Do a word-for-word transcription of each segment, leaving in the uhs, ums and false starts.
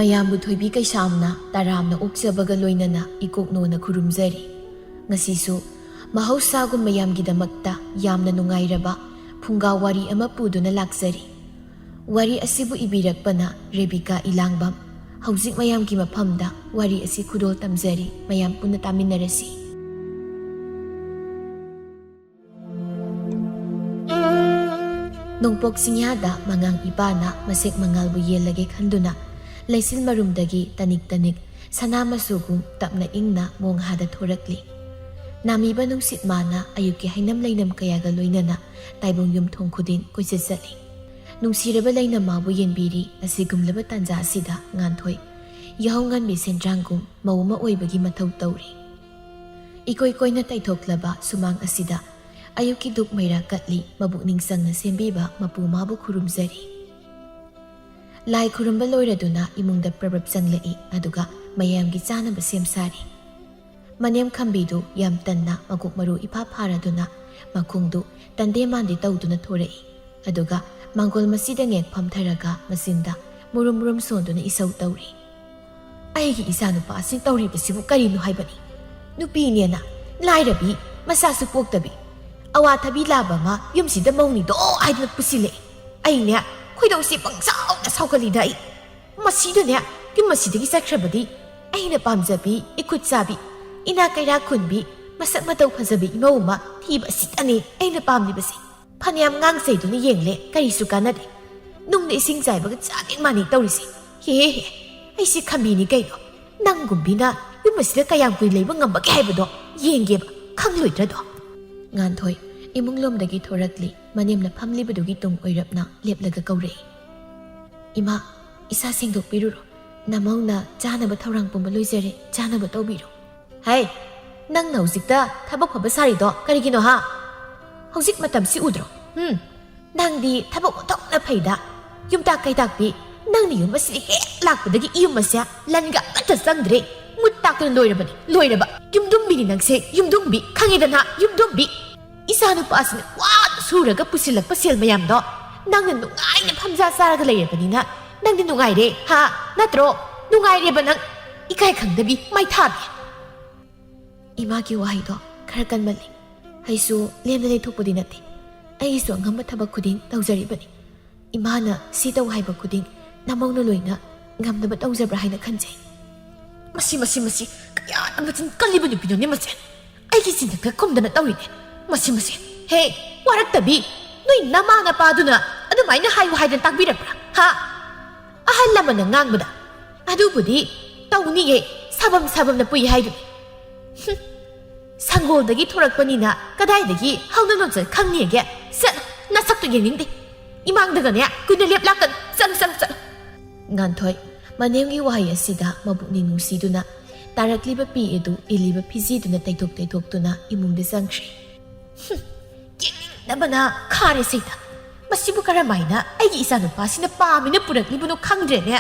ꯃꯌꯥꯝꯕꯨ ꯊꯣꯏꯕꯤ ꯀꯩꯁꯥꯝꯅ ꯇꯔꯥꯝꯅ ꯑꯣꯛꯆꯕꯒ ꯂꯣꯏꯅꯅ ꯏꯀꯣꯛꯅꯣꯅ ꯈꯨꯔꯨꯝꯖꯔꯤ꯫ ꯉꯁꯤꯁꯨ ꯃꯍꯧꯁꯥꯒꯨꯝ ꯃꯌꯥꯝꯒꯤꯗꯃꯛꯇ ꯌꯥꯝꯅ ꯅꯨꯡꯉꯥꯏꯔꯕ ꯐꯨꯡꯒꯥ ꯋꯥꯔꯤ ꯑꯃ ꯄꯨꯗꯨꯅ ꯂꯥꯛꯆꯔꯤ꯫ ꯋꯥꯔꯤ ꯑꯁꯤꯕꯨ ꯏꯕꯤꯔꯛꯄꯅ ꯔꯦꯕꯤꯀꯥ ꯏꯂꯥꯡꯕꯝ꯫ ꯍꯧꯖꯤꯛ ꯃꯌꯥꯝꯒꯤ ꯃꯐꯝꯗ ꯋꯥꯔꯤ ꯑꯁꯤ ꯈꯨꯗꯣꯜ ꯇꯝꯖꯔꯤ, ꯃꯌꯥꯝ ꯄꯨꯟꯅ ꯇꯥꯃꯤꯟꯅꯔꯁꯤ꯫ ꯅꯣꯡꯄꯣꯛ ꯆꯤꯡꯌꯥꯗ ꯃꯉꯥꯡ ꯏꯄꯥꯅ ꯃꯁꯦꯛ ꯃꯉꯥꯜꯕꯨ ꯌꯦꯜꯂꯒꯦ ꯈꯟꯗꯨꯅ ꯂꯩꯆꯤꯜ ꯃꯔꯨꯝꯗꯒꯤ ꯇꯅꯤꯛ ꯇꯅꯤꯛ ꯁꯅꯥ ꯃꯆꯨꯒꯨꯝ ꯇꯞꯅ ꯏꯪꯅ ꯃꯣꯡꯍꯥꯗ ꯊꯣꯔꯛꯂꯤ꯫ ꯅꯥꯃꯤꯕ ꯅꯨꯡꯁꯤꯠ ꯃꯥꯅ ꯑꯌꯨꯛꯀꯤ ꯍꯩꯅꯝ ꯂꯩꯅꯝ ꯀꯌꯥꯒ ꯂꯣꯏꯅꯅ ꯇꯥꯏꯕꯪ ꯌꯨꯝꯊꯣꯡ ꯈꯨꯗꯤꯡ ꯀꯣꯏꯆꯠ ꯆꯠꯂꯤ꯫ ꯅꯨꯡꯁꯤꯔꯕ ꯂꯩꯅꯝꯃꯥꯕꯨ ꯌꯦꯡꯕꯤꯔꯤ꯫ ꯑꯁꯤꯒꯨꯝꯂꯕ ꯇꯥꯟꯖꯥ ꯑꯁꯤꯗ ꯉꯥꯟꯊꯣꯏ ꯌꯥꯍꯧ ꯉꯟꯕꯤ ꯁꯦꯟꯗ꯭ꯔꯥꯡꯒꯨꯝ ꯃꯧ ꯑꯃ ꯑꯣꯏꯕꯒꯤ ꯃꯊꯧ ꯇꯧꯔꯤ꯫ ꯏꯀꯣꯏ ꯀꯣꯏꯅ ꯇꯩꯊꯣꯛꯂꯕ ꯁꯨꯃꯥꯡ ꯑꯁꯤꯗ ꯑꯌꯨꯛꯀꯤ ꯙꯨꯞ ꯃꯩꯔꯥ ꯀꯠꯂꯤ꯫ ꯃꯕꯨꯛꯅꯤꯡ ꯆꯪꯅ ꯁꯦꯝꯕꯤꯕ ꯃꯄꯨ ꯃꯥꯕꯨ ꯈꯨꯔꯨꯝꯖꯔꯤ꯫ ꯂꯥꯏ ꯈꯨꯔꯨꯝꯕ ꯂꯣꯏꯔꯗꯨꯅ ꯏꯃꯨꯡꯗ ꯄ꯭ꯔꯞ ꯄ꯭ꯔꯞ ꯆꯪꯂꯛꯏ, ꯑꯗꯨꯒ ꯃꯌꯥꯝꯒꯤ ꯆꯥꯅꯕ ꯁꯦꯝ ꯁꯥꯔꯤ꯫ ꯃꯅꯦꯝ ꯈꯝꯕꯤꯗꯨ ꯌꯥꯝ ꯇꯟꯅ ꯃꯀꯣꯛ ꯃꯔꯨ ꯏꯐꯥ ꯐꯥꯔꯗꯨꯅ ꯃꯈꯣꯡꯗꯨ ꯇꯟꯗꯦ ꯃꯥꯟꯗꯦ ꯇꯧꯗꯨꯅ ꯊꯣꯔꯛꯏ꯫ ꯑꯗꯨꯒ ꯃꯥꯡꯒꯣꯜ ꯃꯆꯤꯗ ꯉꯦꯛ ꯐꯝꯊꯔꯒ ꯃꯆꯤꯟꯗ ꯃꯨꯔꯨꯝ ꯃꯨꯔꯨꯝ ꯁꯣꯟꯗꯨꯅ ꯏꯁꯧ ꯇꯧꯔꯤ꯫ "ꯑꯩꯒꯤ ꯏꯆꯥꯅꯨꯄꯥ ꯑꯁꯤ ꯇꯧꯔꯤꯕꯁꯤꯕꯨ ꯀꯔꯤꯅꯣ ꯍꯥꯏꯕꯅꯤ? ꯅꯨꯄꯤꯅꯦꯅ ꯂꯥꯏꯔꯕꯤ, ꯃꯆꯥꯁꯨ ꯄꯣꯛꯇꯕꯤ, ꯑꯋꯥꯊꯕꯤ ꯂꯥꯕ ꯑꯃ ꯌꯨꯝꯁꯤꯗ ꯃꯧꯅꯤꯗꯣ ꯍꯥꯏꯗꯨꯅ ꯄꯨꯁꯤꯜꯂꯛꯑꯦ꯫ ꯑꯩꯅꯦ ꯈꯣꯏꯗꯧꯁꯤ ꯄꯪꯁꯥꯎꯗ ꯁꯥꯎꯒꯠꯂꯤꯗ ꯑꯩ꯫ ꯃꯁꯤꯗꯅꯦ, ꯌꯨꯝ ꯑꯁꯤꯗꯒꯤ ꯆꯠꯈ꯭ꯔꯕꯗꯤ ꯑꯩꯅ ꯄꯥꯝꯖꯕꯤ, ꯏꯈꯨꯠ ꯆꯥꯕꯤ, ꯏꯅꯥꯛ ꯀꯩꯔꯥꯛ ꯈꯨꯟꯕꯤ, ꯃꯁꯛ ꯃꯇꯧ ꯐꯖꯕꯤ ꯏꯃꯧ ꯑꯃ ꯊꯤꯕ ꯑꯁꯤꯇꯅꯦ ꯑꯩꯅ ꯄꯥꯝꯂꯤꯕꯁꯤ꯫ ꯐꯅꯌꯥꯝ ꯉꯥꯡ ꯆꯩꯗꯨꯅ ꯌꯦꯡꯂꯦ, ꯀꯔꯤꯁꯨ ꯀꯥꯟꯅꯗꯦ꯫ ꯅꯨꯡꯅ ꯏꯁꯤꯡ ꯆꯥꯏꯕꯒ ꯆꯞ ꯍꯦꯛ ꯃꯥꯟꯅꯩ ꯇꯧꯔꯤꯁꯦ꯫ ꯍꯦ ꯍꯦ, ꯑꯩꯁꯦ ꯈꯝꯕꯤꯅꯤ ꯀꯩꯅꯣ꯫ ꯅꯪꯒꯨꯝꯕꯤꯅ ꯌꯨꯝ ꯑꯁꯤꯗ ꯀꯌꯥꯝ ꯀꯨꯏ ꯂꯩꯕ ꯉꯝꯕꯒꯦ ꯍꯥꯏꯕꯗꯣ ꯌꯦꯡꯒꯦꯕ, ꯈꯪꯂꯣꯏꯗ꯭ꯔꯗꯣ?" ꯉꯥꯟꯊꯣꯏ ꯏꯃꯨꯡꯂꯣꯝꯗꯒꯤ ꯊꯣꯔꯛꯂꯤ꯫ ꯃꯅꯦꯝꯅ ꯐꯝꯂꯤꯕꯗꯨꯒꯤ ꯇꯨꯡ ꯑꯣꯏꯔꯞꯅ ꯂꯦꯞꯂꯒ ꯀꯧꯔꯛꯏ꯫ "ꯏꯃꯥ, ꯏꯁꯥ ꯁꯦꯡꯗꯣꯛꯄꯤꯔꯨꯔꯣ꯫ ꯅꯃꯧꯅ ꯆꯥꯅꯕ ꯊꯧꯔꯥꯡ ꯄꯨꯝꯕ ꯂꯣꯏꯖꯔꯦ, ꯆꯥꯅꯕ ꯇꯧꯕꯤꯔꯣ꯫" "ꯍꯩ, ꯅꯪꯅ ꯍꯧꯖꯤꯛꯇ ꯊꯕꯛ ꯐꯕ ꯁꯥꯔꯤꯗꯣ ꯀꯔꯤꯒꯤꯅꯣ ꯍꯥ? ꯍꯧꯖꯤꯛ ꯃꯇꯝꯁꯤ ꯎꯗ꯭ꯔꯣ? ꯎꯝ, ꯅꯪꯗꯤ ꯊꯕꯛ ꯑꯣꯟꯊꯣꯛꯅ ꯐꯩꯗ꯫ ꯌꯨꯝꯇꯥꯛ ꯀꯩꯇꯥꯛꯄꯤ, ꯅꯪꯅ ꯌꯨꯝ ꯑꯁꯤꯗ ꯍꯦꯛ ꯂꯥꯛꯄꯗꯒꯤ ꯌꯨꯝ ꯑꯁꯦ ꯂꯟꯒ ꯑꯃꯠꯇ ꯆꯪꯗ꯭ꯔꯦ꯫ ꯃꯨꯠ ꯇꯥꯛꯇꯅ ꯂꯣꯏꯔꯕꯅꯤ, ꯂꯣꯏꯔꯕ꯫ ꯌꯨꯝꯗꯨꯝꯕꯤꯅꯤ ꯅꯪꯁꯦ, ꯌꯨꯝꯗꯨꯝꯕꯤ, ꯈꯪꯉꯦꯗꯅ, ꯌꯨꯝꯗꯨꯝꯕꯤ꯫ ꯏꯆꯥꯅꯨꯄꯥꯁꯤꯅ ꯋꯥꯅ ꯁꯨꯔꯒ ꯄꯨꯁꯤꯜꯂꯛꯄ ꯁꯦꯜ ꯃꯌꯥꯝꯗꯣ ꯅꯪꯅ ꯅꯨꯡꯉꯥꯏꯅ ꯐꯝꯖꯥ ꯆꯥꯔꯒ ꯂꯩꯔꯕꯅꯤꯅ ꯅꯪꯗꯤ ꯅꯨꯡꯉꯥꯏꯔꯦ, ꯍꯥ? ꯅꯠꯇ꯭ꯔꯣ? ꯅꯨꯡꯉꯥꯏꯔꯦꯕ ꯅꯪ, ꯏꯀꯥꯏ ꯈꯪꯗꯕꯤ ꯃꯩꯊꯥꯕꯤ꯫ ꯏꯃꯥꯒꯤ ꯋꯥꯍꯩꯗꯣ ꯈꯔ ꯀꯟꯃꯜꯂꯤ꯫ ꯑꯩꯁꯨ ꯂꯦꯝꯅ ꯂꯩꯊꯣꯛꯄꯗꯤ ꯅꯠꯇꯦ꯫ ꯑꯩꯒꯤꯁꯨ ꯑꯉꯝꯕ ꯊꯕꯛ ꯈꯨꯗꯤꯡ ꯇꯧꯖꯔꯤꯕꯅꯤ꯫ ꯏꯃꯥꯅ ꯁꯤ ꯇꯧ ꯍꯥꯏꯕ ꯈꯨꯗꯤꯡ ꯅꯃꯧꯅ ꯂꯣꯏꯅ ꯉꯝꯅꯕ ꯇꯧꯖꯕ꯭ꯔꯥ ꯍꯥꯏꯅ ꯈꯟꯖꯩ꯫ ꯃꯁꯤ, ꯃꯁꯤ, ꯃꯁꯤ, ꯀꯌꯥꯗ ꯃꯆꯤꯟ ꯀꯜꯂꯤꯕ ꯅꯨꯄꯤꯅꯣꯅꯦ ꯃꯁꯦ꯫ ꯑꯩꯒꯤ ꯆꯤꯟꯊꯛꯇ ꯈꯨꯝꯗꯅ ꯇꯧꯔꯤꯅꯦ꯫ ꯃꯁꯤ, ꯃꯁꯤ, ꯍꯦ, ꯋꯥꯔꯛꯇꯕꯤ, ꯅꯣꯏ ꯅꯃꯥ ꯅꯄꯥꯗꯨꯅ ꯑꯗꯨꯃꯥꯏꯅ ꯍꯥꯏꯌꯨ ꯍꯥꯏꯗꯅ ꯇꯥꯛꯄꯤꯔꯛꯄ꯭ꯔꯥ? ꯍꯥ? ꯑꯍꯜ ꯂꯃꯟꯅ ꯉꯥꯡꯕꯗ ꯑꯗꯨꯕꯨꯗꯤ ꯇꯧꯅꯤꯌꯦ, ꯁꯥꯐꯝ ꯁꯥꯐꯝꯅ ꯄꯨꯏ ꯍꯥꯏꯗꯨꯅꯤ꯫ ꯍꯨꯝ, ꯁꯪꯒꯣꯜꯗꯒꯤ ꯊꯣꯔꯛꯄꯅꯤꯅ ꯀꯗꯥꯏꯗꯒꯤ ꯍꯧꯅ ꯂꯣꯟꯆꯠ ꯈꯪꯅꯤꯒꯦ? ꯆꯠꯂꯣ, ꯅꯁꯛꯇꯨ ꯌꯦꯡꯅꯤꯡꯗꯦ꯫ ꯏꯃꯥꯡꯗꯒꯅꯦ ꯀꯨꯏꯅ ꯂꯦꯞꯂꯛꯀꯅꯨ꯫ ꯆꯠꯂꯣ, ꯆꯠꯂꯣ, ꯆꯠꯂꯣ꯫ ꯉꯥꯟꯊꯣꯏ, ꯃꯅꯦꯝꯒꯤ ꯋꯥꯍꯩ ꯑꯁꯤꯗ ꯃꯄꯨꯛꯅꯤꯡ ꯅꯨꯡꯁꯤꯗꯨꯅ ꯇꯥꯔꯛꯂꯤꯕ ꯄꯤ ꯑꯗꯨ ꯏꯜꯂꯤꯕ ꯐꯤꯖꯤꯗꯨꯅ ꯇꯩꯊꯣꯛ ꯇꯩꯊꯣꯛꯇꯨꯅ ꯏꯃꯨꯡꯗ ꯆꯪꯈ꯭ꯔꯦ꯫ ꯍꯨꯝ, ꯌꯦꯡꯅꯤꯡꯗꯕꯅ ꯈꯥꯔꯦ ꯁꯤꯗ꯫ ꯃꯁꯤꯕꯨ ꯀꯔꯝꯍꯥꯏꯅ ꯑꯩꯒꯤ ꯏꯆꯥꯅꯨꯄꯥꯁꯤꯅ ꯄꯥꯝꯃꯤꯅ ꯄꯨꯔꯛꯂꯤꯕꯅꯣ ꯈꯪꯗ꯭ꯔꯦꯅꯦ꯫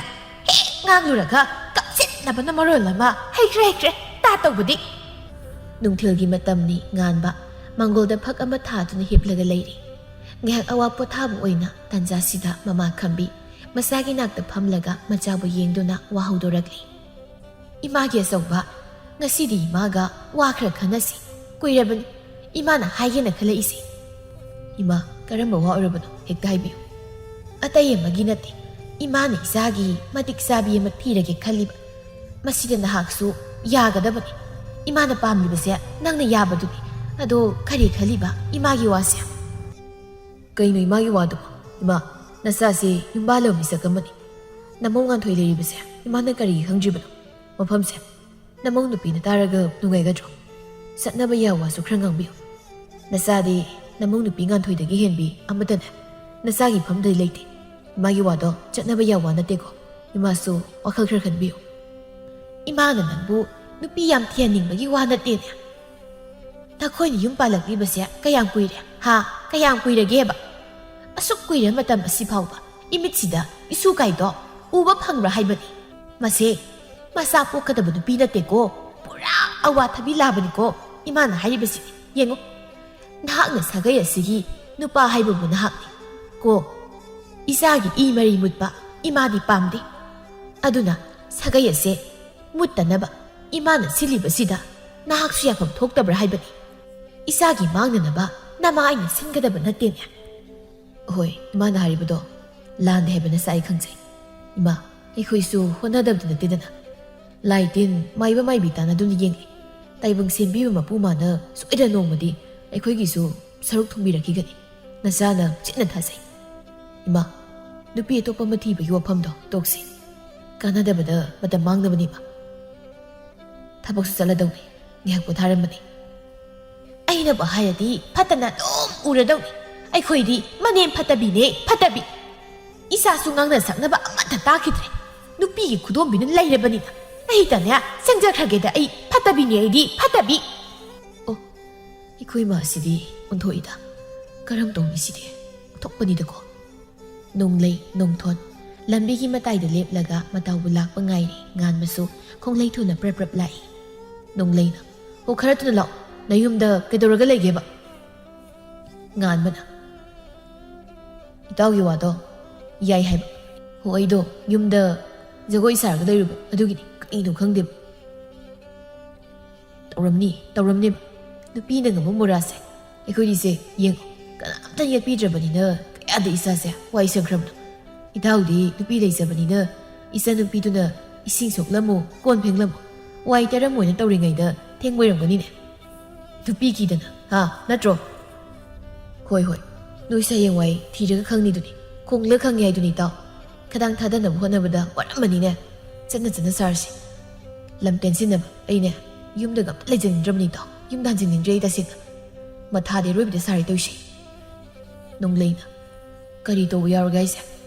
ꯍꯦꯛ ꯉꯥꯡꯂꯨꯔꯒ ꯀꯞꯁꯤꯟꯅꯕꯅ ꯃꯔꯣꯜ ꯑꯃ꯫ ꯍꯩꯈ꯭ꯔꯦ, ꯍꯩꯈ꯭ꯔꯦ, ꯇꯥ ꯇꯧꯕꯗꯤ꯫ ꯅꯨꯡꯊꯤꯜꯒꯤ ꯃꯇꯝꯅꯤ ꯉꯥꯟꯕ꯫ ꯃꯪꯒꯣꯜꯗ ꯐꯛ ꯑꯃ ꯊꯥꯗꯨꯅ ꯍꯤꯞꯂꯒ ꯂꯩꯔꯤ꯫ ꯉꯥꯏꯍꯥꯛ ꯑꯋꯥ ꯄꯣꯊꯥꯕ ꯑꯣꯏꯅ ꯇꯟꯖꯥꯁꯤꯗ ꯃꯃꯥ ꯈꯝꯕꯤ ꯃꯆꯥꯒꯤ ꯅꯥꯛꯇ ꯐꯝꯂꯒ ꯃꯆꯥꯕꯨ ꯌꯦꯡꯗꯨꯅ ꯋꯥ ꯍꯧꯗꯣꯔꯛꯂꯤ꯫ "ꯏꯃꯥꯒꯤ ꯑꯆꯧꯕ, ꯉꯁꯤꯗꯤ ꯏꯃꯥꯒ ꯋꯥ ꯈꯔ ꯈꯟꯅꯁꯤ꯫ ꯀꯨꯏꯔꯕꯅꯤ ꯏꯃꯥꯅ ꯍꯥꯏꯒꯦꯅ ꯈꯜꯂꯛꯏꯁꯦ꯫" "ꯏꯃꯥ, ꯀꯔꯝꯕ ꯋꯥ ꯑꯣꯏꯔꯕꯅꯣ? ꯍꯦꯛꯇ ꯍꯥꯏꯕꯤꯌꯨ꯫" "ꯑꯇꯩ ꯑꯃꯒꯤ ꯅꯠꯇꯦ, ꯏꯃꯥꯅ ꯏꯆꯥꯒꯤ ꯃꯇꯤꯛ ꯆꯥꯕꯤ ꯑꯃ ꯊꯤꯔꯒꯦ ꯈꯜꯂꯤꯕ꯫ ꯃꯁꯤꯗ ꯅꯍꯥꯛꯁꯨ ꯌꯥꯒꯗꯕꯅꯤ꯫ ꯏꯃꯥꯅ ꯄꯥꯝꯂꯤꯕꯁꯦ ꯅꯪꯅ ꯌꯥꯕꯗꯨꯅꯤ꯫ ꯑꯗꯣ ꯀꯔꯤ ꯈꯜꯂꯤꯕ ꯏꯃꯥꯒꯤ ꯋꯥꯁꯦ?" "ꯀꯩꯅꯣ ꯏꯃꯥꯒꯤ ꯋꯥꯗꯨꯕꯣ? ꯏꯃꯥ, ꯅꯆꯥꯁꯦ ꯌꯨꯝꯕꯥꯜꯂꯕ ꯃꯤꯁꯛ ꯑꯃꯅꯤ꯫ ꯅꯃꯧ ꯉꯥꯟꯊꯣꯏ ꯂꯩꯔꯤꯕꯁꯦ ꯏꯃꯥꯅ ꯀꯔꯤꯒꯤ ꯈꯪꯗ꯭ꯔꯤꯕꯅꯣ? ꯃꯐꯝꯁꯦ ꯅꯃꯧ ꯅꯨꯄꯤꯅ ꯇꯥꯔꯒ ꯅꯨꯡꯉꯥꯏꯒꯗ꯭ꯔꯣ? ꯆꯠꯅꯕ ꯌꯥꯕ ꯋꯥꯁꯨ ꯈꯔ ꯉꯥꯡꯕꯤꯌꯨ꯫ ꯅꯆꯥꯗꯤ ꯅꯃꯧ ꯅꯨꯄꯤ ꯉꯥꯟꯊꯣꯏꯗꯒꯤ ꯍꯦꯟꯕꯤ ꯑꯃꯠꯇꯅꯦ꯫ ꯅꯆꯥꯒꯤ ꯐꯝꯗꯗꯤ ꯂꯩꯇꯦ꯫ ꯏꯃꯥꯒꯤ ꯋꯥꯗꯣ ꯆꯠꯅꯕ ꯌꯥꯕ ꯋꯥ ꯅꯠꯇꯦꯀꯣ꯫ ꯏꯃꯥꯁꯨ ꯋꯥꯈꯜ ꯈꯔ ꯈꯟꯕꯤꯌꯨ꯫" "ꯏꯃꯥꯅ ꯅꯪꯕꯨ ꯅꯨꯄꯤ ꯌꯥꯝ ꯊꯤꯍꯟꯅꯤꯡꯕꯒꯤ ꯋꯥ ꯅꯠꯇꯦꯅꯦ꯫ ꯅꯈꯣꯏꯅ ꯌꯨꯝ ꯄꯥꯜꯂꯛꯂꯤꯕꯁꯦ ꯀꯌꯥꯝ ꯀꯨꯏꯔꯦ? ꯍꯥ? ꯀꯌꯥꯝ ꯀꯨꯏꯔꯒꯦꯕ? ꯑꯁꯨꯛ ꯀꯨꯏꯔ ꯃꯇꯝ ꯑꯁꯤ ꯐꯥꯎꯕ ꯏꯃꯤꯠꯁꯤꯗ ꯏꯁꯨ ꯀꯥꯏꯗꯣ ꯎꯕ ꯐꯪꯕ꯭ꯔꯥ ꯍꯥꯏꯕꯅꯤ꯫ ꯃꯁꯦ ꯃꯆꯥ ꯄꯣꯛꯀꯗꯕ ꯅꯨꯄꯤ ꯅꯠꯇꯦꯀꯣ, ꯄꯨꯔꯥ ꯑꯋꯥꯊꯕꯤ ꯂꯥꯕꯅꯤꯀꯣ ꯏꯃꯥꯅ ꯍꯥꯏꯔꯤꯕꯁꯤꯗꯤ꯫ ꯌꯦꯡꯉꯨ, ꯅꯍꯥꯛꯅ ꯁꯥꯒꯩ ꯑꯁꯤꯒꯤ ꯅꯨꯄꯥ ꯍꯥꯏꯕꯕꯨ ꯅꯍꯥꯛꯅꯤ ꯀꯣ꯫ ꯏꯆꯥꯒꯤ ꯏ ꯃꯔꯤ ꯃꯨꯠꯄ, ꯏꯃꯥꯗꯤ ꯄꯥꯝꯗꯦ꯫ ꯑꯗꯨꯅ ꯁꯥꯒꯩ ꯑꯁꯦ ꯃꯨꯠꯇꯅꯕ ꯏꯃꯥꯅ ꯁꯤꯜꯂꯤꯕꯁꯤꯗ ꯅꯍꯥꯛꯁꯨ ꯌꯥꯐꯝ ꯊꯣꯛꯇꯕ꯭ꯔꯥ ꯍꯥꯏꯕꯅꯤ꯫ ꯏꯆꯥꯒꯤ ꯃꯥꯡꯅꯅꯕ ꯅꯃꯥ ꯑꯩꯅ ꯁꯤꯟꯒꯗꯕ ꯅꯠꯇꯦꯅꯦ꯫ ꯍꯣꯏ, ꯏꯃꯥꯅ ꯍꯥꯏꯔꯤꯕꯗꯣ ꯂꯥꯟꯗꯦ ꯍꯥꯏꯕ ꯅꯁꯥ ꯑꯩ ꯈꯪꯖꯩ꯫ ꯏꯃꯥ, ꯑꯩꯈꯣꯏꯁꯨ ꯍꯣꯠꯅꯗꯕꯗꯤ ꯅꯠꯇꯦꯗꯅ꯫ ꯂꯥꯏ ꯇꯤꯟ ꯃꯥꯏꯕ ꯃꯥꯏꯕꯤ ꯇꯥꯟꯅꯗꯨꯅ ꯌꯦꯡꯂꯤ꯫ ꯇꯥꯏꯕꯪ ꯁꯦꯝꯕꯤꯕ ꯃꯄꯨ ꯃꯥꯅ ꯁꯣꯏꯗꯅ ꯅꯣꯡꯃꯗꯤ ꯑꯩꯈꯣꯏꯒꯤꯁꯨ ꯁꯔꯨꯛ ꯊꯨꯡꯕꯤꯔꯛꯈꯤꯒꯅꯤ꯫ ꯅꯆꯥꯅ ꯆꯦꯠꯅ ꯊꯥꯖꯩ꯫ ꯏꯃꯥ, ꯅꯨꯄꯤ ꯑꯇꯣꯞꯄ ꯑꯃ ꯊꯤꯕꯒꯤ ꯋꯥꯐꯝꯗꯣ ꯇꯣꯛꯁꯤ꯫ ꯀꯥꯟꯅꯗꯕꯗ ꯃꯇꯝ ꯃꯥꯡꯅꯕꯅꯤ, ꯏꯃꯥ꯫ ꯊꯕꯛꯁꯨ ꯆꯠꯂꯗꯧꯅꯤ꯫ ꯉꯥꯏꯍꯥꯛ ꯄꯣꯊꯥꯔꯝꯕꯅꯤ꯫ ꯑꯩꯅꯕꯨ ꯍꯥꯏꯔꯗꯤ ꯐꯠꯇꯅ ꯑꯗꯨꯝ ꯎꯔꯗꯧꯅꯤ꯫ ꯑꯩꯈꯣꯏꯗꯤ ꯃꯅꯦꯝ ꯐꯠꯇꯕꯤꯅꯦ, ꯐꯠꯇꯕꯤ꯫ ꯏꯆꯥꯁꯨ ꯉꯥꯡꯅ ꯁꯛꯅꯕ ꯑꯃꯠꯇ ꯇꯥꯈꯤꯗ꯭ꯔꯦ꯫ ꯅꯨꯄꯤꯒꯤ ꯈꯨꯗꯣꯝꯕꯤꯅ ꯂꯩꯔꯕꯅꯤꯅ ꯑꯩꯇꯅꯦ ꯆꯪꯖꯈ꯭ꯔꯒꯦꯗ꯫ ꯑꯩ ꯐꯠꯇꯕꯤꯅꯦ, ꯑꯩꯗꯤ ꯐꯠꯇꯕꯤ꯫ ꯑꯣ, ꯑꯩꯈꯣꯏ ꯃꯥꯁꯤꯗꯤ ꯑꯣꯟꯊꯣꯛꯏꯗ꯫ ꯀꯔꯝ ꯇꯧꯅꯤ ꯁꯤꯗꯤ? ꯑꯣꯟꯊꯣꯛꯄꯅꯤꯗꯀꯣ꯫ ꯅꯣꯡꯂꯩ, ꯅꯣꯡꯊꯣꯟ꯫ ꯂꯝꯕꯤꯒꯤ ꯃꯇꯥꯏꯗ ꯂꯦꯞꯂꯒ ꯃꯇꯥꯎꯕꯨ ꯂꯥꯛꯄ ꯉꯥꯏꯔꯤ꯫ ꯉꯥꯟꯕꯁꯨ ꯈꯣꯡꯂꯩ ꯊꯨꯅ ꯄ꯭ꯔꯞ ꯄ꯭ꯔꯞ ꯂꯥꯛꯏ꯫ ꯅꯣꯡꯂꯩꯅ, "ꯑꯣ, ꯈꯔ ꯊꯨꯅ ꯂꯥꯛꯑꯣ꯫ ꯅꯌꯨꯝꯗ ꯀꯩꯗꯧꯔꯒ ꯂꯩꯒꯦꯕ?" ꯉꯥꯟꯕꯅ, "ꯏꯇꯥꯎꯒꯤ ꯋꯥꯗꯣ ꯌꯥꯏ ꯍꯥꯏꯕ꯫ ꯍꯣ, ꯑꯩꯗꯣ ꯌꯨꯝꯗ ꯖꯒꯣꯏ ꯁꯥꯔꯒ ꯂꯩꯔꯨꯕ, ꯑꯗꯨꯒꯤꯅꯤ꯫ ꯀꯩꯅꯣ ꯈꯪꯗꯦꯕ꯫ ꯇꯧꯔꯝꯅꯤ, ꯇꯧꯔꯝꯅꯦꯕ꯫ ꯅꯨꯄꯤꯅ ꯉꯝꯕ ꯃꯣꯔꯥꯁꯦ꯫ ꯑꯩꯈꯣꯏꯗꯤꯁꯦ ꯌꯦꯡꯉꯣ, ꯀꯅꯥꯝꯇ ꯌꯦꯠꯄꯤꯗ꯭ꯔꯕꯅꯤꯅ ꯀꯌꯥꯗ ꯏꯆꯥꯁꯦ ꯋꯥꯏ ꯁꯪꯈ꯭ꯔꯕꯅꯣ꯫ ꯏꯇꯥꯎꯗꯤ ꯅꯨꯄꯤ ꯂꯩꯖꯕꯅꯤꯅ ꯏꯆꯟꯅꯨꯄꯤꯗꯨꯅ ꯏꯁꯤꯡ ꯁꯣꯛꯂꯝꯃꯣ, ꯀꯣꯟ ꯐꯦꯡꯂꯝꯃꯣ, ꯋꯥꯏ ꯇꯩꯔꯝꯃꯣꯅ ꯇꯧꯔꯤꯉꯩꯗ ꯊꯦꯡꯕ ꯑꯣꯏꯔꯝꯒꯅꯤꯅꯦ꯫ ꯅꯨꯄꯤ ꯀꯤꯗꯅ, ꯍꯥ? ꯅꯠꯇ꯭ꯔꯣ?" "ꯍꯣꯏ, ꯍꯣꯏ꯫ ꯅꯣꯏꯁꯦ ꯍꯌꯦꯡꯋꯥꯏ ꯊꯤꯔꯒ ꯈꯪꯅꯤꯗꯨꯅꯤ꯫ ꯈꯣꯡꯂ ꯈꯪꯉꯦ ꯍꯥꯏꯗꯨꯅꯤ, ꯏꯇꯥꯎ꯫ ꯈꯗꯥꯡ ꯊꯥꯗꯅꯕ ꯍꯣꯠꯅꯕꯗ ꯋꯥꯔꯝꯃꯅꯤꯅꯦ꯫ ꯆꯠꯅ ꯆꯠꯅ ꯁꯥꯔꯁꯤ꯫ ꯂꯝ ꯇꯦꯟꯁꯤꯟꯅꯕ ꯑꯩꯅꯦ ꯌꯨꯝꯗꯒ ꯑꯝꯇ ꯂꯩꯖꯅꯤꯡꯗ꯭ꯔꯕꯅꯤ, ꯏꯇꯥꯎ꯫ ꯌꯨꯝꯗ ꯍꯟꯖꯤꯟꯅꯤꯡꯗ꯭ꯔꯦ ꯑꯩ ꯇꯁꯦꯡꯅ꯫ ꯃꯊꯥꯗꯤ ꯑꯔꯣꯏꯕꯤꯗ ꯁꯥꯔꯦ ꯇꯧꯔꯤꯁꯦ꯫" ꯅꯣꯡꯂꯩꯅ, "ꯀꯔꯤ ꯇꯧꯕ ꯌꯥꯎꯔꯒꯦ ꯍꯥꯏꯁꯦ?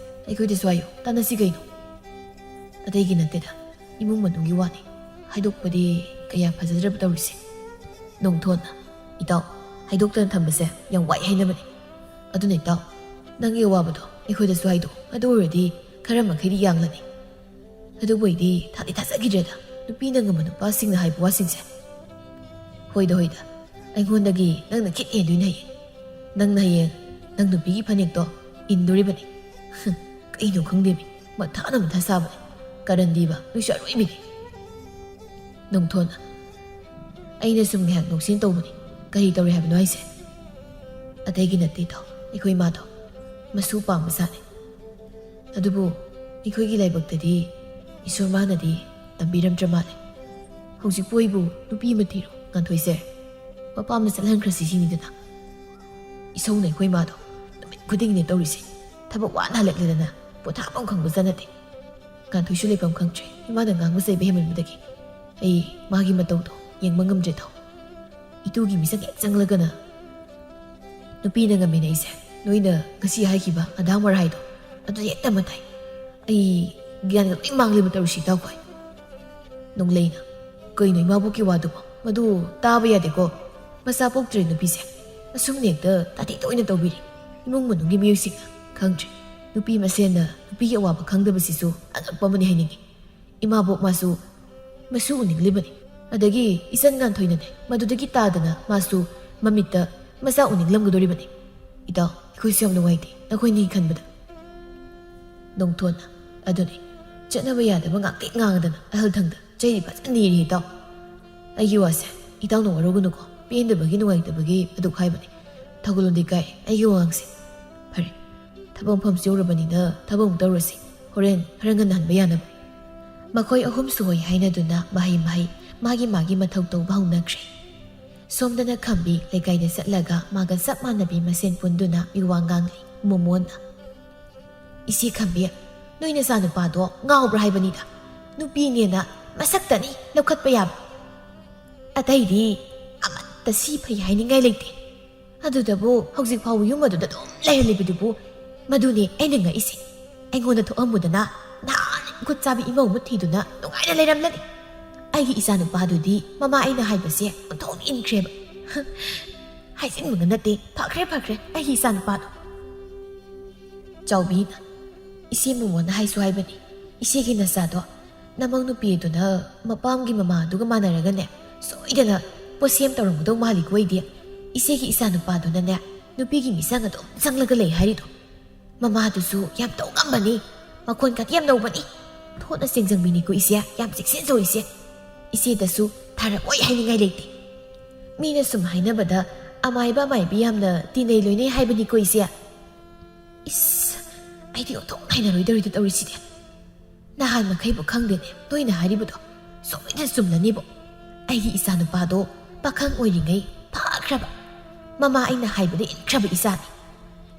ꯑꯩꯈꯣꯏꯗꯁꯨ ꯍꯥꯏꯌꯨ, ꯇꯥꯟꯅꯁꯤ ꯀꯩꯅꯣ꯫" "ꯑꯇꯩꯒꯤ ꯅꯠꯇꯦꯗ, ꯏꯃꯨꯡ ꯃꯅꯨꯡꯒꯤ ꯋꯥꯅꯤ꯫ ꯍꯥꯏꯗꯣꯛꯄꯗꯤ ꯀꯌꯥ ꯐꯖꯗ꯭ꯔꯕ ꯇꯧꯔꯤꯁꯦ꯫" ꯅꯣꯡꯊꯣꯟꯅ, "ꯏꯇꯥꯎ, ꯍꯥꯏꯗꯣꯛꯇꯅ ꯊꯝꯕꯁꯦ ꯌꯥꯝ ꯋꯥꯏ ꯍꯥꯏꯅꯕꯅꯤ꯫ ꯑꯗꯨꯅ ꯏꯇꯥꯎ, ꯅꯪꯒꯤ ꯑꯋꯥꯕꯗꯣ ꯑꯩꯈꯣꯏꯗꯁꯨ ꯍꯥꯏꯗꯣꯛꯑꯣ꯫ ꯑꯗꯨ ꯑꯣꯏꯔꯗꯤ ꯈꯔ ꯃꯈꯩꯗꯤ ꯌꯥꯡꯂꯅꯤ꯫ ꯑꯗꯨꯕꯨ ꯑꯩꯗꯤ ꯊꯥꯗꯤ ꯊꯥꯖꯈꯤꯗ꯭ꯔꯦꯗ, ꯅꯨꯄꯤꯅ ꯉꯝꯕ ꯅꯨꯄꯥꯁꯤꯡꯅ ꯍꯥꯏꯕ ꯋꯥꯁꯤꯡꯁꯦ꯫ ꯍꯣꯏꯗ, ꯍꯣꯏꯗ, ꯑꯩꯉꯣꯟꯗꯒꯤ ꯅꯪꯅ ꯈꯤꯠ ꯍꯦꯟꯗꯣꯏꯅꯦ ꯍꯌꯦꯡ꯫ ꯅꯪꯅ ꯍꯌꯦꯡ ꯅꯪ ꯅꯨꯄꯤꯒꯤ ꯐꯅꯦꯛꯇꯣ ꯏꯟꯗꯣꯔꯤꯕꯅꯤ꯫" ꯍꯨꯝ, ꯀꯩꯅꯣ ꯈꯪꯗꯦꯃꯤ꯫ ꯃꯊꯥꯅ ꯃꯊꯥ ꯁꯥꯕꯅꯦ꯫ ꯀꯔꯟꯗꯤꯕ ꯅꯣꯏꯁꯨ ꯑꯔꯣꯏꯕꯤꯅꯤ꯫ ꯅꯣꯡꯊꯣꯟꯅ, ꯑꯩꯅ ꯁꯨꯝ ꯉꯥꯏꯍꯥꯛ ꯅꯣꯛꯁꯤꯟ ꯇꯧꯕꯅꯤ꯫ ꯀꯔꯤ ꯇꯧꯔꯦ ꯍꯥꯏꯕꯅꯣ ꯍꯥꯏꯁꯦ? ꯑꯇꯩꯒꯤ ꯅꯠꯇꯦ ꯏꯇꯥꯎ, ꯑꯩꯈꯣꯏ ꯏꯃꯥꯗꯣ ꯃꯁꯨ ꯄꯥꯝꯕꯖꯥꯠꯅꯤ꯫ ꯑꯗꯨꯕꯨ ꯑꯩꯈꯣꯏꯒꯤ ꯂꯥꯏꯕꯛꯇꯗꯤ ꯏꯁꯣꯔ ꯃꯥꯅꯗꯤ ꯇꯝꯕꯤꯔꯝꯗ꯭ꯔ ꯃꯥꯜꯂꯦ꯫ ꯍꯧꯖꯤꯛꯄꯨ ꯑꯩꯕꯨ ꯅꯨꯄꯤ ꯑꯃ ꯊꯤꯔꯣ ꯉꯥꯟꯊꯣꯏꯁꯦ, ꯃꯄꯥꯝꯗ ꯆꯠꯍꯟꯈ꯭ꯔꯁꯤ ꯁꯤꯅꯤꯗꯅ꯫ ꯏꯁꯧꯅ ꯑꯩꯈꯣꯏ ꯏꯃꯥꯗꯣ ꯅꯨꯃꯤꯠ ꯈꯨꯗꯤꯡꯒꯤꯅꯦ ꯇꯧꯔꯤꯁꯦ꯫ ꯊꯕꯛ ꯋꯥꯅ ꯍꯜꯂꯛꯂꯦꯗꯅ ꯄꯣꯊꯥꯐꯝ ꯈꯪꯕꯖꯥꯠ ꯅꯠꯇꯦ꯫ ꯉꯥꯟꯊꯣꯏꯁꯨ ꯂꯩꯐꯝ ꯈꯪꯗ꯭ꯔꯦ꯫ ꯏꯃꯥꯅ ꯉꯥꯡꯕ ꯆꯩꯕ ꯍꯦꯟꯃꯟꯕꯗꯒꯤ ꯑꯩ ꯃꯥꯒꯤ ꯃꯇꯧꯗꯣ ꯌꯦꯡꯕ ꯉꯝꯗ꯭ꯔꯦ ꯏꯇꯥꯎ꯫ ꯏꯇꯨꯒꯤ ꯃꯤꯆꯪ ꯍꯦꯛ ꯆꯪꯂꯒꯅ ꯅꯨꯄꯤꯅ ꯉꯝꯃꯦꯅꯦ ꯑꯩꯁꯦ꯫ ꯅꯣꯏꯅ ꯉꯁꯤ ꯍꯥꯏꯈꯤꯕ ꯑꯗꯥ ꯃꯔꯥꯏꯗꯣ ꯑꯗꯨꯗꯤ ꯍꯦꯛꯇ ꯃꯊꯥꯏ꯫ ꯑꯩ ꯒ꯭ꯌꯥꯟꯒ ꯂꯣꯏ ꯃꯥꯡꯂꯦꯕ ꯇꯧꯔꯤꯁꯤ ꯏꯇꯥꯎꯈꯣꯏ꯫ ꯅꯣꯡꯂꯩꯅ, ꯀꯩꯅꯣ ꯏꯃꯥꯕꯣꯛꯀꯤ ꯋꯥꯗꯨꯕꯣ? ꯃꯗꯨ ꯇꯥꯕ ꯌꯥꯗꯦꯀꯣ꯫ ꯃꯆꯥ ꯄꯣꯛꯇ꯭ꯔꯦ ꯅꯨꯄꯤꯁꯦ꯫ ꯑꯁꯨꯝꯅ ꯍꯦꯛꯇ ꯇꯥꯊꯤ ꯇꯣꯏꯅ ꯇꯧꯕꯤꯔꯤ꯫ ꯏꯃꯨꯡ ꯃꯅꯨꯡꯒꯤ ꯃꯤꯑꯣꯏꯁꯤꯡꯅ ꯈꯪꯗ꯭ꯔꯦ꯫ ꯅꯨꯄꯤ ꯃꯁꯦꯟꯅ ꯅꯨꯄꯤꯒꯤ ꯑꯋꯥꯕ ꯈꯪꯗꯕꯁꯤꯁꯨ ꯑꯉꯛꯄ ꯑꯃꯅꯤ ꯍꯥꯏꯅꯤꯡꯉꯤ꯫ ꯏꯃꯥꯕꯣꯛ ꯃꯥꯁꯨ ꯃꯁꯨ ꯎꯅꯤꯡꯂꯤꯕꯅꯤ꯫ ꯑꯗꯒꯤ ꯏꯆꯟ ꯉꯥꯟꯊꯣꯏꯅꯅꯦ ꯃꯗꯨꯗꯒꯤ ꯇꯥꯗꯅ ꯃꯥꯁꯨ ꯃꯃꯤꯠꯇ ꯃꯆꯥ ꯎꯅꯤꯡꯂꯝꯒꯗꯣꯔꯤꯕꯅꯤ꯫ ꯏꯇꯥꯎ, ꯑꯩꯈꯣꯏꯁꯨ ꯌꯥꯝ ꯅꯨꯡꯉꯥꯏꯇꯦ ꯅꯈꯣꯏꯅꯤ ꯈꯟꯕꯗ꯫ ꯅꯣꯡꯊꯣꯟꯅ, ꯑꯗꯨꯅꯤ, ꯆꯠꯅꯕ ꯌꯥꯗꯕ ꯉꯥꯛꯇ ꯉꯥꯡꯗꯅ ꯑꯍꯜ ꯊꯪꯗ ꯆꯩꯗꯤ ꯐꯖꯅ ꯅꯤꯔꯤ ꯏꯇꯥꯎ꯫ ꯑꯩꯒꯤ ꯋꯥꯁꯦ ꯏꯇꯥꯎꯅ ꯋꯥꯔꯧꯒꯅꯨꯀꯣ, ꯄꯦꯟꯗꯕꯒꯤ ꯅꯨꯡꯉꯥꯏꯇꯕꯒꯤ ꯑꯗꯨꯛ ꯍꯥꯏꯕꯅꯤ꯫ ꯊꯧꯒꯜꯂꯣꯟꯗꯤ ꯀꯥꯏ ꯑꯩꯒꯤ ꯋꯥꯉꯥꯡꯁꯦ꯫ ꯐꯔꯦ, ꯊꯕꯛ ꯃꯐꯝꯁꯨ ꯌꯧꯔꯕꯅꯤꯅ ꯊꯕꯛ ꯑꯃꯨꯛ ꯇꯧꯔꯁꯤ꯫ ꯍꯣꯔꯦꯟ ꯈꯔ ꯉꯟꯅ ꯍꯟꯕ ꯌꯥꯅꯕ꯫ ꯃꯈꯣꯏ ꯑꯍꯨꯝꯁꯨ ꯍꯣꯏ ꯍꯥꯏꯅꯗꯨꯅ ꯃꯍꯩ ꯃꯍꯩ ꯃꯥꯒꯤ ꯃꯥꯒꯤ ꯃꯊꯧ ꯇꯧꯕ ꯍꯧꯅꯈ꯭ꯔꯦ꯫ ꯁꯣꯝꯗꯅ ꯈꯝꯕꯤ ꯂꯩꯀꯥꯏꯗ ꯆꯠꯂꯒ ꯃꯥꯒ ꯆꯞ ꯃꯥꯟꯅꯕꯤ ꯃꯁꯦꯟ ꯄꯨꯟꯗꯨꯅ ꯃꯤꯋꯥ ꯉꯥꯡꯂꯤ꯫ ꯃꯣꯃꯣꯟꯅ, "ꯏꯆꯦ ꯈꯝꯕꯤ, ꯅꯣꯏ ꯅꯆꯥꯅꯨꯄꯥꯗꯣ ꯉꯥꯎꯕ꯭ꯔꯥ ꯍꯥꯏꯕꯅꯤꯗ꯫ ꯅꯨꯄꯤꯅꯦꯅ ꯃꯁꯛꯇꯅꯤ ꯂꯧꯈꯠꯄ ꯌꯥꯕ꯫ ꯑꯇꯩꯗꯤ ꯑꯃꯠꯇ ꯁꯤ ꯐꯩ ꯍꯥꯏꯅꯤꯡꯉꯥꯏ ꯂꯩꯇꯦ꯫ ꯑꯗꯨꯗꯕꯨ ꯍꯧꯖꯤꯛ ꯐꯥꯎꯕ ꯌꯨꯝ ꯑꯗꯨꯗ ꯑꯗꯨꯝ ꯂꯩꯍꯜꯂꯤꯕꯗꯨꯕꯨ ꯃꯗꯨꯅꯦ ꯑꯩꯅ ꯉꯛꯏꯁꯦ꯫ ꯑꯩꯉꯣꯟꯗ ꯊꯣꯛꯑꯝꯃꯨꯗꯅ ꯅꯍꯥꯟ ꯈꯨꯠ ꯆꯥꯕꯤ ꯏꯃꯧ ꯑꯃ ꯊꯤꯗꯨꯅ ꯅꯨꯡꯉꯥꯏꯅ ꯂꯩꯔꯝꯂꯅꯤ꯫ ꯑꯩꯒꯤ ꯏꯆꯥꯅꯨꯄꯥꯗꯨꯗꯤ ꯃꯃꯥ ꯑꯩꯅ ꯍꯥꯏꯕꯁꯦ ꯑꯣꯟꯊꯣꯛꯅ ꯏꯟꯈ꯭ꯔꯦꯕ꯫ ꯍꯥꯏꯖꯤꯟꯕꯒ ꯅꯠꯇꯦ, ꯐꯈ꯭ꯔꯦ, ꯐꯈ꯭ꯔꯦ ꯑꯩꯒꯤ ꯏꯆꯥꯅꯨꯄꯥꯗꯣ꯫" ꯆꯥꯎꯕꯤꯅ, "ꯏꯆꯦ ꯃꯣꯃꯣꯅ ꯍꯥꯏꯁꯨ ꯍꯥꯏꯕꯅꯤ, ꯏꯆꯦꯒꯤ ꯅꯆꯥꯗꯣ ꯅꯃꯧ ꯅꯨꯄꯤꯗꯨꯅ ꯃꯄꯥꯝꯒꯤ ꯃꯃꯥꯗꯨꯒ ꯃꯥꯟꯅꯔꯒꯅꯦ, ꯁꯣꯏꯗꯅ ꯄꯣꯠꯁꯦꯝ ꯇꯧꯔꯝꯒꯗꯧ ꯃꯥꯜꯂꯤꯀꯣ ꯑꯩꯗꯤ꯫ ꯏꯆꯦꯒꯤ ꯏꯆꯥꯅꯨꯄꯥꯗꯨꯅꯅꯦ, ꯅꯨꯄꯤꯒꯤ ꯃꯤꯆꯪ ꯑꯗꯨꯝ ꯆꯪꯂꯒ ꯂꯩ ꯍꯥꯏꯔꯤꯗꯣ꯫ ꯃꯃꯥꯗꯨꯁꯨ ꯌꯥꯝ ꯇꯧ ꯉꯝꯕꯅꯤ꯫ ꯃꯈꯣꯟ ꯀꯥꯇꯤ ꯌꯥꯝ ꯅꯧꯕꯅꯤ꯫ ꯊꯣꯠꯅ ꯆꯦꯡꯖꯪꯕꯤꯅꯤꯀꯣ ꯏꯆꯦ, ꯌꯥꯝ ꯆꯦꯛꯁꯤꯟꯖꯧ ꯏꯆꯦ꯫ ꯏꯆꯦꯗꯁꯨ ꯊꯥꯔꯛꯑꯣꯏ ꯍꯥꯏꯅꯤꯡꯉꯥꯏ ꯂꯩꯇꯦ꯫ ꯃꯤꯅ ꯁꯨꯝ ꯍꯥꯏꯅꯕꯗ ꯑꯃꯥꯏꯕ ꯑꯃꯥꯏꯕꯤ ꯌꯥꯝꯅ ꯇꯤꯟꯅꯩ ꯂꯣꯏꯅꯩ ꯍꯥꯏꯕꯅꯤꯀꯣ ꯏꯆꯦ꯫ ꯏꯁ, ꯑꯩꯗꯤ ꯑꯣꯟꯊꯣꯛꯅ ꯍꯩꯅꯔꯣꯏꯗꯧꯔꯤꯗ ꯇꯧꯔꯤꯁꯤꯗꯤ꯫ ꯅꯍꯥꯟ ꯃꯈꯩꯕꯨ ꯈꯪꯗꯦꯅꯦ, ꯅꯣꯏꯅ ꯍꯥꯏꯔꯤꯕꯗꯣ ꯁꯣꯏꯗꯅ ꯆꯨꯝꯂꯅꯤꯕꯣ꯫ ꯑꯩꯒꯤ ꯏꯆꯥꯅꯨꯄꯥꯗꯣ ꯄꯥꯈꯪ ꯑꯣꯏꯔꯤꯉꯩ ꯐꯥꯈ꯭ꯔꯕ, ꯃꯃꯥ ꯑꯩꯅ ꯍꯥꯏꯕꯗ ꯏꯟꯈ꯭ꯔꯕ ꯏꯆꯥꯅꯤ꯫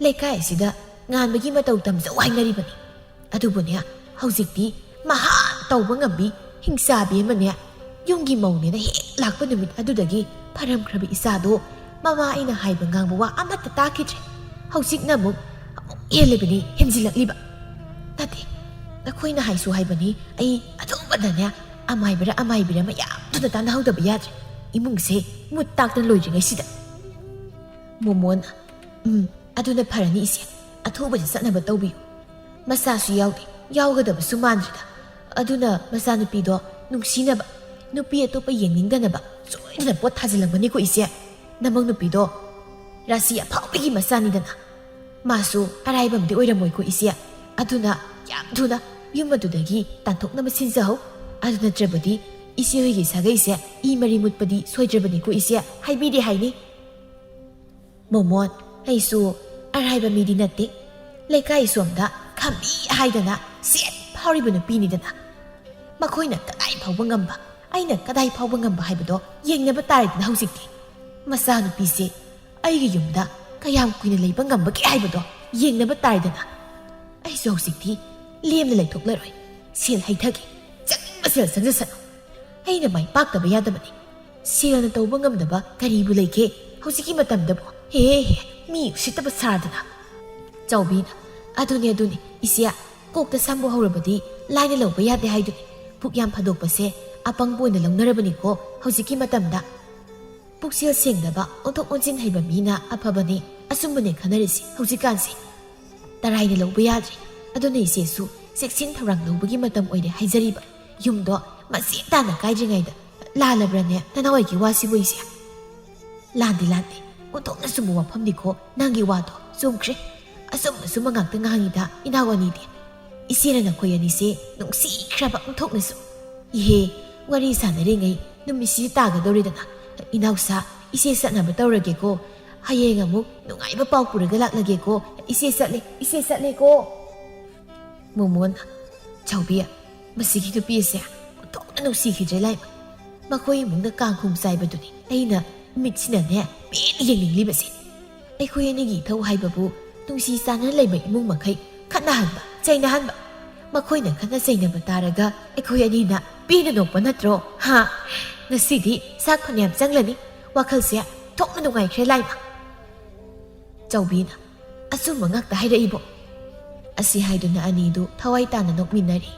ꯂꯩꯀꯥꯏ ꯑꯁꯤꯗ ꯉꯥꯟꯕꯒꯤ ꯃꯇꯧ ꯇꯝꯖꯧ ꯍꯥꯏꯅꯔꯤꯕꯅꯤ꯫ ꯑꯗꯨꯕꯨꯅꯦ, ꯍꯧꯖꯤꯛꯇꯤ ꯃꯍꯥ ꯇꯧꯕ ꯉꯝꯕꯤ ꯍꯤꯡꯆꯥꯕꯤ ꯑꯃꯅꯦ, ꯌꯨꯝꯒꯤ ꯃꯧꯅꯦꯅ ꯍꯦꯛ ꯂꯥꯛꯄ ꯅꯨꯃꯤꯠ ꯑꯗꯨꯗꯒꯤ ꯐꯔꯝꯈ꯭ꯔꯕ ꯏꯆꯥꯗꯣ ꯃꯃꯥ ꯑꯩꯅ ꯍꯥꯏꯕ ꯉꯥꯡꯕ ꯋꯥ ꯑꯃꯠꯇ ꯇꯥꯈꯤꯗ꯭ꯔꯦ꯫ ꯍꯧꯖꯤꯛꯅ ꯑꯃꯨꯛ, ꯑꯃꯨꯛ ꯍꯦꯜꯂꯤꯕꯅꯤ ꯍꯦꯟꯖꯤꯜꯂꯛꯂꯤꯕ꯫ ꯅꯠꯇꯦ, ꯅꯈꯣꯏꯅ ꯍꯥꯏꯁꯨ ꯍꯥꯏꯕꯅꯤ, ꯑꯩ ꯑꯗꯨꯒꯨꯝꯕꯗꯅꯦ ꯑꯃꯥꯏꯕꯔ ꯑꯃꯥꯏꯕꯤꯔ ꯃꯌꯥꯝꯗꯨꯅ ꯇꯥꯟꯅꯍꯧꯗꯕ ꯌꯥꯗ꯭ꯔꯦ꯫ ꯏꯃꯨꯡꯁꯦ ꯃꯨꯠ ꯇꯥꯛꯇꯅ ꯂꯣꯏꯗ꯭ꯔꯤꯉꯩꯁꯤꯗ꯫ ꯃꯣꯃꯣꯟ, ꯎꯝ, ꯑꯗꯨꯅ ꯐꯔꯅꯤ ꯏꯆꯦ, ꯑꯊꯨꯕꯗ ꯆꯠꯅꯕ ꯇꯧꯕꯤꯌꯨ꯫ ꯃꯆꯥꯁꯨ ꯌꯥꯎꯗꯦ, ꯌꯥꯎꯒꯗꯕꯁꯨ ꯃꯥꯟꯗ꯭ꯔꯦꯗ꯫ ꯑꯗꯨꯅ ꯃꯆꯥꯅꯨꯄꯤꯗꯣ ꯅꯨꯡꯁꯤꯅꯕ, ꯅꯨꯄꯤ ꯑꯇꯣꯞꯄ ꯌꯦꯡꯅꯤꯡꯗꯅꯕ ꯁꯣꯏꯗꯅ ꯄꯣꯠ ꯊꯥꯖꯤꯜꯂꯝꯒꯅꯤꯀꯣ ꯏꯆꯦ꯫ ꯅꯃꯧ ꯅꯨꯄꯤꯗꯣ ꯔꯥꯁꯤ ꯑꯐꯥꯎꯕꯒꯤ ꯃꯆꯥꯅꯤꯗꯅ꯫ ꯃꯥꯁꯨ ꯑꯔꯥꯏꯕ ꯑꯃꯗꯤ ꯑꯣꯏꯔꯝꯃꯣꯏꯀꯣ ꯏꯆꯦ꯫ ꯑꯗꯨꯅ ꯌꯥꯝ ꯊꯨꯅ ꯌꯨꯝ ꯑꯗꯨꯗꯒꯤ ꯇꯥꯟꯊꯣꯛꯅꯕ ꯁꯤꯟꯖꯍꯧ꯫ ꯑꯗꯨ ꯅꯠꯇ꯭ꯔꯕꯗꯤ ꯏꯆꯦ ꯍꯣꯏꯒꯤ ꯁꯥꯒꯩꯁꯦ ꯏ ꯃꯔꯤ ꯃꯨꯠꯄꯗꯤ ꯁꯣꯏꯗ꯭ꯔꯕꯅꯤꯀꯣ ꯏꯆꯦ, ꯍꯥꯏꯕꯤꯔꯦ ꯍꯥꯏꯅꯤ꯫ ꯃꯣꯃꯣꯟ, ꯑꯩꯁꯨ ꯑꯔꯥꯏꯕ ꯃꯤꯗꯤ ꯅꯠꯇꯦ꯫ ꯂꯩꯀꯥꯏ ꯁꯣꯝꯗ ꯈꯝꯕꯤ ꯍꯥꯏꯗꯅ ꯁꯦꯠ ꯐꯥꯎꯔꯤꯕ ꯅꯨꯄꯤꯅꯤꯗꯅ꯫ ꯃꯈꯣꯏꯅ ꯀꯗꯥꯏ ꯐꯥꯎꯕ ꯉꯝꯕ, ꯑꯩꯅ ꯀꯗꯥꯏ ꯐꯥꯎꯕ ꯉꯝꯕ ꯍꯥꯏꯕꯗꯣ ꯌꯦꯡꯅꯕ ꯇꯥꯔꯦꯗꯅ ꯍꯧꯖꯤꯛꯇꯤ꯫ ꯃꯆꯥꯅꯨꯄꯤꯁꯦ ꯑꯩꯒꯤ ꯌꯨꯝꯗ ꯀꯌꯥꯝ ꯀꯨꯏꯅ ꯂꯩꯕ ꯉꯝꯕꯒꯦ ꯍꯥꯏꯕꯗꯣ ꯌꯦꯡꯅꯕ ꯇꯥꯔꯦꯗꯅ꯫ ꯑꯩꯁꯨ ꯍꯧꯖꯤꯛꯇꯤ ꯂꯦꯝꯅ ꯂꯩꯊꯣꯛꯂꯔꯣꯏ꯫ ꯁꯦꯜ ꯍꯩꯊꯒꯦ, ꯆꯪꯅꯤꯡꯕ ꯁꯦꯜ ꯆꯪꯖꯁꯅꯨ꯫ ꯑꯩꯅ ꯃꯥꯏ ꯄꯥꯛꯇꯕ ꯌꯥꯗꯕꯅꯤ꯫ ꯁꯦꯜꯅ ꯇꯧꯕ ꯉꯝꯗꯕ ꯀꯔꯤꯕꯨ ꯂꯩꯒꯦ ꯍꯧꯖꯤꯛꯀꯤ ꯃꯇꯝꯗꯕꯨ? ꯍꯦ ꯍꯦ, ꯃꯤ ꯎꯁꯤꯠꯇꯕ ꯁꯥꯗꯅ꯫ ꯆꯥꯎꯕꯤꯅ, ꯑꯗꯨꯅꯦ, ꯑꯗꯨꯅꯦ, ꯏꯆꯦ, ꯀꯣꯛꯇ ꯁꯝꯕꯨ ꯍꯧꯔꯕꯗꯤ ꯂꯥꯏꯅ ꯂꯧꯕ ꯌꯥꯗꯦ ꯍꯥꯏꯗꯨꯅꯤ꯫ ꯄꯨꯛ ꯌꯥꯝ ꯐꯥꯗꯣꯛꯄꯁꯦ ꯑꯄꯪꯕ ꯑꯣꯏꯅ ꯂꯧꯅꯔꯕꯅꯤꯀꯣ ꯍꯧꯖꯤꯛꯀꯤ ꯃꯇꯝꯗ꯫ ꯄꯨꯛꯆꯦꯜ ꯁꯦꯡꯗꯕ, ꯑꯣꯟꯊꯣꯛ ꯑꯣꯟꯁꯤꯟ ꯍꯩꯕ ꯃꯤꯅ ꯑꯐꯕꯅꯦ, ꯑꯆꯨꯝꯕꯅꯦ ꯈꯟꯅꯔꯤꯁꯤ ꯍꯧꯖꯤꯛꯀꯥꯟꯁꯤ꯫ ꯇꯔꯥꯏꯅ ꯂꯧꯕ ꯌꯥꯗ꯭ꯔꯦ꯫ ꯑꯗꯨꯅ ꯏꯆꯦꯁꯨ ꯆꯦꯛꯁꯤꯟ ꯊꯧꯔꯥꯡ ꯂꯧꯕꯒꯤ ꯃꯇꯝ ꯑꯣꯏꯔꯦ ꯍꯥꯏꯖꯔꯤꯕ꯫ ꯌꯨꯝꯗꯣ ꯃꯆꯦꯠ ꯇꯥꯅ ꯀꯥꯏꯗ꯭ꯔꯤꯉꯩꯗ ꯂꯥꯜꯂꯕ꯭ꯔꯅꯦ ꯅꯅꯥꯎ ꯑꯩꯒꯤ ꯋꯥꯁꯤꯕꯨ ꯏꯆꯦ? ꯂꯥꯟꯗꯦ, ꯂꯥꯟꯗꯦ꯫ ꯑꯣꯟꯊꯣꯛꯅ ꯆꯨꯝꯕ ꯋꯥꯐꯝꯅꯤꯀꯣ ꯅꯪꯒꯤ ꯋꯥꯗꯣ꯫ ꯆꯨꯝꯈ꯭ꯔꯦ꯫ ꯑꯆꯨꯝ ꯑꯆꯨꯝꯕ ꯉꯥꯛꯇ ꯉꯥꯡꯉꯤꯗ ꯏꯅꯥꯎ ꯑꯅꯤꯗꯤ꯫ ꯏꯆꯦꯅ ꯅꯈꯣꯏ ꯑꯅꯤꯁꯦ ꯅꯨꯡꯁꯤꯈ꯭ꯔꯕ ꯑꯣꯟꯊꯣꯛꯅꯁꯨ꯫ ꯏꯍꯦ, ꯋꯥꯔꯤ ꯁꯥꯟꯅꯔꯤꯉꯩ ꯅꯨꯃꯤꯠꯁꯤ ꯇꯥꯒꯗꯧꯔꯦꯗꯅ꯫ ꯏꯅꯥꯎꯁꯥ, ꯏꯆꯦ ꯆꯠꯅꯕ ꯇꯧꯔꯒꯦꯀꯣ꯫ ꯍꯌꯦꯡ ꯑꯃꯨꯛ ꯅꯨꯡꯉꯥꯏꯕ ꯄꯥꯎ ꯄꯨꯔꯒ ꯂꯥꯛꯂꯒꯦꯀꯣ꯫ ꯏꯆꯦ ꯆꯠꯂꯦ, ꯏꯆꯦ ꯆꯠꯂꯦꯀꯣ꯫ ꯃꯣꯃꯣꯅ, "ꯆꯥꯎꯕꯤ, ꯃꯁꯤꯒꯤ ꯅꯨꯄꯤ ꯑꯁꯦ ꯑꯣꯟꯊꯣꯛꯅ ꯅꯨꯡꯁꯤꯈꯤꯗ꯭ꯔꯦ ꯂꯥꯏꯃ꯫ ꯃꯈꯣꯏ ꯏꯃꯨꯡꯗ ꯀꯥꯡꯈꯣꯡ ꯆꯥꯏꯕꯗꯨꯅꯤ ꯑꯩꯅ ꯃꯤꯠꯁꯤꯅꯅꯦ ꯄꯦꯟꯅ ꯌꯦꯡꯅꯤꯡꯂꯤꯕꯁꯦ꯫ ꯑꯩꯈꯣꯏ ꯑꯅꯤꯒꯤ ꯏꯊꯧ ꯍꯥꯏꯕꯕꯨ ꯅꯨꯡꯁꯤ ꯆꯥꯟꯅꯅ ꯂꯩꯕ ꯏꯃꯨꯡ ꯃꯈꯩ ꯈꯠꯅꯍꯟꯕ, ꯆꯩꯅꯍꯟꯕ꯫ ꯃꯈꯣꯏꯅ ꯈꯠꯅ ꯆꯩꯅꯕ ꯇꯥꯔꯒ ꯑꯩꯈꯣꯏ ꯑꯅꯤꯅ ꯄꯦꯟꯅ ꯅꯣꯛꯄ ꯅꯠꯇ꯭ꯔꯣ? ꯍꯥ? ꯉꯁꯤꯗꯤ ꯆꯥꯛ ꯐꯅꯌꯥꯝ ꯆꯪꯂꯅꯤ꯫ ꯋꯥꯈꯜꯁꯦ ꯊꯣꯛꯅ ꯅꯨꯡꯉꯥꯏꯈ꯭ꯔꯦ ꯂꯥꯏꯃ꯫ ꯆꯥꯎꯕꯤꯅ, "ꯑꯆꯨꯝꯕ ꯉꯥꯛꯇ ꯍꯥꯏꯔꯛꯏꯕꯣ?" ꯑꯁꯤ ꯍꯥꯏꯗꯨꯅ ꯑꯅꯤꯗꯨ ꯊꯋꯥꯏ ꯇꯥꯅ ꯅꯣꯛꯃꯤꯟꯅꯔꯤ꯫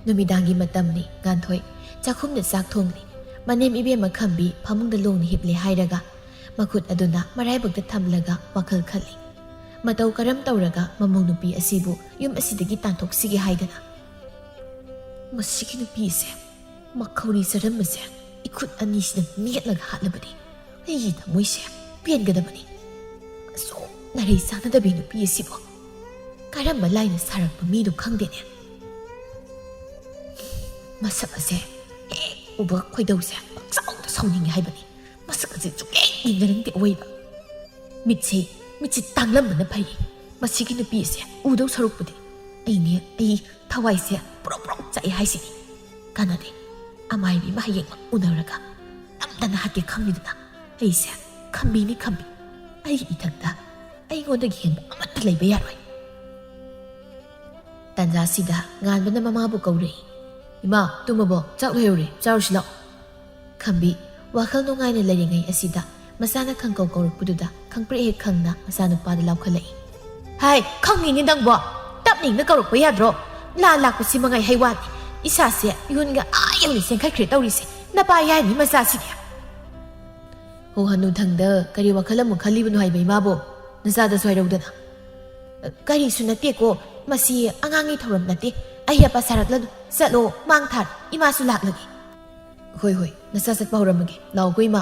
ꯅꯨꯃꯤꯗꯥꯡꯒꯤ ꯃꯇꯝꯅꯤ꯫ ꯉꯥꯟꯊꯣꯏ ꯆꯥꯛꯈꯨꯝꯗ ꯆꯥꯛ ꯊꯣꯡꯂꯤ꯫ ꯃꯅꯦꯝ ꯏꯕꯦꯝꯃ ꯈꯝꯕꯤ ꯐꯃꯨꯡꯗ ꯂꯣꯡꯅ ꯍꯤꯞꯂꯦ ꯍꯥꯏꯔꯒ ꯃꯈꯨꯠ ꯑꯗꯨꯅ ꯃꯔꯥꯏꯕꯛꯇ ꯊꯝꯂꯒ ꯋꯥꯈꯜ ꯈꯜꯂꯤ꯫ ꯃꯇꯧ ꯀꯔꯝ ꯇꯧꯔꯒ ꯃꯃꯧ ꯅꯨꯄꯤ ꯑꯁꯤꯕꯨ ꯌꯨꯝ ꯑꯁꯤꯗꯒꯤ ꯇꯥꯟꯊꯣꯛꯁꯤꯒꯦ ꯍꯥꯏꯗꯅ? ꯃꯁꯤꯒꯤ ꯅꯨꯄꯤꯁꯦ, ꯃꯈꯧꯔꯤ ꯆꯔꯝꯕꯁꯦ ꯏꯈꯨꯠ ꯑꯅꯤꯁꯤꯅ ꯃꯦꯠꯂꯒ ꯍꯥꯠꯂꯕꯗꯤ ꯑꯩꯒꯤ ꯊꯃꯣꯏꯁꯦ ꯄꯦꯟꯒꯗꯕꯅꯤ꯫ ꯑꯁꯨꯛ ꯅꯥꯔꯩ ꯆꯥꯟꯅꯗꯕꯤ ꯅꯨꯄꯤ ꯑꯁꯤꯕꯨ ꯀꯔꯝꯕ ꯂꯥꯏꯅ ꯁꯥꯔꯛꯄ ꯃꯤꯅꯣ ꯈꯪꯗꯦꯅꯦ꯫ ꯃꯁꯛ ꯑꯁꯦ ꯍꯦꯛ ꯎꯕ ꯈꯣꯏꯗꯧꯁꯦ ꯄꯪꯁꯥꯎꯗ ꯁꯥꯎꯅꯤꯡꯉꯦ ꯍꯥꯏꯕꯅꯤ꯫ ꯃꯁꯛ ꯑꯁꯦ ꯁꯨꯛꯌꯦꯡ ꯌꯦꯡꯅꯅꯤꯡꯗꯦ ꯑꯑꯣꯏꯕ꯫ ꯃꯤꯠꯁꯦ, ꯃꯤꯠꯁꯦ ꯇꯥꯡꯂꯝꯕꯅ ꯐꯩ꯫ ꯃꯁꯤꯒꯤ ꯅꯨꯄꯤ ꯑꯁꯦ ꯎꯗꯧ ꯁꯔꯨꯛꯄꯨꯗꯤ ꯑꯩꯅꯦ, ꯑꯩ ꯊꯋꯥꯏꯁꯦ ꯄ꯭ꯔꯣꯛ ꯄ꯭ꯔꯣꯛ ꯆꯥꯛꯑꯦ ꯍꯥꯏꯁꯤꯅꯤ꯫ ꯀꯥꯟꯅꯗꯦ꯫ ꯑꯃꯥꯏꯕꯤ ꯑꯃ ꯍꯌꯦꯡꯃꯛ ꯎꯅꯔꯒ ꯅꯝꯗꯅ ꯍꯥꯠꯀꯦ ꯈꯪꯉꯤꯗꯅ꯫ ꯑꯩꯁꯦ ꯈꯝꯕꯤꯅꯤ ꯈꯝꯕꯤ꯫ ꯑꯩꯒꯤ ꯏꯊꯛꯇ ꯑꯩꯉꯣꯟꯗꯒꯤ ꯍꯦꯟꯕ ꯑꯃꯠꯇ ꯂꯩꯕ ꯌꯥꯔꯣꯏ꯫ ꯇꯥꯟꯖꯥꯁꯤꯗ ꯉꯥꯟꯕꯅ ꯃꯃꯥꯕꯨ ꯀꯧꯔꯛꯏ꯫ "ꯏꯃꯥ, ꯇꯨꯝꯃꯕꯣ? ꯆꯥꯛ ꯂꯣꯏꯍꯧꯔꯦ, ꯆꯥꯔꯨꯁꯤ ꯂꯥꯛꯑꯣ꯫" ꯈꯝꯕꯤ ꯋꯥꯈꯜ ꯅꯨꯡꯉꯥꯏꯅ ꯂꯩꯔꯤꯉꯩ ꯑꯁꯤꯗ ꯃꯆꯥꯅ ꯈꯪꯀꯧ ꯀꯧꯔꯛꯄꯗꯨꯗ ꯈꯪꯄ꯭ꯔꯦꯛ ꯍꯦꯛ ꯈꯪꯅ ꯃꯆꯥꯅꯨꯄꯥꯗ ꯂꯥꯎꯈꯠꯂꯛꯏ꯫ "ꯍꯥꯏ, ꯈꯪꯉꯤꯅꯤ ꯅꯪꯕꯣ꯫ ꯇꯞꯅ ꯏꯪꯅ ꯀꯧꯔꯛꯄ ꯌꯥꯗ꯭ꯔꯣ? ꯂꯥꯟ ꯂꯥꯛꯄꯁꯤ ꯃꯉꯥꯏ ꯍꯩꯋꯥꯅꯤ꯫ ꯏꯁꯥꯁꯦ ꯌꯨꯟꯒ ꯑꯥ ꯌꯧꯅ ꯆꯦꯟꯈꯠꯈ꯭ꯔꯦ ꯇꯧꯔꯤꯁꯦ꯫ ꯅꯄꯥ ꯌꯥꯏꯅꯤ ꯃꯆꯥꯁꯤꯗꯤ꯫" "ꯍꯣ ꯍꯅꯨꯊꯪꯗ ꯀꯔꯤ ꯋꯥꯈꯜ ꯑꯃꯨꯛ ꯈꯜꯂꯤꯕꯅꯣ ꯍꯥꯏꯕ ꯏꯃꯥꯕꯣ? ꯅꯆꯥꯗꯁꯨ ꯍꯥꯏꯔꯧꯗꯅ꯫" "ꯀꯔꯤꯁꯨ ꯅꯠꯇꯦꯀꯣ, ꯃꯁꯤ ꯑꯉꯥꯡꯒꯤ ꯊꯧꯔꯝ ꯅꯠꯇꯦ꯫ ꯑꯍꯩ ꯑꯄꯥ ꯁꯥꯔꯛꯂꯅꯨ꯫ ꯆꯠꯂꯣ, ꯃꯥꯡ ꯊꯥꯔꯣ, ꯏꯃꯥꯁꯨ ꯂꯥꯛꯂꯒꯦ꯫" "ꯍꯣꯏ, ꯍꯣꯏ, ꯅꯆꯥ ꯆꯠꯄ ꯍꯧꯔꯝꯃꯒꯦ꯫ ꯂꯥꯛꯑꯣꯀꯣ, ꯏꯃꯥ꯫"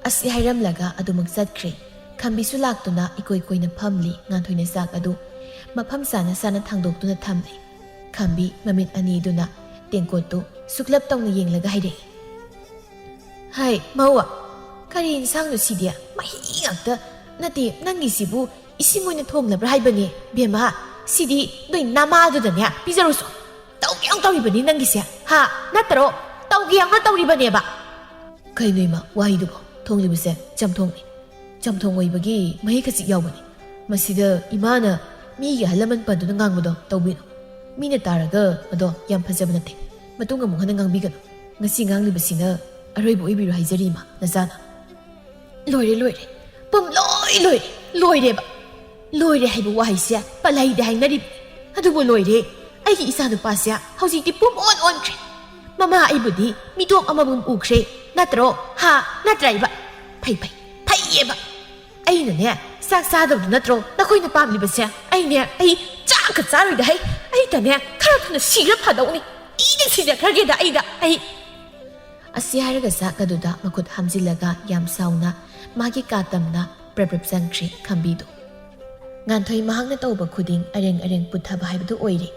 ꯑꯁꯤ ꯍꯥꯏꯔꯝꯂꯒ ꯑꯗꯨꯃꯛ ꯆꯠꯈ꯭ꯔꯦ꯫ ꯈꯝꯕꯤꯁꯨ ꯂꯥꯛꯇꯨꯅ ꯏꯀꯣꯏ ꯀꯣꯏꯅ ꯐꯝꯂꯤ꯫ ꯉꯥꯟꯊꯣꯏꯅ ꯆꯥꯛ ꯑꯗꯨ ꯃꯐꯝ ꯆꯥꯅ ꯆꯥꯅ ꯊꯥꯡꯗꯣꯛꯇꯨꯅ ꯊꯝꯂꯦ꯫ ꯈꯝꯕꯤ ꯃꯃꯤꯠ ꯑꯅꯤꯗꯨꯅ ꯇꯦꯡꯀꯣꯠꯇꯨ ꯁꯨꯛꯂꯞ ꯇꯧꯅ ꯌꯦꯡꯂꯒ ꯍꯥꯏꯔꯛꯏ, "ꯍꯥꯏ ꯃꯧ, ꯀꯔꯤ ꯏꯟꯁꯥꯡꯅꯣ ꯁꯤꯗꯤ? ꯃꯍꯤ ꯉꯥꯛꯇ꯫ ꯅꯠꯇꯦ, ꯅꯪꯒꯤꯁꯤꯕꯨ ꯏꯁꯤꯡ ꯑꯣꯏꯅ ꯊꯣꯡꯂꯕ꯭ꯔꯥ ꯍꯥꯏꯕꯅꯦ? ꯕꯦꯝꯃ, ꯁꯤꯗꯤ ꯅꯣꯏ ꯅꯃꯥꯗꯨꯗꯅꯦ ꯄꯤꯖꯔꯨꯁꯣ꯫ ꯇꯧꯒꯦ ꯌꯥꯎꯅ ꯇꯧꯔꯤꯕꯅꯤ ꯅꯪꯒꯤꯁꯦ꯫ ꯍꯥ? ꯅꯠꯇ꯭ꯔꯣ? ꯇꯧꯒꯦ ꯌꯥꯎꯅ ꯇꯧꯔꯤꯕꯅꯦꯕ꯫" "ꯀꯩꯅꯣ ꯏꯃꯥ, ꯋꯥꯍꯩꯗꯨꯕꯣ? ꯊꯣꯡꯂꯤꯕꯁꯦ ꯆꯝꯊꯣꯡꯅꯤ꯫ ꯆꯝꯊꯣꯡ ꯑꯣꯏꯕꯒꯤ ꯃꯍꯤ ꯈꯖꯤꯛ ꯌꯥꯎꯕꯅꯤ꯫ ꯃꯁꯤꯗ ꯏꯃꯥꯅ ꯃꯤꯒꯤ ꯑꯍꯜ ꯂꯃꯟ ꯄꯟꯗꯨꯅ ꯉꯥꯡꯕꯗꯣ ꯇꯧꯕꯤꯅꯨ꯫ ꯃꯤꯅ ꯇꯥꯔꯒ ꯑꯗꯣ ꯌꯥꯝ ꯐꯖꯕ ꯅꯠꯇꯦ꯫ ꯃꯇꯨꯡ ꯑꯃꯨꯛ ꯍꯟꯅ ꯉꯥꯡꯕꯤꯒꯅꯨ꯫ ꯉꯁꯤ ꯉꯥꯡꯂꯤꯕꯁꯤꯅ ꯑꯔꯣꯏꯕ ꯑꯣꯏꯕꯤꯔꯣ ꯍꯥꯏꯖꯔꯤ ꯏꯃꯥ, ꯅꯆꯥꯅ꯫" "ꯂꯣꯏꯔꯦ, ꯂꯣꯏꯔꯦ꯫ ꯄꯨꯝ ꯂꯣꯏ ꯂꯣꯏꯔꯦ꯫ ꯂꯣꯏꯔꯦꯕ꯫ ꯂꯣꯏꯔꯦ ꯍꯥꯏꯕ ꯋꯥꯍꯩꯁꯦ ꯄꯜꯍꯩꯗꯦ ꯍꯥꯏꯅꯔꯤꯕꯅꯤ꯫ ꯑꯗꯨꯕꯨ ꯂꯣꯏꯔꯦ꯫ ꯑꯩꯒꯤ ꯏꯆꯥꯅꯨꯄꯥꯁꯦ ꯍꯧꯖꯤꯛꯇꯤ ꯄꯨꯝ ꯑꯣꯟ ꯑꯣꯟꯈ꯭ꯔꯦ꯫ ꯃꯃꯥ ꯑꯩꯕꯨꯗꯤ ꯃꯤꯇꯣꯞ ꯑꯃꯃꯝ ꯎꯈ꯭ꯔꯦ꯫ ꯅꯠꯇ꯭ꯔꯣ? ꯍꯥ? ꯅꯠꯇ꯭ꯔꯥ ꯏꯕ? ꯐꯩ, ꯐꯩ, ꯐꯩꯌꯦꯕ꯫ ꯑꯩꯅꯅꯦ, ꯆꯥꯛ ꯆꯥꯗꯕꯗꯨ ꯅꯠꯇ꯭ꯔꯣ ꯅꯈꯣꯏꯅ ꯄꯥꯝꯂꯤꯕꯁꯦ? ꯑꯩꯅꯦ, ꯑꯩ ꯆꯥꯛꯀ ꯆꯥꯔꯣꯏꯗ ꯍꯩ꯫ ꯑꯩꯗꯅꯦ, ꯈꯔ ꯊꯨꯅ ꯁꯤꯔ ꯐꯗꯧꯅꯤ꯫ ꯏꯗꯤ ꯁꯤꯖꯈ꯭ꯔꯒꯦꯗ ꯑꯩꯗ, ꯑꯩ꯫" ꯑꯁꯤ ꯍꯥꯏꯔꯒ ꯆꯥꯛ ꯑꯗꯨꯗ ꯃꯈꯨꯠ ꯍꯥꯝꯖꯤꯜꯂꯒ ꯌꯥꯝ ꯁꯥꯎꯅ ꯃꯥꯒꯤ ꯀꯥ ꯇꯝꯅ ꯄ꯭ꯔꯞ ꯄ꯭ꯔꯞ ꯆꯪꯈ꯭ꯔꯦ ꯈꯝꯕꯤꯗꯨ꯫ ꯉꯥꯟꯊꯣꯏ ꯃꯍꯥꯛꯅ ꯇꯧꯕ ꯈꯨꯗꯤꯡ ꯑꯔꯦꯡ ꯑꯔꯦꯡ ꯄꯨꯊꯕ ꯍꯥꯏꯕꯗꯨ ꯑꯣꯏꯔꯦ꯫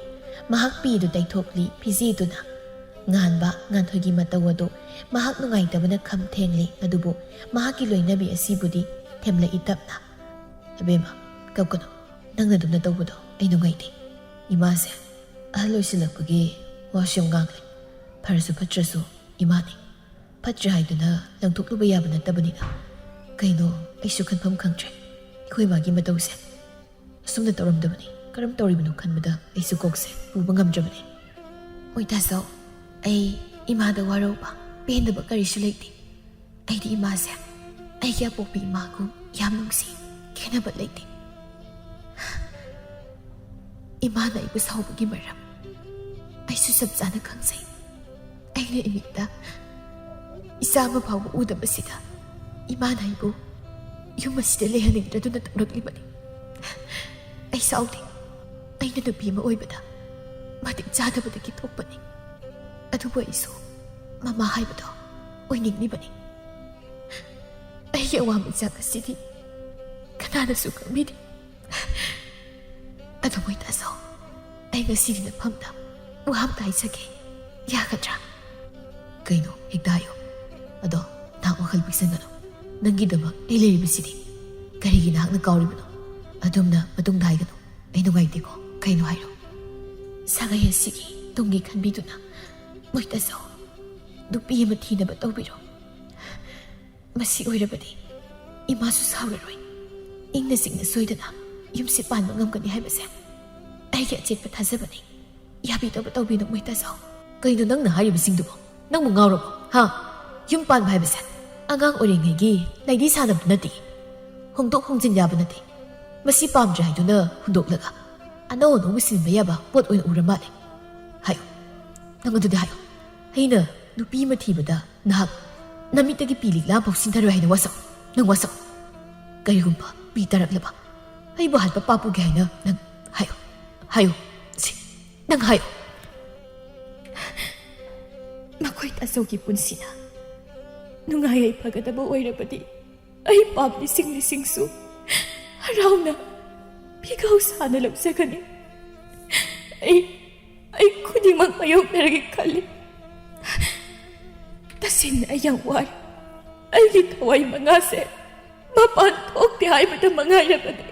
ꯃꯍꯥꯛ ꯄꯤꯗꯨ ꯇꯩꯊꯣꯛꯂꯤ ꯐꯤꯖꯤꯗꯨꯅ꯫ ꯉꯥꯟꯕ ꯉꯥꯟꯊꯣꯏꯒꯤ ꯃꯇꯧ ꯑꯗꯨ ꯃꯍꯥꯛ ꯅꯨꯡꯉꯥꯏꯇꯕꯅ ꯈꯝ ꯊꯦꯡꯂꯤ, ꯑꯗꯨꯕꯨ ꯃꯍꯥꯛꯀꯤ ꯂꯣꯏꯅꯕꯤ ꯑꯁꯤꯕꯨꯗꯤ ꯊꯦꯝꯂꯛꯏ ꯇꯞꯅ꯫ "ꯑꯕꯦꯝꯃ, ꯀꯞꯀꯅꯨ꯫ ꯅꯪꯅ ꯑꯗꯨꯝꯅ ꯇꯧꯕꯗꯣ ꯑꯩ ꯅꯨꯡꯉꯥꯏꯇꯦ꯫ ꯏꯃꯥꯁꯦ ꯑꯍꯜ ꯑꯣꯏꯁꯤꯜꯂꯛꯄꯒꯤ ꯋꯥꯁꯨ ꯌꯥꯝ ꯉꯥꯡꯂꯦ꯫ ꯐꯔꯁꯨ ꯐꯠꯇ꯭ꯔꯁꯨ ꯏꯃꯥꯅꯤ꯫ ꯐꯠꯇ꯭ꯔꯦ ꯍꯥꯏꯗꯨꯅ ꯂꯪꯊꯣꯛꯂꯨꯕ ꯌꯥꯕ ꯅꯠꯇꯕꯅꯤꯅ꯫ ꯀꯩꯅꯣ, ꯑꯩꯁꯨ ꯈꯟꯐꯝ ꯈꯪꯗ꯭ꯔꯦ꯫ ꯑꯩꯈꯣꯏ ꯃꯥꯒꯤ ꯃꯇꯧꯁꯦ ꯑꯁꯨꯝꯅ ꯇꯧꯔꯝꯗꯕꯅꯤ꯫ ꯀꯔꯝ ꯇꯧꯔꯤꯕꯅꯣ ꯈꯟꯕꯗ ꯑꯩꯁꯨ ꯀꯣꯛꯁꯦ ꯄꯨꯕ ꯉꯝꯗ꯭ꯔꯕꯅꯤ꯫" "ꯑꯣꯏ ꯇꯥꯆꯧ, ꯑꯩ ꯏꯃꯥꯗ ꯋꯥꯔꯧꯕ, ꯄꯦꯟꯗꯕ ꯀꯔꯤꯁꯨ ꯂꯩꯇꯦ꯫ ꯑꯩꯗꯤ ꯏꯃꯥꯁꯦ ꯑꯩꯒꯤ ꯑꯄꯣꯛꯄꯤ ꯏꯃꯥꯒꯨꯝ ꯌꯥꯝ ꯅꯨꯡꯁꯤ, ꯈꯦꯠꯅꯕ ꯂꯩꯇꯦ꯫ ꯏꯃꯥꯅ ꯑꯩꯕꯨ ꯁꯥꯎꯕꯒꯤ ꯃꯔꯝ ꯑꯩꯁꯨ ꯆꯞ ꯆꯥꯅ ꯈꯪꯖꯩ꯫ ꯑꯩꯅ ꯏꯃꯤꯠꯇ ꯏꯆꯥ ꯑꯃ ꯐꯥꯎꯕ ꯎꯗꯕꯁꯤꯗ ꯏꯃꯥꯅ ꯑꯩꯕꯨ ꯌꯨꯝ ꯑꯁꯤꯗ ꯂꯩꯍꯟꯅꯤꯡꯗ꯭ꯔꯗꯨꯅ ꯇꯧꯔꯛꯂꯤꯕꯅꯤ꯫ ꯑꯩ ꯁꯥꯎꯗꯦ꯫ ꯑꯩꯅ ꯅꯨꯄꯤ ꯑꯃ ꯑꯣꯏꯕꯗ ꯃꯇꯤꯛ ꯆꯥꯗꯕꯗꯒꯤ ꯊꯣꯛꯄꯅꯤ꯫ ꯑꯗꯨꯕꯨ ꯑꯩꯁꯨ ꯃꯃꯥ ꯍꯥꯏꯕꯗꯣ ꯑꯣꯏꯅꯤꯡꯂꯤꯕꯅꯤ꯫ ꯑꯩꯒꯤ ꯑꯋꯥ ꯃꯤꯁꯛ ꯑꯁꯤꯗꯤ ꯀꯅꯥꯅꯁꯨ ꯈꯪꯕꯤꯗꯦ꯫ ꯊꯃꯣꯏ ꯇꯥꯖꯧ, ꯑꯩ ꯉꯁꯤꯗꯤ ꯅꯐꯝꯗ ꯋꯥ ꯑꯝꯇ ꯍꯥꯏꯖꯒꯦ, ꯌꯥꯒꯗ꯭ꯔꯥ? ꯀꯩꯅꯣ, ꯍꯦꯛꯇ ꯍꯥꯏꯌꯣ꯫ ꯑꯗꯣ ꯅꯍꯥꯛ ꯋꯥꯈꯜ ꯄꯤꯛꯁꯟꯒꯅꯨ꯫ ꯅꯪꯒꯤꯗꯃꯛ ꯑꯩ ꯂꯩꯔꯤꯕꯁꯤꯗꯤ꯫ ꯀꯔꯤꯒꯤ ꯅꯍꯥꯛꯅ ꯀꯥꯎꯔꯤꯕꯅꯣ? ꯑꯗꯨꯝꯅ ꯃꯇꯨꯡꯗ ꯍꯥꯏꯒꯅꯨ꯫ ꯑꯩ ꯅꯨꯡꯉꯥꯏꯇꯦꯀꯣ꯫ ꯀꯩꯅꯣ ꯍꯥꯏꯔꯣ꯫ ꯁꯥꯒꯩ ꯑꯁꯤꯒꯤ ꯇꯨꯡꯒꯤ ꯈꯟꯕꯤꯗꯨꯅ ꯃꯣꯏꯇꯥꯖꯧ, ꯅꯨꯄꯤ ꯑꯃ ꯊꯤꯅꯕ ꯇꯧꯕꯤꯔꯣ꯫ ꯃꯁꯤ ꯑꯣꯏꯔꯕꯗꯤ ꯏꯃꯥꯁꯨ ꯁꯥꯎꯔꯔꯣꯏ꯫ ꯏꯪꯅ ꯆꯤꯛꯅ ꯁꯣꯏꯗꯅ ꯌꯨꯝꯁꯤ ꯄꯥꯟꯕ ꯉꯝꯒꯅꯤ ꯍꯥꯏꯕꯁꯦ ꯑꯩꯒꯤ ꯑꯆꯦꯠꯄ ꯊꯥꯖꯕꯅꯤ꯫ ꯌꯥꯕꯤꯗꯕ ꯇꯧꯕꯤꯅꯨ ꯃꯣꯏꯇꯥꯖꯧ꯫ ꯀꯩꯅꯣ ꯅꯪꯅ ꯍꯥꯏꯔꯤꯕꯁꯤꯡꯗꯨꯕꯣ? ꯅꯪꯕꯨ ꯉꯥꯎꯔꯕꯣ? ꯍꯥ? ꯌꯨꯝ ꯄꯥꯟꯕ ꯍꯥꯏꯕꯁꯦ ꯑꯉꯥꯡ ꯑꯣꯏꯔꯤꯉꯩꯒꯤ ꯂꯩꯗꯤ ꯁꯥꯟꯅꯕ ꯅꯠꯇꯦ꯫ ꯍꯣꯡꯗꯣꯛ ꯍꯣꯡꯖꯤꯟ ꯌꯥꯕ ꯅꯠꯇꯦ꯫ ꯃꯁꯤ ꯄꯥꯝꯗ꯭ꯔꯦ ꯍꯥꯏꯗꯨꯅ ꯍꯨꯟꯗꯣꯛꯂꯒ ꯑꯅꯧ ꯑꯅꯧꯕ ꯁꯤꯟꯕ ꯌꯥꯕ ꯄꯣꯠ ꯑꯣꯏꯅ ꯎꯔ ꯃꯥꯜꯂꯦ꯫ ꯍꯥꯏꯌꯨ, ꯅꯪ ꯑꯗꯨꯗꯤ ꯍꯥꯏꯌꯨ꯫ ꯑꯩꯅ ꯅꯨꯄꯤ ꯑꯃ ꯊꯤꯕꯗ ꯅꯍꯥꯛ ꯅꯃꯤꯠꯇꯒꯤ ꯄꯤ ꯂꯤꯛꯂꯥ ꯐꯥꯎ ꯁꯤꯟꯊꯔꯣꯏ ꯍꯥꯏꯅ ꯋꯥꯁꯛ, ꯅꯪ ꯋꯥꯁꯛ꯫ ꯀꯔꯤꯒꯨꯝꯕ ꯄꯤ ꯇꯥꯔꯛꯂꯕ ꯑꯩꯕꯨ ꯍꯥꯠꯄ ꯄꯥꯞ ꯄꯨꯒꯦ ꯍꯥꯏꯅ ꯅꯪ ꯍꯥꯏꯌꯨ, ꯍꯥꯏꯌꯨ, ꯁꯤ ꯅꯪ ꯍꯥꯏꯌꯨ꯫ ꯃꯈꯣꯏ ꯇꯥꯖꯧꯒꯤ ꯄꯨꯟꯁꯤꯅ ꯅꯨꯡꯉꯥꯏ ꯌꯥꯏꯐꯒꯗꯕ ꯑꯣꯏꯔꯕꯗꯤ ꯑꯩ ꯄꯥꯝꯂꯤꯁꯤꯡ ꯂꯤꯁꯤꯡꯁꯨ ꯍꯔꯥꯎꯅ ꯐꯤꯒꯥꯎ ꯁꯥꯅ ꯂꯧꯖꯒꯅꯤ꯫ ꯑꯩ, ꯑꯩ ꯈꯨꯗꯤꯡꯃꯛ ꯃꯥꯌꯣꯛꯅꯔꯒꯦ ꯈꯜꯂꯤ꯫ ꯇꯁꯦꯡꯅ ꯑꯩ ꯌꯥꯝ ꯋꯥꯔꯦ꯫ ꯑꯩꯒꯤ ꯊꯋꯥꯏ ꯃꯉꯥꯁꯦ ꯃꯄꯥꯟ ꯊꯣꯛꯇꯦ ꯍꯥꯏꯕꯗ ꯃꯉꯥꯏꯔꯕꯅꯤ꯫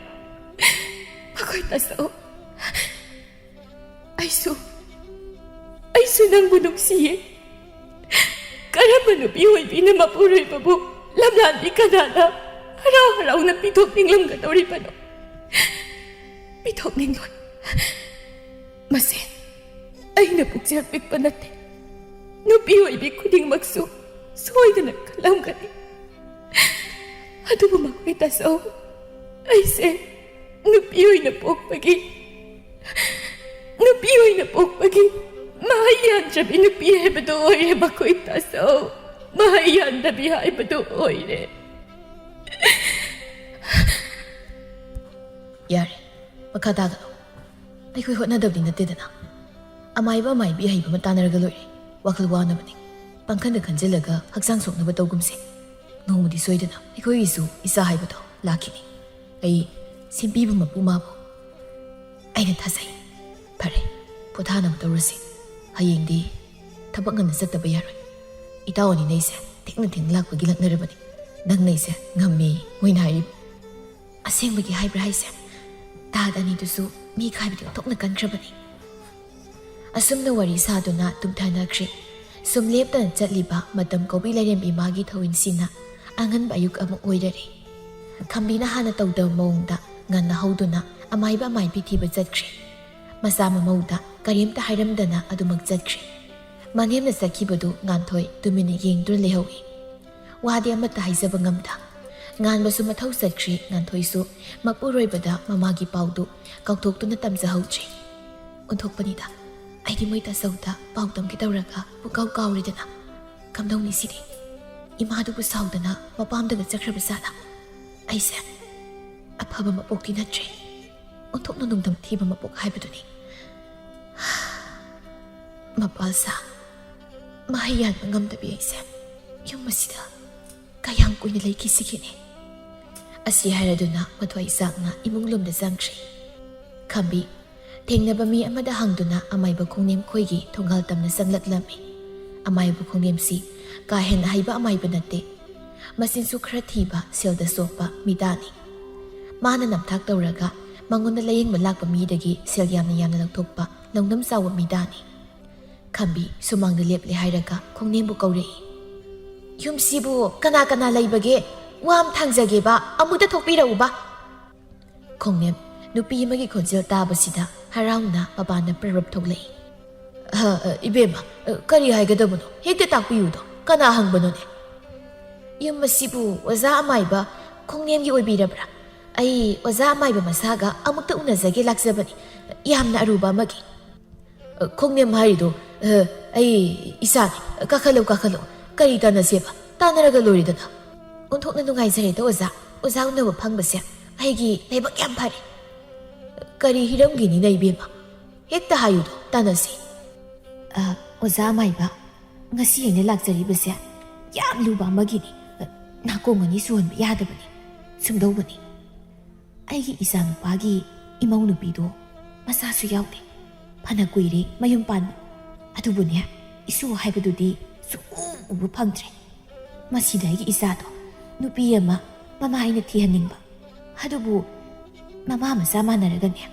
ꯃꯈꯣꯏ ꯇꯥꯖꯧ, ꯑꯩꯁꯨ, ꯑꯩꯁꯨ ꯅꯪꯕꯨ ꯅꯨꯡꯁꯤꯌꯦ꯫ ꯀꯔꯝꯕ ꯅꯨꯄꯤ ꯑꯣꯏꯕꯤꯅ ꯃꯄꯨꯔꯣꯏꯕꯕꯨ ꯂꯝꯂꯥꯟꯕꯤ ꯀꯅꯥꯅ ꯍꯔꯥꯎ ꯍꯔꯥꯎꯅ ꯄꯤꯊꯣꯛꯅꯤꯡꯂꯝꯒꯗꯧꯔꯤꯕꯅꯣ? ꯄꯤꯊꯣꯛꯅꯤꯡꯂꯣꯏ꯫ ꯃꯁꯦ ꯑꯩꯅ ꯄꯨꯛꯆꯦꯜ ꯄꯤꯛꯄ ꯅꯠꯇꯦ꯫ ꯅꯨꯄꯤ ꯑꯣꯏꯕꯤ ꯈꯨꯗꯤꯡꯃꯛꯁꯨ ꯁꯣꯏꯗꯅ ꯈꯜꯂꯝꯒꯅꯤ꯫ ꯑꯗꯨꯕꯨ ꯃꯈꯣꯏ ꯇꯥꯖꯧ, ꯑꯩꯁꯦ ꯅꯨꯄꯤ ꯑꯣꯏꯅ ꯄꯣꯛꯄꯒꯤ, ꯅꯨꯄꯤ ꯑꯣꯏꯅ ꯄꯣꯛꯄꯒꯤ ꯃꯍꯩ ꯌꯥꯟꯗ꯭ꯔꯕꯤ ꯅꯨꯄꯤ ꯍꯥꯏꯕꯗꯨ ꯑꯣꯏꯔꯦ ꯃꯈꯣꯏ ꯇꯥꯖꯧ꯫ ꯃꯍꯩ ꯌꯥꯟꯗꯕꯤ ꯍꯥꯏꯕꯗꯨ ꯑꯣꯏꯔꯦ꯫ ꯌꯥꯔꯦ, ꯃꯈꯥ ꯇꯥꯒꯅꯨ꯫ ꯑꯩꯈꯣꯏ ꯍꯣꯠꯅꯗꯕꯗꯤ ꯅꯠꯇꯦꯗꯅ꯫ ꯑꯃꯥꯏꯕ ꯑꯃꯥꯏꯕꯤ ꯑꯍꯩꯕ ꯑꯃ ꯇꯥꯟꯅꯔꯒ ꯂꯣꯏꯔꯦ꯫ ꯋꯥꯈꯜ ꯋꯥꯅꯕꯅꯤ꯫ ꯄꯪꯈꯟꯗ ꯈꯟꯖꯤꯜꯂꯒ ꯍꯛꯆꯥꯡ ꯁꯣꯛꯅꯕ ꯇꯧꯒꯨꯝꯁꯦ꯫ ꯅꯣꯡꯃꯗꯤ ꯁꯣꯏꯗꯅ ꯑꯩꯈꯣꯏꯒꯤꯁꯨ ꯏꯆꯥ ꯍꯥꯏꯕꯗꯣ ꯂꯥꯛꯈꯤꯅꯤ꯫ ꯑꯩ ꯁꯦꯝꯕꯤꯕ ꯃꯄꯨ ꯃꯥꯕꯨ ꯑꯩꯅ ꯊꯥꯖꯩ꯫ ꯐꯔꯦ, ꯄꯣꯊꯥꯅꯕ ꯇꯧꯔꯁꯤ꯫ ꯍꯌꯦꯡꯗꯤ ꯊꯕꯛ ꯉꯟꯅ ꯆꯠꯇꯕ ꯌꯥꯔꯣꯏ꯫ ꯏꯇꯥꯎ ꯑꯅꯤꯅ ꯑꯩꯁꯦ ꯊꯦꯡꯅ ꯊꯦꯡꯅ ꯂꯥꯛꯄꯒꯤ ꯂꯛꯅꯔꯕꯅꯤ꯫ ꯅꯪꯅ ꯑꯩꯁꯦ ꯉꯝꯃꯤ ꯃꯣꯏꯅ ꯍꯥꯏꯔꯤꯕ꯫ ꯑꯁꯦꯡꯕꯒꯤ ꯍꯥꯏꯕ꯭ꯔꯥ ꯍꯥꯏꯁꯦ? ꯇꯥꯗ ꯑꯅꯤꯗꯨꯁꯨ ꯃꯤ ꯈꯥꯏꯕꯗꯤ ꯑꯣꯟꯊꯣꯛꯅ ꯀꯟꯈ꯭ꯔꯕꯅꯤ꯫ ꯑꯁꯨꯝꯅ ꯋꯥꯔꯤ ꯁꯥꯗꯨꯅ ꯇꯨꯝꯊꯅꯈ꯭ꯔꯦ꯫ ꯁꯨꯝ ꯂꯦꯞꯇꯅ ꯆꯠꯂꯤꯕ ꯃꯇꯝ ꯀꯧꯕꯤ ꯂꯥꯏꯔꯦꯝꯕꯤ ꯃꯥꯒꯤ ꯊꯧꯋꯤꯟꯁꯤꯅ ꯑꯉꯟꯕ ꯑꯌꯨꯛ ꯑꯃ ꯑꯣꯏꯔꯔꯦ꯫ ꯈꯝꯕꯤꯅ ꯍꯥꯟꯅ ꯇꯧꯗꯕ ꯃꯑꯣꯡꯗ ꯉꯟꯅ ꯍꯧꯗꯨꯅ ꯑꯃꯥꯏꯕ ꯑꯃꯥꯏꯕꯤ ꯊꯤꯕ ꯆꯠꯈ꯭ꯔꯦ꯫ ꯃꯆꯥ ꯃꯃꯧꯗ ꯀꯔꯤꯝꯇ ꯍꯥꯏꯔꯝꯗꯅ ꯑꯗꯨꯃꯛ ꯆꯠꯈ꯭ꯔꯦ꯫ ꯃꯅꯦꯝꯅ ꯆꯠꯈꯤꯕꯗꯨ ꯉꯥꯟꯊꯣꯏ ꯇꯨꯃꯤꯟꯅ ꯌꯦꯡꯗꯨꯅ ꯂꯩꯍꯧꯏ꯫ ꯋꯥꯗꯤ ꯑꯃꯠꯇ ꯍꯥꯏꯖꯕ ꯉꯝꯗ꯫ ꯉꯥꯟꯕꯁꯨ ꯃꯊꯧ ꯆꯠꯈ꯭ꯔꯦ, ꯉꯥꯟꯊꯣꯏꯁꯨ ꯃꯄꯨꯔꯣꯏꯕꯗ ꯃꯃꯥꯒꯤ ꯄꯥꯎꯗꯨ ꯀꯥꯎꯊꯣꯛꯇꯨꯅ ꯇꯝꯖꯍꯧꯗ꯭ꯔꯦ꯫ ꯑꯣꯟꯊꯣꯛꯄꯅꯤꯗ, ꯑꯩꯗꯤ ꯃꯣꯏ ꯇꯥꯆꯧꯗ ꯄꯥꯎ ꯇꯝꯒꯦ ꯇꯧꯔꯒ ꯄꯨꯡꯀꯥꯎ ꯀꯥꯎꯔꯦꯗꯅ꯫ ꯀꯝꯗꯧꯅꯤ ꯁꯤꯗꯤ? ꯏꯃꯥꯗꯨꯕꯨ ꯁꯥꯎꯗꯅ ꯃꯄꯥꯝꯗꯒ ꯆꯠꯈ꯭ꯔꯕ ꯖꯥꯠꯂꯥ? ꯑꯩꯁꯦ ꯑꯐꯕ ꯃꯄꯣꯛꯇꯤ ꯅꯠꯇ꯭ꯔꯦ꯫ ꯑꯣꯟꯊꯣꯛꯅ ꯅꯨꯡꯗꯝ ꯊꯤꯕ ꯃꯄꯣꯛ ꯍꯥꯏꯕꯗꯨꯅꯤ꯫ ꯃꯄꯥꯜ ꯁꯥ, ꯃꯍꯩ ꯌꯥꯟꯕ ꯉꯝꯗꯕꯤ ꯑꯩꯁꯦ ꯌꯨꯝ ꯑꯁꯤꯗ ꯀꯌꯥꯝ ꯀꯨꯏꯅ ꯂꯩꯈꯤꯁꯤꯒꯦꯅꯦ? ꯑꯁꯤ ꯍꯥꯏꯔꯗꯨꯅ ꯃꯊ꯭ꯋꯥꯏ ꯆꯥꯛꯅ ꯏꯃꯨꯡ ꯂꯣꯝꯗ ꯆꯪꯈ꯭ꯔꯦ꯫ ꯈꯝꯕꯤ, ꯊꯦꯡꯅꯕ ꯃꯤ ꯑꯃꯗ ꯍꯪꯗꯨꯅ ꯑꯃꯥꯏꯕ ꯈꯣꯡꯅꯦꯝ ꯈꯣꯏꯒꯤ ꯊꯣꯡꯒꯥꯜ ꯇꯝꯅ ꯆꯪꯂꯛꯂꯝꯃꯤ꯫ ꯑꯃꯥꯏꯕ ꯈꯣꯡꯅꯦꯝꯁꯤ ꯀꯥ ꯍꯦꯟꯅ ꯍꯩꯕ ꯑꯃꯥꯏꯕ ꯅꯠꯇꯦ꯫ ꯃꯆꯤꯟꯁꯨ ꯈꯔ ꯊꯤꯕ, ꯁꯦꯜꯗ ꯆꯣꯞꯄ ꯃꯤꯗꯥꯅꯤ꯫ ꯃꯥꯅ ꯅꯝꯊꯥꯛ ꯇꯧꯔꯒ ꯃꯉꯣꯟꯗ ꯂꯥꯌꯦꯡꯕ ꯂꯥꯛꯄ ꯃꯤꯗꯒꯤ ꯁꯦꯜ ꯌꯥꯝꯅ ꯌꯥꯝꯅ ꯂꯧꯊꯣꯛꯄ ꯂꯧꯅꯝ ꯆꯥꯎꯕ ꯃꯤꯗꯥꯅꯤ꯫ ꯈꯝꯕꯤ ꯁꯨꯃꯥꯡꯗ ꯂꯦꯞꯂꯦ ꯍꯥꯏꯔꯒ ꯈꯣꯡꯅꯦꯝꯕꯨ ꯀꯧꯔꯛꯏ꯫ "ꯌꯨꯝꯁꯤꯕꯨ ꯀꯅꯥ ꯀꯅꯥ ꯂꯩꯕꯒꯦ? ꯋꯥ ꯑꯃ ꯊꯥꯡꯖꯒꯦꯕ, ꯑꯃꯨꯛꯇ ꯊꯣꯛꯄꯤꯔꯛꯎꯕ꯫" ꯈꯣꯡꯅꯦꯝ ꯅꯨꯄꯤ ꯑꯃꯒꯤ ꯈꯣꯟꯖꯦꯜ ꯇꯥꯕꯁꯤꯗ ꯍꯔꯥꯎꯅ ꯃꯄꯥꯟꯗ ꯄ꯭ꯔꯔꯞ ꯊꯣꯛꯂꯛꯏ꯫ "ꯑ, ꯑ, ꯏꯕꯦꯝꯃ, ꯑ, ꯀꯔꯤ ꯍꯥꯏꯒꯗꯕꯅꯣ? ꯍꯦꯛꯇ ꯇꯥꯛꯄꯤꯌꯨꯗꯣ꯫ ꯀꯅꯥ ꯍꯪꯕꯅꯣꯅꯦ?" "ꯌꯨꯝ ꯑꯁꯤꯕꯨ ꯑꯣꯖꯥ ꯑꯃꯥꯏꯕ ꯈꯣꯡꯅꯦꯝꯒꯤ ꯑꯣꯏꯕꯤꯔꯕ꯭ꯔꯥ? ꯑꯩ ꯑꯣꯖꯥ ꯑꯃꯥꯏꯕ ꯃꯁꯥꯒ ꯑꯃꯨꯛꯇ ꯎꯅꯖꯒꯦ ꯂꯥꯛꯆꯕꯅꯤ, ꯌꯥꯝꯅ ꯑꯔꯨꯕ ꯑꯃꯒꯤ꯫" "ꯑ, ꯈꯣꯡꯅꯦꯝ ꯍꯥꯏꯔꯤꯗꯣ, ꯑ, ꯑꯩ ꯏꯆꯥꯅꯤ꯫ ꯀꯥꯈꯠꯂꯨ, ꯀꯥꯈꯠꯂꯨ꯫ ꯀꯔꯤ ꯇꯥꯟꯅꯁꯦꯕ? ꯇꯥꯟꯅꯔꯒ ꯂꯣꯏꯔꯦꯗꯅ꯫" "ꯑꯣꯟꯊꯣꯛꯅ ꯅꯨꯡꯉꯥꯏꯖꯔꯦꯗ ꯑꯣꯖꯥ꯫ ꯑꯣꯖꯥ ꯎꯅꯕ ꯐꯪꯕꯁꯦ ꯑꯩꯒꯤ ꯂꯥꯏꯕꯛ ꯌꯥꯝ ꯐꯔꯦ꯫" "ꯀꯔꯤ ꯍꯤꯔꯝꯒꯤꯅꯤꯅ ꯏꯕꯦꯝꯃ? ꯍꯦꯛꯇ ꯍꯥꯏꯌꯨꯗꯣ, ꯇꯥꯟꯅꯁꯤ꯫" "ꯑ, ꯑꯣꯖꯥ ꯑꯃꯥꯏꯕ, ꯉꯁꯤ ꯑꯩꯅ ꯂꯥꯛꯆꯔꯤꯕꯁꯦ ꯌꯥꯝ ꯂꯨꯕ ꯑꯃꯒꯤꯅꯤ꯫ ꯑ, ꯅꯥꯀꯣꯡ ꯑꯅꯤ ꯁꯨꯍꯟꯕ ꯌꯥꯗꯕꯅꯤ꯫ ꯁꯨꯝꯗꯧꯕꯅꯤ꯫ ꯑꯩꯒꯤ ꯏꯆꯥꯅꯨꯄꯥꯒꯤ ꯏꯃꯧ ꯅꯨꯄꯤꯗꯣ ꯃꯆꯥꯁꯨ ꯌꯥꯎꯗꯦ꯫ ꯐꯅ ꯀꯨꯏꯔꯦ ꯃꯌꯨꯝ ꯄꯥꯟꯕ꯫ ꯑꯗꯨꯕꯨꯅꯦ, ꯏꯁꯨ ꯍꯥꯏꯕꯗꯨꯗꯤ ꯁꯨꯛꯎ ꯎꯕ ꯐꯪꯗ꯭ꯔꯦ꯫ ꯃꯁꯤꯗ ꯑꯩꯒꯤ ꯏꯆꯥꯗꯣ ꯅꯨꯄꯤ ꯑꯃ ꯃꯃꯥ ꯑꯩꯅ ꯊꯤꯍꯟꯅꯤꯡꯕ꯫ ꯑꯗꯨꯕꯨ ꯃꯃꯥ ꯃꯆꯥ ꯃꯥꯟꯅꯔꯒꯅꯦ,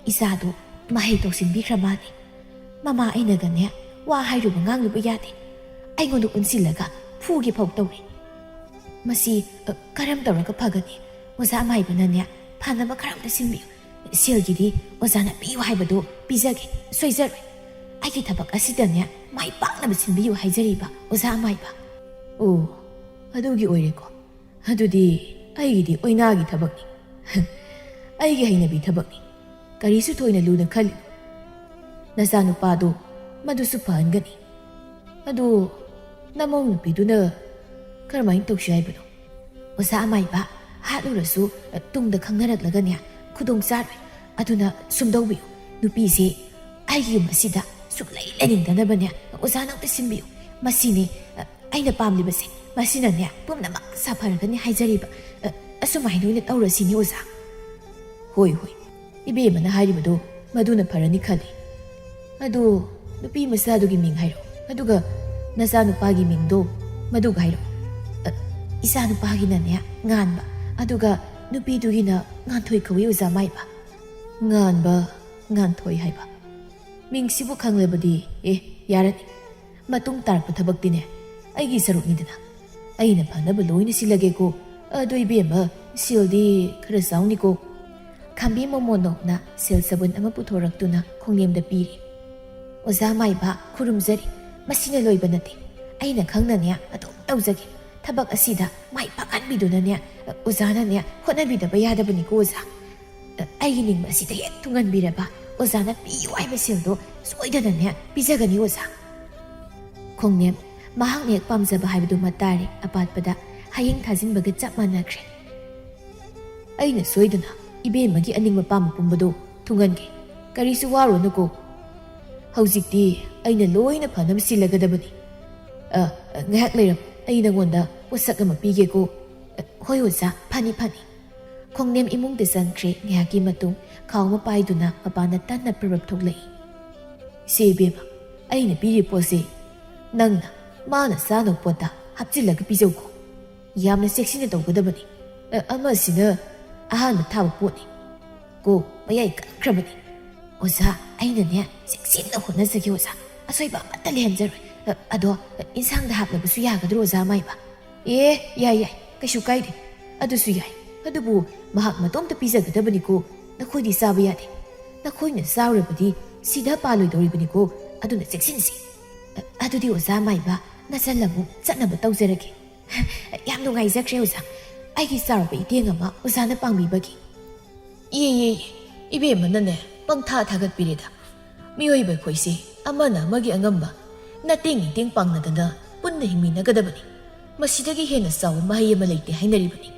ꯏꯆꯥꯗꯣ ꯃꯍꯩ ꯇꯧꯁꯤꯟꯕꯤꯈ꯭ꯔ ꯃꯥꯜꯂꯦ꯫ ꯃꯃꯥ ꯑꯩꯅꯒꯅꯦ ꯋꯥ ꯍꯥꯏꯔꯨꯕ ꯉꯥꯡꯂꯨꯕ ꯌꯥꯗꯦ꯫ ꯑꯩꯉꯣꯟꯗ ꯑꯣꯟꯁꯤꯜꯂꯒ ꯐꯨꯒꯦ ꯐꯥꯎ ꯇꯧꯔꯦ꯫ ꯃꯁꯤ, ꯑ, ꯀꯔꯝ ꯇꯧꯔꯒ ꯐꯒꯅꯤ? ꯑꯣꯖꯥ ꯑꯃꯥꯏꯕꯅꯅꯦ ꯐꯅꯕ ꯈꯔ ꯑꯝꯇ ꯁꯤꯟꯕꯤꯌꯨ꯫ ꯁꯦꯜꯒꯤꯗꯤ ꯑꯣꯖꯥꯅ ꯄꯤꯌꯨ ꯍꯥꯏꯕꯗꯨ ꯄꯤꯖꯒꯦ, ꯁꯣꯏꯖꯔꯣꯏ꯫ ꯑꯩꯒꯤ ꯊꯕꯛ ꯑꯁꯤꯗꯅꯦ ꯃꯥꯏ ꯄꯥꯛꯅꯕ ꯁꯤꯟꯕꯤꯌꯨ ꯍꯥꯏꯖꯔꯤꯕ, ꯑꯣꯖꯥ ꯑꯃꯥꯏꯕ꯫ ꯑꯣ, ꯑꯗꯨꯒꯤ ꯑꯣꯏꯔꯦꯀꯣ꯫ ꯑꯗꯨꯗꯤ ꯑꯩꯒꯤꯗꯤ ꯑꯣꯏꯅꯥꯒꯤ ꯊꯕꯛꯅꯤ꯫ ꯑꯩꯒꯤ ꯍꯩꯅꯕꯤ ꯊꯕꯛꯅꯤ꯫ ꯀꯔꯤꯁꯨ ꯊꯣꯏꯅ ꯂꯨꯅ ꯈꯜꯂꯤ꯫ ꯅꯆꯥꯅꯨꯄꯥꯗꯣ ꯃꯗꯨꯁꯨ ꯐꯍꯟꯒꯅꯤ꯫ ꯑꯗꯨ ꯅꯃꯧ ꯅꯨꯄꯤꯗꯨꯅ ꯀꯔꯝꯍꯥꯏꯅ ꯇꯧꯁꯤ ꯍꯥꯏꯕꯅꯣ? ꯑꯣꯖꯥ ꯑꯃꯥꯏꯕ, ꯍꯥꯠꯂꯨꯔꯁꯨ ꯇꯨꯡꯗ ꯈꯪꯅꯔꯛꯂꯒꯅꯦ ꯈꯨꯗꯣꯡ ꯆꯥꯔꯣꯏ꯫ ꯑꯗꯨꯅ ꯁꯨꯝꯗꯧꯕꯤꯌꯨ, ꯅꯨꯄꯤꯁꯦ ꯑꯩꯒꯤ ꯌꯨꯝ ꯑꯁꯤꯗ ꯁꯨꯛꯂꯩ ꯂꯩꯅꯤꯡꯗꯅꯕꯅꯦ ꯑꯣꯖꯥ ꯅꯧꯇ ꯁꯤꯟꯕꯤꯌꯨ꯫ ꯃꯁꯤꯅꯦ, ꯑ, ꯑꯩꯅ ꯄꯥꯝꯂꯤꯕꯁꯦ꯫ ꯃꯁꯤꯅꯅꯦ ꯄꯨꯝꯅꯃꯛ ꯁꯥꯐꯔꯒꯅꯤ ꯍꯥꯏꯖꯔꯤꯕ꯫ ꯑ, ꯑꯁꯨꯃꯥꯏꯅ ꯑꯣꯏꯅ ꯇꯧꯔꯁꯤꯅꯦ ꯑꯣꯖꯥ꯫ ꯍꯣꯏ, ꯍꯣꯏ, ꯏꯕꯦꯝꯃꯅ ꯍꯥꯏꯔꯤꯕꯗꯣ ꯃꯗꯨꯅ ꯐꯔꯅꯤ ꯈꯜꯂꯤ꯫ ꯑꯗꯨ ꯅꯨꯄꯤ ꯃꯆꯥꯗꯨꯒꯤ ꯃꯤꯡ ꯍꯥꯏꯔꯛꯑꯣ, ꯑꯗꯨꯒ ꯅꯆꯥꯅꯨꯄꯥꯒꯤ ꯃꯤꯡꯗꯣ ꯃꯗꯨꯒ ꯍꯥꯏꯔꯛꯑꯣ꯫ ꯑ, ꯏꯆꯥꯅꯨꯄꯥꯒꯤꯅꯅꯦ ꯉꯥꯟꯕ, ꯑꯗꯨꯒ ꯅꯨꯄꯤꯗꯨꯒꯤꯅ ꯉꯥꯟꯊꯣꯏ ꯀꯧꯏ, ꯑꯣꯖꯥ ꯃꯥꯏꯕ꯫ ꯉꯥꯟꯕ, ꯉꯥꯟꯊꯣꯏ ꯍꯥꯏꯕ꯫ ꯃꯤꯡꯁꯤꯕꯨ ꯈꯪꯂꯕꯗꯤ, ꯑꯦ, ꯌꯥꯔꯅꯤ꯫ ꯃꯇꯨꯡ ꯇꯥꯔꯛꯄ ꯊꯕꯛꯇꯤꯅꯦ ꯑꯩꯒꯤ ꯁꯔꯨꯛꯅꯤꯗꯅ꯫ ꯑꯩꯅ ꯐꯅꯕ ꯂꯣꯏꯅ ꯁꯤꯜꯂꯒꯦꯀꯣ꯫ ꯑꯗꯣ ꯏꯕꯦꯝꯃ, ꯁꯦꯜꯗꯤ ꯈꯔ ꯆꯥꯎꯅꯤꯀꯣ꯫ ꯈꯥꯝꯕꯤ ꯃꯣꯃꯣꯟꯅꯧꯅ ꯁꯦꯜ ꯆꯕꯨꯟ ꯑꯃ ꯄꯨꯊꯣꯔꯛꯇꯨꯅ ꯈꯣꯡꯅꯦꯝꯗ ꯄꯤꯔꯤ꯫ ꯑꯣꯖꯥ ꯃꯥꯏꯕ, ꯈꯨꯔꯨꯝꯖꯔꯤ꯫ ꯃꯁꯤꯅ ꯂꯣꯏꯕ ꯅꯠꯇꯦ꯫ ꯑꯩꯅ ꯈꯪꯅꯅꯦ ꯑꯗꯨꯝ ꯇꯧꯖꯒꯦ꯫ ꯊꯕꯛ ꯑꯁꯤꯗ ꯃꯥꯏ ꯄꯥꯛꯍꯟꯕꯤꯗꯨꯅꯅꯦ, ꯑꯣꯖꯥꯅꯅꯦ ꯍꯣꯠꯅꯕꯤꯗꯕ ꯌꯥꯗꯕꯅꯤꯀꯣ, ꯑꯣꯖꯥ꯫ ꯑꯩꯒꯤ ꯅꯤꯡꯕ ꯑꯁꯤꯗ ꯍꯦꯛ ꯊꯨꯡꯍꯟꯕꯤꯔꯕ, ꯑꯣꯖꯥꯅ ꯄꯤꯌꯨ ꯍꯥꯏꯕ ꯁꯦꯜꯗꯣ ꯁꯣꯏꯗꯅꯅꯦ ꯄꯤꯖꯒꯅꯤ, ꯑꯣꯖꯥ꯫ ꯈꯣꯡꯅꯦꯝ, ꯃꯍꯥꯛꯅ ꯍꯦꯛ ꯄꯥꯝꯖꯕ ꯍꯥꯏꯕꯗꯨꯃ ꯇꯥꯔꯦ꯫ ꯑꯄꯥꯠꯄꯗ ꯍꯌꯤꯡ ꯊꯥꯖꯤꯟꯕꯒ ꯆꯞ ꯃꯥꯟꯅꯈ꯭ꯔꯦ꯫ ꯑꯩꯅ ꯁꯣꯏꯗꯅ ꯏꯕꯦꯝꯃꯒꯤ ꯑꯅꯤꯡꯕ ꯄꯥꯝꯕ ꯄꯨꯝꯕꯗꯣ ꯊꯨꯡꯍꯟꯒꯦ꯫ ꯀꯔꯤꯁꯨ ꯋꯥꯔꯨꯅꯨꯀꯣ꯫ ꯍꯧꯖꯤꯛꯇꯤ ꯑꯩꯅ ꯂꯣꯏꯅ ꯐꯅꯕ ꯁꯤꯜꯂꯒꯗꯕꯅꯤ꯫ ꯑ, ꯑ, ꯉꯥꯏꯍꯥꯛ ꯂꯩꯔꯝ, ꯑꯩ ꯅꯉꯣꯟꯗ ꯄꯣꯠꯁꯛ ꯑꯃ ꯄꯤꯒꯦꯀꯣ꯫ ꯑ, ꯍꯣꯏ ꯑꯣꯖꯥ, ꯐꯅꯤ, ꯐꯅꯤ꯫ ꯈꯣꯡꯅꯦꯝ ꯏꯃꯨꯡꯗ ꯆꯪꯈ꯭ꯔꯦ꯫ ꯉꯥꯏꯍꯥꯛꯀꯤ ꯃꯇꯨꯡ ꯈꯥꯎ ꯑꯃ ꯄꯥꯏꯗꯨꯅ ꯃꯄꯥꯟꯗ ꯇꯟꯅ ꯄ꯭ꯔꯞ ꯄ꯭ꯔꯞ ꯊꯣꯛꯂꯛꯏ꯫ "ꯁꯦ ꯏꯕꯦꯝꯃ, ꯑꯩꯅ ꯄꯤꯔꯤ ꯄꯣꯠꯁꯦ ꯅꯪꯅ ꯃꯥꯅ ꯆꯥꯅꯕ ꯄꯣꯠꯇ ꯍꯥꯞꯆꯤꯜꯂꯒ ꯄꯤꯖꯧꯀꯣ꯫ ꯌꯥꯝꯅ ꯆꯦꯛꯁꯤꯟꯅ ꯇꯧꯒꯗꯕꯅꯤ꯫ ꯑ, ꯑꯃꯁꯤꯅ ꯑꯍꯥꯟꯕ ꯊꯥꯕ ꯄꯣꯠꯅꯤ꯫ ꯀꯣ, ꯃꯌꯥꯏ ꯀꯛꯈ꯭ꯔꯕꯅꯤ꯫ ꯑꯣꯖꯥ, ꯑꯩꯅꯅꯦ ꯆꯦꯛꯁꯤꯟꯅ ꯍꯣꯠꯅꯖꯒꯦ ꯑꯣꯖꯥ꯫ ꯑꯁꯣꯏꯕ ꯑꯃꯠꯇ ꯂꯩꯍꯟꯖꯔꯣꯏ꯫ ꯑ, ꯑꯗꯣ, ꯑ, ꯏꯟꯁꯥꯡꯗ ꯍꯥꯞꯂꯕꯁꯨ ꯌꯥꯒꯗ꯭ꯔꯣ ꯑꯣꯖꯥ ꯃꯥꯏꯕ?" "ꯑꯦ, ꯌꯥꯏ, ꯌꯥꯏ, ꯀꯩꯁꯨ ꯀꯥꯏꯗꯦ꯫ ꯑꯗꯨꯁꯨ ꯌꯥꯏ꯫ ꯑꯗꯨꯕꯨ ꯃꯍꯥꯛ ꯃꯇꯣꯝꯇ ꯄꯤꯖꯒꯗꯕꯅꯤꯀꯣ꯫ ꯅꯈꯣꯏꯗꯤ ꯆꯥꯕ ꯌꯥꯗꯦ꯫ ꯅꯈꯣꯏꯅ ꯆꯥꯔꯨꯔꯕꯗꯤ ꯁꯤꯗ ꯄꯥꯜꯂꯣꯏꯗꯧꯔꯤꯕꯅꯤꯀꯣ꯫ ꯑꯗꯨꯅ ꯆꯦꯛꯁꯤꯟꯁꯤ꯫ ꯑ, ꯑꯗꯨꯗꯤ ꯑꯣꯖꯥ ꯃꯥꯏꯕ, ꯅꯆꯜ ꯑꯃꯨꯛ ꯆꯠꯅꯕ ꯇꯧꯖꯔꯒꯦ꯫" "ꯌꯥꯝ ꯅꯨꯡꯉꯥꯏꯖꯈ꯭ꯔꯦ ꯑꯣꯖꯥ, ꯑꯩꯒꯤ ꯆꯥꯎꯔꯕ ꯏꯇꯦꯡ ꯑꯃ ꯑꯣꯖꯥꯅ ꯄꯥꯡꯕꯤꯕꯒꯤ꯫" "ꯏꯌꯦ, ꯏꯌꯦ, ꯏꯌꯦ, ꯏꯕꯦꯝꯃꯅꯅꯦ ꯄꯪꯊꯥ ꯊꯥꯒꯠꯄꯤꯔꯦꯗ꯫ ꯃꯤꯑꯣꯏꯕ ꯑꯩꯈꯣꯏꯁꯦ ꯑꯃꯅ ꯑꯃꯒꯤ ꯑꯉꯝꯕ ꯅꯇꯦꯡ ꯏꯇꯦꯡ ꯄꯥꯡꯅꯗꯅ ꯄꯨꯟꯅ ꯍꯤꯡꯃꯤꯟꯅꯒꯗꯕꯅꯤ꯫ ꯃꯁꯤꯗꯒꯤ ꯍꯦꯟꯅ ꯆꯥꯎꯕ ꯃꯍꯩ ꯑꯃ ꯂꯩꯇꯦ ꯍꯥꯏꯅꯔꯤꯕꯅꯤ꯫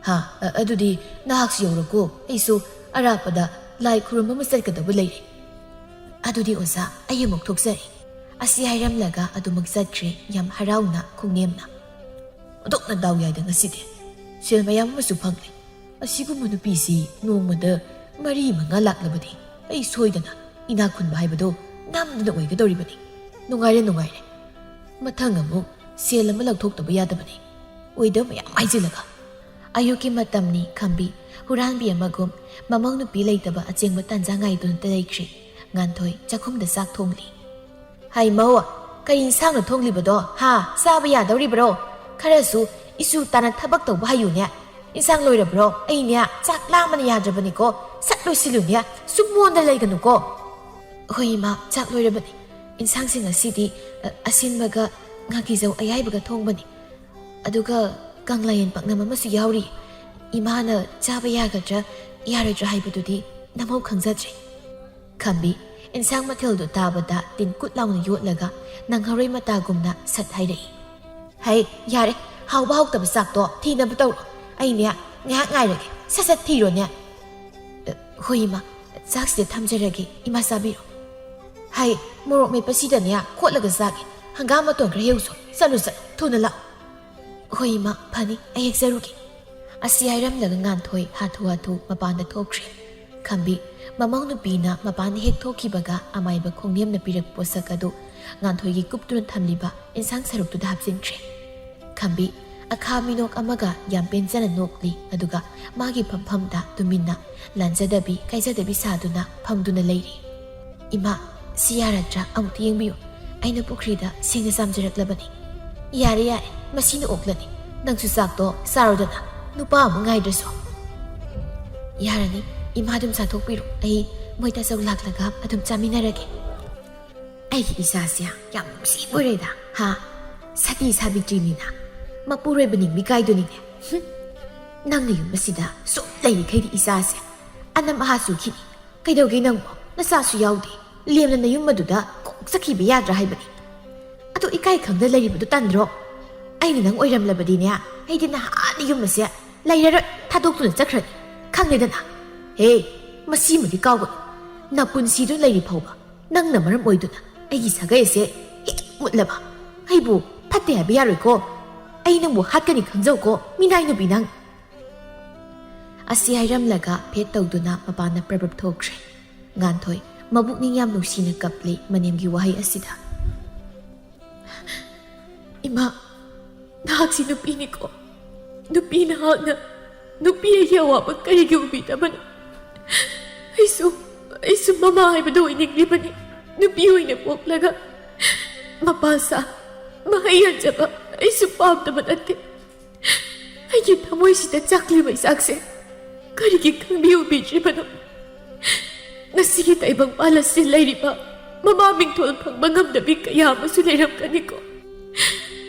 ꯍꯥ, ꯑ-, ꯑꯗꯨꯗꯤ ꯅꯍꯥꯛꯁꯨ ꯌꯧꯔꯣꯀꯣ, ꯑꯩꯁꯨ ꯑꯔꯥꯞꯄꯗ ꯂꯥꯏ ꯈꯨꯔꯨꯝꯕ ꯑꯃ ꯆꯠꯀꯗꯕ ꯂꯩꯔꯦ꯫ ꯑꯗꯨꯗꯤ ꯑꯣꯖꯥ, ꯑꯩ ꯑꯃꯨꯛ ꯊꯣꯛꯆꯔꯦ꯫" ꯑꯁꯤ ꯍꯥꯏꯔꯝꯂꯒ ꯑꯗꯨꯃꯛ ꯆꯠꯈ꯭ꯔꯦ, ꯌꯥꯝ ꯍꯔꯥꯎꯅ ꯈꯣꯡꯅꯦꯝꯅ꯫ "ꯑꯣꯟꯊꯣꯛꯅ ꯗꯥꯎ ꯌꯥꯏꯗ ꯉꯁꯤꯗꯤ꯫ ꯁꯦꯜ ꯃꯌꯥꯝ ꯑꯃꯁꯨ ꯐꯪꯂꯦ꯫ ꯑꯁꯤꯒꯨꯝꯕ ꯅꯨꯄꯤꯁꯤ ꯅꯣꯡꯃꯗ ꯃꯔꯤ ꯃꯉꯥ ꯂꯥꯛꯂꯕꯗꯤ ꯑꯩ ꯁꯣꯏꯗꯅ ꯏꯅꯥꯛ ꯈꯨꯟꯕ ꯍꯥꯏꯕꯗꯣ ꯅꯝꯗꯅ ꯑꯣꯏꯒꯗꯧꯔꯤꯕꯅꯤ꯫ ꯅꯨꯡꯉꯥꯏꯔꯦ, ꯅꯨꯡꯉꯥꯏꯔꯦ꯫ ꯃꯊꯪ ꯑꯃꯨꯛ ꯁꯦꯜ ꯑꯃ ꯂꯧꯊꯣꯛꯇꯕ ꯌꯥꯗꯕꯅꯤ꯫ ꯑꯣꯏꯗꯕ ꯃꯌꯥꯝ ꯍꯥꯏꯖꯤꯜꯂꯒ꯫" ꯑꯌꯨꯛꯀꯤ ꯃꯇꯝꯅꯤ꯫ ꯈꯝꯕꯤ ꯍꯨꯔꯥꯟꯕꯤ ꯑꯃꯒꯨꯝ ꯃꯃꯧ ꯅꯨꯄꯤ ꯂꯩꯇꯕ ꯑꯆꯦꯡꯕ ꯇꯥꯟꯖꯥ ꯉꯥꯏꯗꯨꯅꯇ ꯂꯩꯈ꯭ꯔꯦ꯫ ꯉꯥꯟꯊꯣꯏ ꯆꯥꯛꯈꯨꯝꯗ ꯆꯥꯛ ꯊꯣꯡꯂꯤ꯫ "ꯍꯩ ꯃꯧ, ꯀꯔꯤ ꯏꯟꯁꯥꯡꯅꯣ ꯊꯣꯡꯂꯤꯕꯗꯣ? ꯍꯥ, ꯆꯥꯕ ꯌꯥꯗꯧꯔꯤꯕ꯭ꯔꯣ? ꯈꯔꯁꯨ ꯏꯆꯨ ꯇꯥꯅ ꯊꯕꯛ ꯇꯧꯕ ꯍꯩꯌꯨꯅꯦ꯫ ꯏꯟꯁꯥꯡ ꯂꯣꯏꯔꯕ꯭ꯔꯣ? ꯑꯩꯅꯦ ꯆꯥꯛ ꯂꯥꯝꯕꯅ ꯌꯥꯗ꯭ꯔꯕꯅꯤꯀꯣ꯫ ꯁꯠ ꯂꯣꯏꯁꯤꯜꯂꯨꯅꯦ, ꯁꯨꯝ ꯃꯣꯟꯗ ꯂꯩꯒꯅꯨꯀꯣ꯫" "ꯍꯣꯏ ꯏꯃꯥ, ꯆꯥꯛ ꯂꯣꯏꯔꯕꯅꯤ꯫ ꯏꯟꯁꯥꯡꯁꯤꯡ ꯑꯁꯤꯗꯤ, ꯑ, ꯑꯁꯤꯟꯕꯒ ꯉꯥꯀꯤꯖꯧ ꯑꯌꯥꯏꯕꯒ ꯊꯣꯡꯕꯅꯤ꯫ ꯑꯗꯨꯒ ꯀꯪꯂꯥꯌꯦꯟ ꯄꯥꯛꯅꯝ ꯑꯃꯁꯨ ꯌꯥꯎꯔꯤ꯫ ꯏꯃꯥꯅ ꯆꯥꯕ ꯌꯥꯒꯗ꯭ꯔꯥ ꯌꯥꯔꯣꯏꯗ꯭ꯔꯥ ꯍꯥꯏꯕꯗꯨꯗꯤ ꯅꯃꯧ ꯈꯪꯖꯗ꯭ꯔꯦ꯫" ꯈꯝꯕꯤ ꯏꯟꯁꯥꯡ ꯃꯊꯦꯜꯗꯨ ꯇꯥꯕꯗ ꯇꯤꯟ ꯀꯨꯠ ꯂꯥꯎꯅ ꯌꯣꯠꯂꯒ ꯅꯪꯍꯧꯔꯣꯏ ꯃꯇꯥꯒꯨꯝꯅ ꯁꯠ ꯍꯥꯏꯔꯛꯏ꯫ "ꯍꯩ, ꯌꯥꯔꯦ, ꯍꯥꯎꯕ ꯍꯥꯎꯇꯕ ꯆꯥꯛꯇꯣ ꯊꯤꯅꯕ ꯇꯧꯔꯣ꯫ ꯑꯩꯅꯦ ꯉꯥꯏꯍꯥꯛ ꯉꯥꯏꯔꯒꯦ, ꯁꯠ ꯁꯠ ꯊꯤꯔꯣꯅꯦ꯫" "ꯑ, ꯍꯣꯏ ꯏꯃꯥ, ꯆꯥꯛꯁꯤꯗ ꯊꯝꯖꯔꯒꯦ, ꯏꯃꯥ ꯆꯥꯕꯤꯔꯣ꯫ ꯍꯩ, ꯃꯣꯔꯣꯛ ꯃꯦꯠꯄꯁꯤꯗꯅꯦ ꯈꯣꯠꯂꯒ ꯆꯥꯒꯦ꯫ ꯍꯪꯒꯥꯝ ꯃꯇꯣꯟ ꯈꯔ ꯍꯦꯛꯎꯁꯣ꯫ ꯆꯠꯂꯨ, ꯆꯠꯂꯨ, ꯊꯨꯅ ꯂꯥꯛꯎ꯫" "ꯍꯣꯏ ꯏꯃꯥ, ꯐꯅꯤ, ꯑꯩ ꯍꯦꯛꯆꯔꯨꯒꯦ꯫" ꯑꯁꯤ ꯍꯥꯏꯔꯝꯂꯒ ꯉꯥꯟꯊꯣꯏ ꯍꯥꯊꯨ ꯍꯥꯊꯨ ꯃꯄꯥꯟꯗ ꯊꯣꯛꯈ꯭ꯔꯦ꯫ ꯈꯝꯕꯤ, ꯃꯃꯧ ꯅꯨꯄꯤꯅ ꯃꯄꯥꯟꯗ ꯍꯦꯛ ꯊꯣꯛꯈꯤꯕꯒ ꯑꯃꯥꯏꯕ ꯈꯣꯡꯅꯦꯝꯅ ꯄꯤꯔꯛꯄ ꯄꯣꯠꯁꯛ ꯑꯗꯨ ꯉꯥꯟꯊꯣꯏꯒꯤ ꯀꯨꯞꯇꯨꯅ ꯊꯝꯂꯤꯕ ꯏꯟꯁꯥꯡ ꯁꯔꯨꯛꯇꯨꯗ ꯍꯥꯞꯆꯤꯟꯈ꯭ꯔꯦ꯫ ꯈꯝꯕꯤ, ꯑꯈꯥ ꯃꯤꯅꯣꯛ ꯑꯃꯒ ꯌꯥꯝ ꯄꯦꯟꯖꯅ ꯅꯣꯛꯂꯤ, ꯑꯗꯨꯒ ꯃꯥꯒꯤ ꯐꯝꯐꯝꯗ ꯇꯨꯃꯤꯟꯅ ꯂꯥꯟꯖꯗꯕꯤ ꯀꯥꯏꯖꯗꯕꯤ ꯁꯥꯗꯨꯅ ꯐꯝꯗꯨꯅ ꯂꯩꯔꯤ꯫ "ꯏꯃꯥ, ꯁꯤ ꯌꯥꯔꯗ꯭ꯔꯥ? ꯑꯃꯨꯛꯇ ꯌꯦꯡꯕꯤꯌꯨ꯫ ꯑꯩꯅ ꯄꯨꯈ꯭ꯔꯤꯗ ꯁꯦꯡꯅ ꯆꯥꯝꯖꯔꯛꯂꯕꯅꯤ꯫" "ꯌꯥꯔꯦ, ꯌꯥꯔꯦ, ꯃꯁꯤꯅ ꯑꯣꯛꯂꯅꯤ꯫ ꯅꯪꯁꯨ ꯆꯥꯛꯇꯣ ꯆꯥꯔꯣꯗꯅ꯫ ꯅꯨꯄꯥ ꯑꯃꯨꯛ ꯉꯥꯏꯗ꯭ꯔꯁꯨ꯫" "ꯌꯥꯔꯅꯤ, ꯏꯃꯥ ꯑꯗꯨꯝ ꯆꯥꯊꯣꯛꯄꯤꯔꯣ꯫ ꯑꯩ ꯃꯣꯏ ꯇꯥꯆꯧ ꯂꯥꯛꯂꯒ ꯑꯗꯨꯝ ꯆꯥꯃꯤꯟꯅꯔꯒꯦ꯫" "ꯑꯩꯒꯤ ꯏꯆꯥꯁꯦ ꯌꯥꯝ ꯅꯨꯡꯁꯤꯕ ꯑꯣꯏꯔꯦꯗ, ꯍꯥ? ꯁꯇꯤ ꯁꯥꯕꯤꯇ꯭ꯔꯤꯅꯤꯅ, ꯃꯄꯨꯔꯣꯏꯕ ꯅꯤꯡꯕ ꯀꯥꯏꯗꯨꯅꯤꯅꯦ꯫ ꯍꯨꯝ꯫ ꯅꯪꯅ ꯌꯨꯝ ꯑꯁꯤꯗ ꯁꯨꯝ ꯂꯩꯔꯤꯈꯩꯗꯤ ꯏꯆꯥꯁꯦ ꯑꯅꯝ ꯑꯍꯥ ꯆꯨꯈꯤꯅꯤ꯫ ꯀꯩꯗꯧꯒꯦ ꯅꯪꯕꯣ? ꯅꯆꯥꯁꯨ ꯌꯥꯎꯗꯦ꯫ ꯂꯦꯝꯅ ꯅꯌꯨꯝ ꯑꯗꯨꯗ ꯀꯣꯛ ꯆꯠꯈꯤꯕ ꯌꯥꯗ꯭ꯔꯥ ꯍꯥꯏꯕꯅꯤ꯫ ꯑꯗꯨ ꯏꯀꯥꯏ ꯈꯪꯗ ꯂꯩꯔꯤꯕꯗꯨ ꯇꯟꯗ꯭ꯔꯣ? ꯑꯩꯅ ꯅꯪ ꯑꯣꯏꯔꯝꯂꯕꯗꯤꯅꯦ, ꯑꯩꯗꯤ ꯅꯍꯥꯟꯅ ꯌꯨꯝ ꯑꯁꯦ ꯂꯩꯔꯔꯣꯏ, ꯊꯥꯗꯣꯛꯇꯨꯅ ꯆꯠꯈ꯭ꯔꯅꯤ꯫ ꯈꯪꯉꯦꯗꯅ?" "ꯍꯦ, ꯃꯁꯤꯃꯗꯤ ꯀꯥꯎꯒꯅꯨ꯫ ꯅꯄꯨꯟꯁꯤꯗꯨ ꯂꯩꯔꯤ ꯐꯥꯎꯕ ꯅꯪꯅ ꯃꯔꯝ ꯑꯣꯏꯗꯨꯅ ꯑꯩꯒꯤ ꯁꯥꯒꯩ ꯑꯁꯦ ꯍꯦꯛ ꯃꯨꯠꯂꯕ꯫ ꯑꯩꯕꯨ ꯐꯠꯇꯦ ꯍꯥꯏꯕ ꯌꯥꯔꯣꯏꯀꯣ꯫ ꯑꯩ ꯅꯪꯕꯨ ꯍꯥꯠꯀꯅꯤ ꯈꯪꯖꯧꯀꯣ, ꯃꯤꯅꯥꯏ ꯅꯨꯄꯤ ꯅꯪ꯫" ꯑꯁꯤ ꯍꯥꯏꯔꯝꯂꯒ ꯐꯦꯠ ꯇꯧꯗꯨꯅ ꯃꯄꯥꯟꯗ ꯄ꯭ꯔꯞ ꯄ꯭ꯔꯞ ꯊꯣꯛꯈ꯭ꯔꯦ꯫ ꯉꯥꯟꯊꯣꯏ ꯃꯕꯨꯛꯅꯤꯡ ꯌꯥꯝ ꯅꯨꯡꯁꯤꯅ ꯀꯞꯂꯤ ꯃꯅꯦꯝꯒꯤ ꯋꯥꯍꯩ ꯑꯁꯤꯗ꯫ "ꯏꯃꯥ, ꯅꯍꯥꯛꯁꯤ ꯅꯨꯄꯤꯅꯤꯀꯣ꯫ ꯅꯨꯄꯤ ꯅꯍꯥꯛꯅ ꯅꯨꯄꯤ ꯑꯩꯒꯤ ꯑꯋꯥꯕ ꯀꯔꯤꯒꯤ ꯎꯕꯤꯗꯕꯅꯣ? ꯑꯩꯁꯨ, ꯑꯩꯁꯨ ꯃꯃꯥ ꯍꯥꯏꯕꯗꯨ ꯑꯣꯏꯅꯤꯡꯂꯤꯕꯅꯤ꯫ ꯅꯨꯄꯤ ꯑꯣꯏꯅ ꯄꯣꯛꯂꯒ ꯃꯄꯥ ꯁꯥ, ꯃꯍꯩ ꯌꯥꯟꯖꯕ ꯑꯩꯁꯨ ꯄꯥꯝꯗꯕ ꯅꯠꯇꯦ꯫ ꯑꯩꯒꯤ ꯊꯃꯣꯏꯁꯤꯗ ꯆꯥꯛꯂꯤꯕ ꯏꯆꯥꯛꯁꯦ ꯀꯔꯤꯒꯤ ꯈꯪꯕꯤꯎꯕꯤꯗ꯭ꯔꯤꯕꯅꯣ? ꯉꯁꯤꯒꯤ ꯇꯥꯏꯕꯪ ꯄꯥꯜ ꯑꯁꯤ ꯂꯩꯔꯤꯕ ꯃꯃꯥ ꯃꯤꯡꯊꯣꯜ ꯐꯪꯕ ꯉꯝꯗꯕꯤ ꯀꯌꯥ ꯑꯃꯁꯨ ꯂꯩꯔꯝꯒꯅꯤꯀꯣ꯫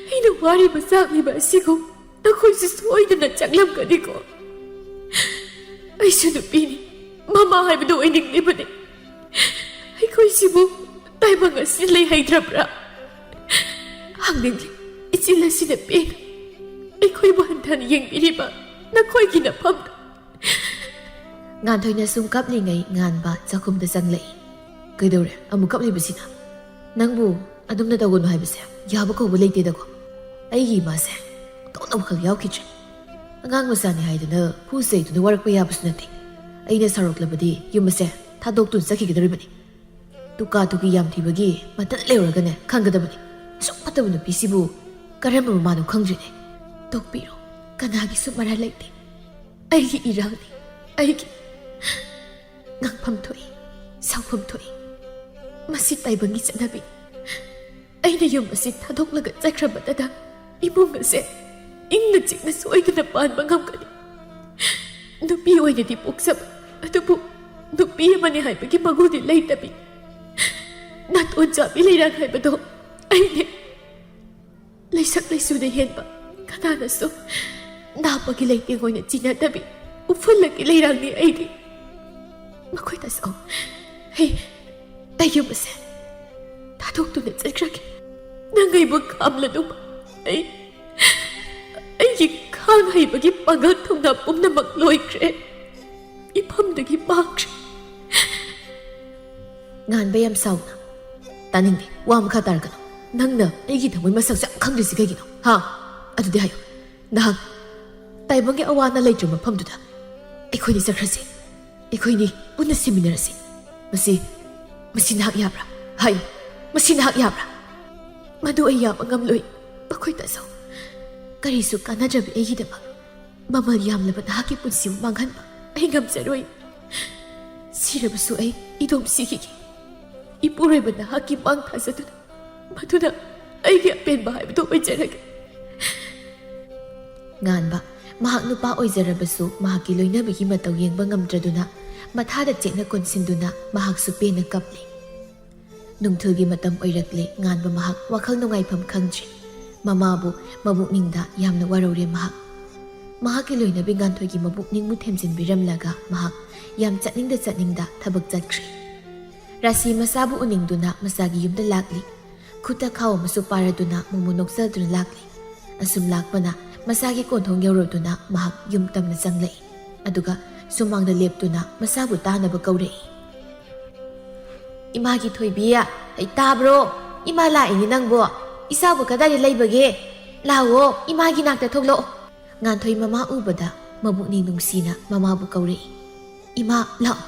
ꯑꯩꯅ ꯋꯥꯔꯤꯕ ꯆꯥꯛꯂꯤꯕ ꯑꯁꯤꯒꯨꯝ ꯅꯈꯣꯏꯁꯨ ꯁꯣꯏꯗꯅ ꯆꯥꯛꯂꯝꯒꯅꯤꯀꯣ꯫ ꯑꯩꯁꯨ ꯅꯨꯄꯤꯅꯤ, ꯃꯃꯥ ꯍꯥꯏꯕꯗꯨ ꯑꯣꯏꯅꯤꯡꯂꯤꯕꯅꯤ꯫ ꯑꯩꯈꯣꯏꯁꯤꯕꯨ ꯇꯥꯏꯕꯪ ꯑꯁꯤ ꯂꯩꯍꯩꯗ꯭ꯔꯕ꯭ꯔꯥ? ꯍꯪꯅꯤꯡꯂꯤ, ꯏꯆꯤꯜ ꯑꯁꯤꯅ ꯄꯦꯟꯅ ꯑꯩꯈꯣꯏꯕꯨ ꯍꯟꯊꯅ ꯌꯦꯡꯕꯤꯔꯤꯕ ꯅꯈꯣꯏꯒꯤ ꯅꯐꯝꯗ꯫" ꯉꯥꯟꯊꯣꯏꯅ ꯁꯨꯝ ꯀꯞꯂꯤꯉꯩ ꯉꯥꯟꯕ ꯆꯥꯛꯈꯨꯝꯗ ꯆꯪꯂꯛꯏ꯫ "ꯀꯩꯗꯧꯔꯦ ꯑꯃꯨꯛ ꯀꯞꯂꯤꯕꯁꯤꯅ? ꯅꯪꯕꯨ ꯑꯗꯨꯝꯅ ꯇꯧꯒꯅꯨ ꯍꯥꯏꯕꯁꯦ ꯌꯥꯕ ꯀꯧꯕ ꯂꯩꯇꯦꯗꯀꯣ꯫ ꯑꯩꯒꯤ ꯏꯃꯥꯁꯦ ꯑꯣꯟꯊꯣꯛꯅ ꯋꯥꯈꯜ ꯌꯥꯎꯈꯤꯗ꯭ꯔꯦ꯫" ꯑꯉꯥꯡ ꯃꯆꯥꯅꯤ ꯍꯥꯏꯗꯅ ꯐꯨ ꯆꯩꯗꯨꯅ ꯋꯥꯔꯛꯄ ꯌꯥꯕꯁꯨ ꯅꯠꯇꯦ꯫ ꯑꯩꯅ ꯁꯥꯎꯔꯛꯂꯕꯗꯤ ꯌꯨꯝ ꯑꯁꯦ ꯊꯥꯗꯣꯛꯇꯨꯅ ꯆꯠꯈꯤꯒꯗꯧꯔꯤꯕꯅꯤ꯫ ꯇꯨꯀꯥ ꯇꯨꯀꯤ ꯌꯥꯝ ꯊꯤꯕꯒꯤ ꯃꯇꯠ ꯂꯩꯔꯨꯔꯒꯅꯦ ꯈꯪꯒꯗꯕꯅꯤ꯫ ꯑꯁꯨꯛ ꯐꯠꯇꯕ ꯅꯨꯄꯤꯁꯤꯕꯨ ꯀꯔꯝꯕ ꯃꯃꯥꯅꯣ ꯈꯪꯗ꯭ꯔꯤꯅꯦ꯫ ꯇꯣꯛꯄꯤꯔꯣ, ꯀꯅꯥꯒꯤꯁꯨ ꯃꯔꯥꯜ ꯂꯩꯇꯦ꯫ ꯑꯩꯒꯤ ꯏꯔꯥꯡꯅꯤ, ꯑꯩꯒꯤ ꯉꯥꯡꯐꯝ ꯊꯣꯛꯏ, ꯁꯥꯎꯐꯝ ꯊꯣꯛꯏ꯫ ꯃꯁꯤ ꯇꯥꯏꯕꯪꯒꯤ ꯆꯠꯅꯕꯤ꯫ ꯑꯩꯅ ꯌꯨꯝ ꯑꯁꯤ ꯊꯥꯗꯣꯛꯂꯒ ꯆꯠꯈ꯭ꯔꯕꯗꯗ ꯏꯃꯨꯡ ꯑꯁꯦ ꯏꯪꯅ ꯆꯤꯛꯅ ꯁꯣꯏꯗꯅ ꯄꯥꯟꯕ ꯉꯝꯒꯅꯤ꯫ ꯅꯨꯄꯤ ꯑꯣꯏꯅꯗꯤ ꯄꯣꯛꯆꯕ, ꯑꯗꯨꯕꯨ ꯅꯨꯄꯤ ꯑꯃꯅꯤ ꯍꯥꯏꯕꯒꯤ ꯃꯒꯨꯟꯗꯤ ꯂꯩꯇꯕꯤ, ꯅꯥꯇꯣꯟ ꯆꯥꯕꯤ ꯂꯩꯔꯥꯡ ꯍꯥꯏꯕꯗꯣ ꯑꯩꯅꯦ꯫ ꯂꯩꯁꯛ ꯂꯩꯁꯨꯗ ꯍꯦꯟꯕ ꯀꯅꯥꯅꯁꯨ ꯅꯥꯄꯒꯤ ꯂꯩꯇꯦꯡ ꯑꯣꯏꯅ ꯆꯤꯟꯅꯗꯕꯤ ꯎꯐꯨꯜꯂꯒꯤ ꯂꯩꯔꯥꯡꯅꯤ ꯑꯩꯗꯤ꯫ ꯃꯈꯣꯏ ꯇꯥꯁꯧ, ꯑꯩ, ꯑꯩ ꯌꯨꯝ ꯑꯁꯦ ꯊꯥꯗꯣꯛꯇꯨꯅ ꯆꯠꯈ꯭ꯔꯒꯦ꯫ ꯅꯪ ꯑꯩꯕꯨ ꯈꯥꯝꯂꯗꯨꯕ꯫ ꯑꯩ, ꯑꯩꯒꯤ ꯈꯥꯡ ꯍꯩꯕꯒꯤ ꯄꯥꯡꯒꯜ ꯊꯧꯅꯥ ꯄꯨꯝꯅꯃꯛ ꯂꯣꯏꯈ꯭ꯔꯦ꯫ ꯏꯐꯝꯗꯒꯤ ꯃꯥꯡꯈ꯭ꯔꯦ꯫ ꯉꯥꯟꯕ ꯌꯥꯝ ꯁꯥꯎꯅ꯫ ꯇꯥꯅꯤꯡꯗꯦ, ꯋꯥ ꯃꯈꯥ ꯇꯥꯔꯛꯀꯅꯨ꯫ ꯅꯪꯅ ꯑꯩꯒꯤ ꯊꯃꯣꯏ ꯃꯁꯛꯁꯨ ꯌꯥꯝ ꯈꯪꯗ꯭ꯔꯤꯁꯤ ꯀꯩꯒꯤꯅꯣ? ꯍꯥ? ꯑꯗꯨꯗꯤ ꯍꯥꯏꯌꯨ, ꯅꯍꯥꯛ ꯇꯥꯏꯕꯪꯒꯤ ꯑꯋꯥ ꯑꯅꯥ ꯂꯩꯇ꯭ꯔꯕ ꯃꯐꯝꯗꯨꯗ ꯑꯩꯈꯣꯏꯅꯤ ꯆꯠꯈ꯭ꯔꯁꯤ꯫ ꯑꯩꯈꯣꯏꯅꯤ ꯄꯨꯟꯅ ꯁꯤꯃꯤꯟꯅꯔꯁꯤ꯫ ꯃꯁꯤ, ꯃꯁꯤ ꯅꯍꯥꯛ ꯌꯥꯕ꯭ꯔꯥ? ꯍꯥꯏꯌꯨ, ꯃꯁꯤ ꯅꯍꯥꯛ ꯌꯥꯕ꯭ꯔꯥ? ꯃꯗꯨ ꯑꯩ ꯌꯥꯕ ꯉꯝꯂꯣꯏ, ꯃꯈꯣꯏ ꯇꯥꯁꯧ꯫ ꯀꯔꯤꯁꯨ ꯀꯥꯟꯅꯗ꯭ꯔꯕꯤ ꯑꯩꯒꯤꯗꯃꯛ ꯃꯃꯜ ꯌꯥꯝꯂꯕ ꯅꯍꯥꯛꯀꯤ ꯄꯨꯟꯁꯤꯕꯨ ꯃꯥꯡꯍꯟꯕ ꯑꯩ ꯉꯝꯖꯔꯣꯏ꯫ ꯁꯤꯔꯕꯁꯨ ꯑꯩ ꯏꯗꯣꯝ ꯁꯤꯈꯤꯒꯦ꯫ ꯏꯄꯨꯔꯣꯏꯕ ꯅꯍꯥꯛꯀꯤ ꯃꯥꯡ ꯊꯥꯖꯗꯨꯅ ꯃꯗꯨꯅ ꯑꯩꯒꯤ ꯑꯄꯦꯟꯕ ꯍꯥꯏꯕꯗꯨ ꯑꯣꯏꯖꯔꯒꯦ꯫ ꯉꯥꯟꯕ, ꯃꯍꯥꯛ ꯅꯨꯄꯥ ꯑꯣꯏꯖꯔꯕꯁꯨ ꯃꯍꯥꯛꯀꯤ ꯂꯣꯏꯅꯕꯤꯒꯤ ꯃꯇꯧ ꯌꯦꯡꯕ ꯉꯝꯗ꯭ꯔꯗꯨꯅ ꯃꯊꯥꯗ ꯆꯦꯠꯅ ꯀꯣꯟꯁꯤꯟꯗꯨꯅ ꯃꯍꯥꯛꯁꯨ ꯄꯦꯟꯅ ꯀꯞꯂꯤ꯫ ꯅꯨꯡꯊꯤꯜꯒꯤ ꯃꯇꯝ ꯑꯣꯏꯔꯛꯂꯦ꯫ ꯉꯥꯟꯕ ꯃꯍꯥꯛ ꯋꯥꯈꯜ ꯅꯨꯡꯉꯥꯏꯐꯝ ꯈꯪꯗ꯭ꯔꯦ꯫ ꯃꯃꯥꯕꯨ ꯃꯕꯨꯛꯅꯤꯡꯗ ꯌꯥꯝꯅ ꯋꯥꯔꯧꯔꯦ ꯃꯍꯥꯛ꯫ ꯃꯍꯥꯛꯀꯤ ꯂꯣꯏꯅꯕꯤ ꯉꯥꯟꯊꯣꯏꯒꯤ ꯃꯕꯨꯛꯅꯤꯡꯕꯨ ꯊꯦꯝꯖꯤꯟꯕꯤꯔꯝꯂꯒ ꯃꯍꯥꯛ ꯌꯥꯝ ꯆꯠꯅꯤꯡꯗ ꯆꯠꯅꯤꯡꯗ ꯊꯕꯛ ꯆꯠꯈ꯭ꯔꯦ꯫ ꯔꯥꯁꯤ ꯃꯆꯥꯕꯨ ꯎꯅꯤꯡꯗꯨꯅ ꯃꯆꯥꯒꯤ ꯌꯨꯝꯗ ꯂꯥꯛꯂꯤ꯫ ꯈꯨꯠꯇ ꯈꯥꯎ ꯑꯃꯁꯨ ꯄꯥꯔꯗꯨꯅ ꯃꯣꯃꯣ ꯅꯣꯛꯆꯗꯨꯅ ꯂꯥꯛꯂꯤ꯫ ꯑꯁꯨꯝ ꯂꯥꯛꯄꯅ ꯃꯆꯥꯒꯤ ꯀꯣꯟꯊꯣꯡ ꯌꯧꯔꯗꯨꯅ ꯃꯍꯥꯛ ꯌꯨꯝ ꯇꯝꯅ ꯆꯪꯂꯛꯏ꯫ ꯑꯗꯨꯒ ꯁꯨꯃꯥꯡꯗ ꯂꯦꯞꯇꯨꯅ ꯃꯆꯥꯕꯨ ꯇꯥꯅꯕ ꯀꯧꯔꯛꯏ꯫ "ꯏꯃꯥꯒꯤ ꯊꯣꯏꯕꯤ, ꯑꯩ ꯇꯥꯕ꯭ꯔꯣ? ꯏꯃꯥ ꯂꯥꯛꯏꯅꯦ ꯅꯪꯕꯨ꯫ ꯏꯆꯥꯕꯨ ꯀꯗꯥꯏꯗ ꯂꯩꯕꯒꯦ? ꯂꯥꯛꯑꯣ, ꯏꯃꯥꯒꯤ ꯅꯥꯛꯇ ꯊꯣꯛꯂꯛꯑꯣ꯫ ꯉꯥꯟꯊꯣꯏ ꯃꯃꯥ ꯎꯕꯗ ꯃꯕꯨꯛꯅꯤꯡ ꯅꯨꯡꯁꯤꯅ ꯃꯃꯥꯕꯨ ꯀꯧꯔꯛꯏ꯫ "ꯏꯃꯥ, ꯂꯥꯛꯑꯣ꯫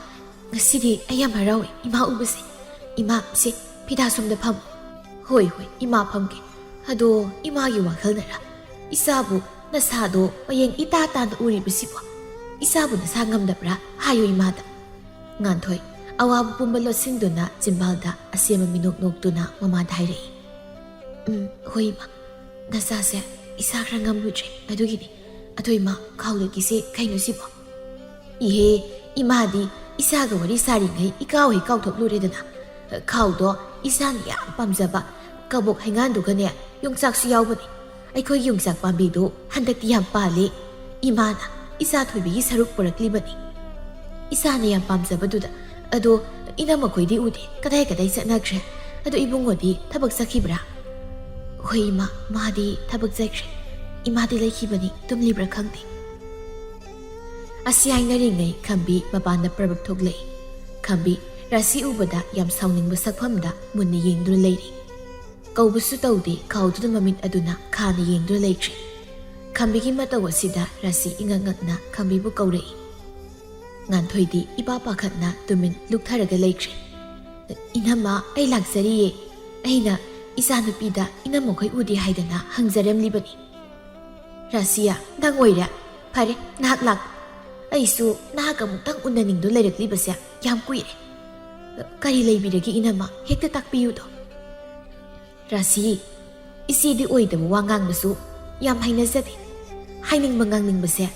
ꯉꯁꯤꯗꯤ ꯑꯩ ꯌꯥꯝ ꯍꯔꯥꯎꯏ ꯏꯃꯥ ꯎꯕꯁꯦ꯫ ꯏꯃꯥ, ꯁꯦ, ꯐꯤꯗꯥ ꯁꯣꯝꯗ ꯐꯝ꯫" "ꯍꯣꯏ, ꯍꯣꯏ, ꯏꯃꯥ ꯐꯝꯒꯦ꯫ ꯑꯗꯣ ꯏꯃꯥꯒꯤ ꯋꯥꯈꯜꯅꯔ ꯏꯆꯥꯕꯨ ꯅꯁꯥꯗꯣ ꯃꯌꯦꯡ ꯏꯇꯥ ꯇꯥꯅ ꯎꯔꯤꯕꯁꯤꯕꯣ? ꯏꯆꯥꯕꯨ ꯅꯁꯥ ꯉꯝꯗꯕ꯭ꯔꯥ? ꯍꯥꯏꯌꯨ ꯏꯃꯥꯗ꯫" ꯉꯥꯟꯊꯣꯏ ꯑꯋꯥꯕ ꯄꯨꯝꯕ ꯂꯣꯠꯁꯤꯟꯗꯨꯅ ꯆꯤꯝꯕꯥꯜꯗ ꯑꯁꯦꯝꯕ ꯃꯤꯅꯣꯛ ꯅꯣꯛꯇꯨꯅ ꯃꯃꯥꯗ ꯍꯥꯏꯔꯛꯏ꯫ "ꯎꯝ, ꯍꯣꯏ ꯏꯃꯥ, ꯅꯆꯥꯁꯦ ꯏꯁꯥ ꯈꯔ ꯉꯝꯂꯨꯗ꯭ꯔꯦ, ꯑꯗꯨꯒꯤꯅꯤ꯫ ꯑꯗꯣ ꯏꯃꯥ, ꯈꯥꯎꯗꯒꯤꯁꯦ ꯀꯩꯅꯣ ꯁꯤꯕꯣ?" "ꯏꯍꯦ, ꯏꯃꯥꯗꯤ ꯏꯆꯥꯒ ꯋꯥꯔꯤ ꯁꯥꯔꯤꯉꯩ ꯏꯀꯥꯎ ꯍꯦꯛ ꯀꯥꯎꯊꯣꯛꯂꯨꯔꯦꯗꯅ꯫ ꯈꯥꯎꯗꯣ ꯏꯆꯥꯅ ꯌꯥꯝ ꯄꯥꯝꯖꯕ ꯀꯕꯣꯛ ꯍꯩꯉꯥꯟꯗꯨꯒꯅꯦ, ꯌꯣꯡꯆꯥꯛꯁꯨ ꯌꯥꯎꯕꯅꯤ꯫ ꯑꯩꯈꯣꯏꯒꯤ ꯌꯣꯡꯆꯥꯛ ꯄꯥꯝꯕꯤꯗꯨ ꯍꯟꯗꯛꯇꯤ ꯌꯥꯝ ꯄꯥꯜꯂꯤ꯫ ꯏꯃꯥꯅ ꯏꯆꯥ ꯊꯣꯏꯕꯤꯒꯤ ꯁꯔꯨꯛ ꯄꯨꯔꯛꯂꯤꯕꯅꯤ꯫ ꯏꯆꯥꯅ ꯌꯥꯝ ꯄꯥꯝꯖꯕꯗꯨꯗ꯫ ꯑꯗꯣ ꯏꯅꯝꯃꯈꯣꯏꯗꯤ ꯎꯗꯦ, ꯀꯗꯥꯏ ꯀꯗꯥꯏ ꯆꯠꯅꯈ꯭ꯔꯦ? ꯑꯗꯣ ꯏꯕꯨꯡꯉꯣꯗꯤ ꯊꯕꯛ ꯆꯠꯈꯤꯕ꯭ꯔꯥ?" "ꯍꯣꯏ ꯏꯃꯥ, ꯃꯥꯗꯤ ꯊꯕꯛ ꯆꯠꯈ꯭ꯔꯦ꯫ ꯏꯃꯥꯗꯤ ꯂꯩꯈꯤꯕꯅꯤ, ꯇꯨꯝꯂꯤꯕ꯭ꯔꯥ ꯈꯪꯗꯦ꯫" ꯑꯁꯤ ꯍꯥꯏꯅꯔꯤꯉꯩ ꯈꯝꯕꯤ ꯃꯄꯥꯟꯗ ꯄ꯭ꯔꯕꯞ ꯊꯣꯛꯂꯛꯏ꯫ ꯈꯝꯕꯤ ꯔꯥꯁꯤ ꯎꯕꯗ ꯌꯥꯝ ꯁꯥꯎꯅꯤꯡꯕ ꯁꯛꯐꯝꯗ ꯃꯨꯟꯅ ꯌꯦꯡꯗꯨꯅ ꯂꯩꯔꯤ꯫ ꯀꯧꯕꯁꯨ ꯇꯧꯗꯦ, ꯈꯥꯎꯗꯨꯅ ꯃꯃꯤꯠ ꯑꯗꯨꯅ ꯈꯥꯅ ꯌꯦꯡꯗꯨꯅ ꯂꯩꯈ꯭ꯔꯦ꯫ ꯈꯝꯕꯤꯒꯤ ꯃꯇꯧ ꯑꯁꯤꯗ ꯔꯥꯁꯤ ꯏꯉꯛ ꯉꯛꯅ ꯈꯝꯕꯤꯕꯨ ꯀꯧꯔꯛꯏ꯫ ꯉꯥꯟꯊꯣꯏꯗꯤ ꯏꯄꯥ ꯄꯥꯈꯠꯅ ꯇꯨꯃꯤꯟ ꯂꯨꯞꯊꯔꯒ ꯂꯩꯈ꯭ꯔꯦ꯫ "ꯏꯅꯝꯃ, ꯑꯩ ꯂꯥꯛꯆꯔꯤꯌꯦ꯫ ꯑꯩꯅ ꯏꯆꯥꯅꯨꯄꯤꯗ ꯏꯅꯝꯃꯈꯣꯏ ꯎꯗꯦ ꯍꯥꯏꯗꯅ ꯍꯪꯖꯔꯝꯂꯤꯕꯅꯤ꯫" "ꯔꯥꯁꯤꯌꯥ, ꯅꯪ ꯑꯣꯏꯔꯦ? ꯐꯔꯦ, ꯅꯍꯥꯛ ꯂꯥꯛ꯫ ꯑꯩꯁꯨ ꯅꯍꯥꯛ ꯑꯃꯨꯛꯇꯪ ꯎꯅꯅꯤꯡꯗꯨꯅ ꯂꯩꯔꯛꯂꯤꯕꯁꯦ ꯌꯥꯝ ꯀꯨꯏꯔꯦ꯫ ꯀꯔꯤ ꯂꯩꯕꯤꯔꯒꯦ ꯏꯅꯝꯃ? ꯍꯦꯛꯇ ꯇꯥꯛꯄꯤꯌꯨꯗꯣ꯫" "ꯔꯥꯁꯤ, ꯏꯆꯦꯗꯤ ꯑꯣꯏꯗꯕ ꯋꯥ ꯉꯥꯡꯕꯁꯨ ꯌꯥꯝ ꯍꯩꯅꯖꯗꯦ꯫ ꯍꯥꯏꯅꯤꯡꯕ ꯉꯥꯡꯅꯤꯡꯕꯁꯦ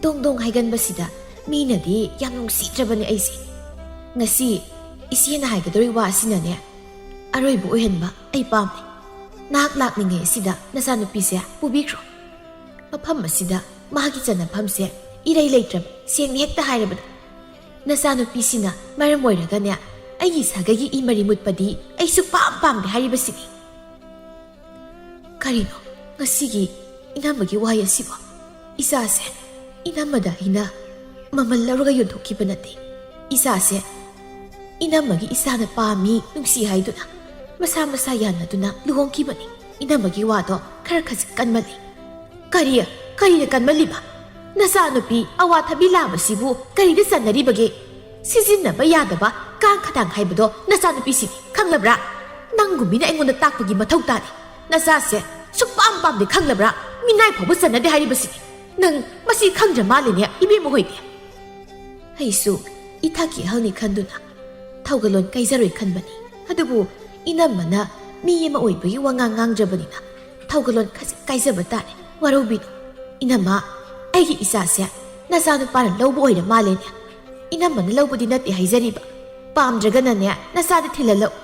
ꯗꯣꯡ ꯗꯣꯡ ꯍꯥꯏꯒꯟꯕꯁꯤꯗ ꯃꯤꯅꯗꯤ ꯌꯥꯝ ꯅꯨꯡꯁꯤꯗ꯭ꯔꯕꯅꯦ ꯑꯩꯁꯦ꯫ ꯉꯁꯤ ꯏꯆꯦꯅ ꯍꯥꯏꯒꯗꯧꯔꯤ ꯋꯥ ꯑꯁꯤꯅꯅꯦ ꯑꯔꯣꯏꯕ ꯑꯣꯏꯍꯟꯕ ꯑꯩ ꯄꯥꯝꯃꯤ꯫ ꯅꯍꯥꯛ ꯂꯥꯛꯂꯤꯉꯩ ꯑꯁꯤꯗ ꯅꯆꯥꯅꯨꯄꯤꯁꯦ ꯄꯨꯕꯤꯈ꯭ꯔꯣ꯫ ꯃꯐꯝ ꯑꯁꯤꯗ ꯃꯥꯒꯤ ꯆꯟꯅꯐꯝꯁꯦ ꯏꯔꯩ ꯂꯩꯇ꯭ꯔꯕ, ꯁꯦꯡꯅ ꯍꯦꯛꯇ ꯍꯥꯏꯔꯕꯗ꯫ ꯅꯆꯥꯅꯨꯄꯤꯁꯤꯅ ꯃꯔꯝ ꯑꯣꯏꯔꯒꯅꯦ ꯑꯩꯒꯤ ꯁꯥꯒꯩꯒꯤ ꯏ ꯃꯔꯤ ꯃꯨꯠꯄꯗꯤ ꯑꯩꯁꯨ ꯄꯥꯝ ꯄꯥꯝꯗꯦ ꯍꯥꯏꯔꯤꯕꯁꯤꯅꯤ꯫" ꯀꯔꯤꯅꯣ ꯉꯁꯤꯒꯤ ꯏꯅꯝꯃꯒꯤ ꯋꯥꯍꯩ ꯑꯁꯤꯕꯣ? ꯏꯆꯥꯁꯦ ꯏꯅꯝꯃꯗ ꯑꯩꯅ ꯃꯃꯜ ꯂꯧꯔꯒ ꯌꯣꯟꯊꯣꯛꯈꯤꯕ ꯅꯠꯇꯦ꯫ ꯏꯆꯥꯁꯦ ꯏꯅꯝꯃꯒꯤ ꯏꯆꯥꯅ ꯄꯥꯝꯃꯤ, ꯅꯨꯡꯁꯤ ꯍꯥꯏꯗꯨꯅ ꯃꯁꯥ ꯃꯁꯥ ꯌꯥꯅꯗꯨꯅ ꯂꯨꯍꯣꯡꯈꯤꯕꯅꯤ꯫ ꯏꯅꯝꯃꯒꯤ ꯋꯥꯗꯣ ꯈꯔ ꯈꯖꯤꯛ ꯀꯟꯃꯜꯂꯤ꯫ "ꯀꯔꯤ? ꯀꯔꯤꯅ ꯀꯟꯃꯜꯂꯤꯕ? ꯅꯆꯥꯅꯨꯄꯤ ꯑꯋꯥꯊꯕꯤ ꯂꯥꯝꯕꯁꯤꯕꯨ ꯀꯔꯤꯗ ꯆꯟꯅꯔꯤꯕꯒꯦ? ꯁꯤꯖꯤꯟꯅꯕ ꯌꯥꯗꯕ ꯀꯥꯡ ꯈꯗꯥꯡ ꯍꯥꯏꯕꯗꯣ ꯅꯆꯥꯅꯨꯄꯤꯁꯤꯅꯤ, ꯈꯪꯂꯕ꯭ꯔꯥ? ꯅꯪꯒꯨꯝꯕꯤꯅ ꯑꯩꯉꯣꯟꯗ ꯇꯥꯛꯄꯒꯤ ꯃꯊꯧ ꯇꯥꯗꯦ꯫ ꯅꯆꯥꯁꯦ ꯁꯨꯛꯄꯥꯝ ꯄꯥꯝꯗꯦ, ꯈꯪꯂꯕ꯭ꯔꯥ? ꯃꯤꯅꯥꯏ ꯐꯥꯎꯕ ꯆꯟꯅꯗꯦ ꯍꯥꯏꯔꯤꯕꯁꯤꯅꯤ꯫ ꯅꯪ ꯃꯁꯤ ꯈꯪꯗ꯭ꯔ ꯃꯥꯜꯂꯦꯅꯦ, ꯏꯕꯦꯝꯃ ꯍꯣꯏꯗꯤ꯫ ꯑꯩꯁꯨ ꯏꯊꯛꯀꯤ ꯑꯍꯜꯅꯤ ꯈꯟꯗꯨꯅ ꯊꯧꯒꯜꯂꯣꯟ ꯀꯥꯏꯖꯔꯣꯏ ꯈꯟꯕꯅꯤ꯫ ꯑꯗꯨꯕꯨ ꯏꯅꯝꯃꯅ ꯃꯤ ꯑꯃ ꯑꯣꯏꯕꯒꯤ ꯋꯥꯉꯥꯡ ꯉꯥꯡꯗ꯭ꯔꯕꯅꯤꯅ ꯊꯧꯒꯜꯂꯣꯟ ꯈꯖꯤꯛ ꯀꯥꯏꯖꯕ ꯇꯥꯔꯦ꯫ ꯋꯥꯔꯧꯕꯤꯅꯨ꯫ ꯏꯅꯝꯃ, ꯑꯩꯒꯤ ꯏꯆꯥꯁꯦ ꯅꯆꯥꯅꯨꯄꯥꯅ ꯂꯧꯕ ꯑꯣꯏꯔ ꯃꯥꯜꯂꯦꯅꯦ꯫ ꯏꯅꯝꯃꯅ ꯂꯧꯕꯗꯤ ꯅꯠꯇꯦ ꯍꯥꯏꯖꯔꯤꯕ꯫ ꯄꯥꯝꯗ꯭ꯔꯒꯅꯅꯦ, ꯅꯆꯥꯗ ꯊꯤꯜꯍꯜꯂꯛꯎ꯫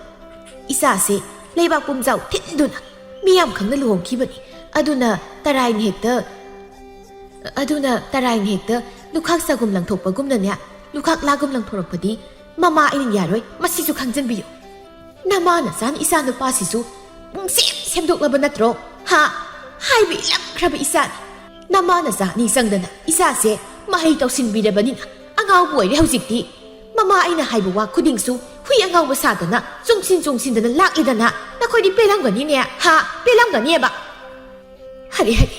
ꯏꯆꯥꯁꯦ ꯂꯩꯕꯥꯛ ꯄꯨꯝꯖꯥꯎ ꯊꯤꯟꯗꯨꯅ ꯃꯤꯌꯥꯝ ꯈꯪꯅ ꯂꯨꯍꯣꯡꯈꯤꯕꯅꯤ꯫ ꯑꯗꯨꯅ ꯇꯔꯥꯏꯅ ꯍꯦꯛꯇ, ꯑꯗꯨꯅ ꯇꯔꯥꯏꯅ ꯍꯦꯛꯇ ꯂꯨꯈꯥꯛ ꯆꯒꯨꯝ ꯂꯪꯊꯣꯛꯄꯒꯨꯝꯅꯅꯦ, ꯂꯨꯈꯥꯛ ꯂꯥꯒꯨꯝ ꯂꯪꯊꯣꯔꯛꯄꯗꯤ ꯃꯃꯥ ꯑꯩꯅ ꯌꯥꯔꯣꯏ, ꯃꯁꯤꯁꯨ ꯈꯪꯖꯟꯕꯤꯌꯨ꯫ ꯅꯃꯥ ꯅꯆꯥꯅ ꯏꯆꯥ ꯅꯨꯄꯥꯁꯤꯁꯨ ꯄꯨꯡꯁꯦꯝ ꯁꯦꯝꯗꯣꯛꯂꯕ ꯅꯠꯇ꯭ꯔꯣ? ꯍꯥ? ꯍꯥꯏꯕ ꯏꯜꯂꯝꯈ꯭ꯔꯕ ꯏꯆꯥꯅꯤ꯫ ꯅꯃꯥ ꯅꯆꯥ ꯑꯅꯤ ꯆꯪꯗꯅ ꯏꯆꯥꯁꯦ ꯃꯍꯩ ꯇꯧꯁꯤꯟꯕꯤꯔꯕꯅꯤꯅ ꯑꯉꯥꯎꯕ ꯑꯣꯏꯔꯦ ꯍꯧꯖꯤꯛꯇꯤ꯫ ꯃꯃꯥ ꯑꯩꯅ ꯍꯥꯏꯕ ꯋꯥ ꯈꯨꯗꯤꯡꯁꯨ ꯍꯨꯏ ꯑꯉꯥꯎꯕ ꯁꯥꯗꯅ ꯆꯣꯡꯁꯤꯟ ꯆꯣꯡꯁꯤꯟꯗꯅ ꯂꯥꯛꯂꯤꯗꯅ ꯅꯈꯣꯏꯗꯤ ꯄꯦꯜꯂꯝꯒꯅꯤꯅꯦ, ꯍꯥ? ꯄꯦꯜꯂꯝꯒꯅꯤꯕ꯫ ꯍꯔꯦ ꯍꯔꯦ,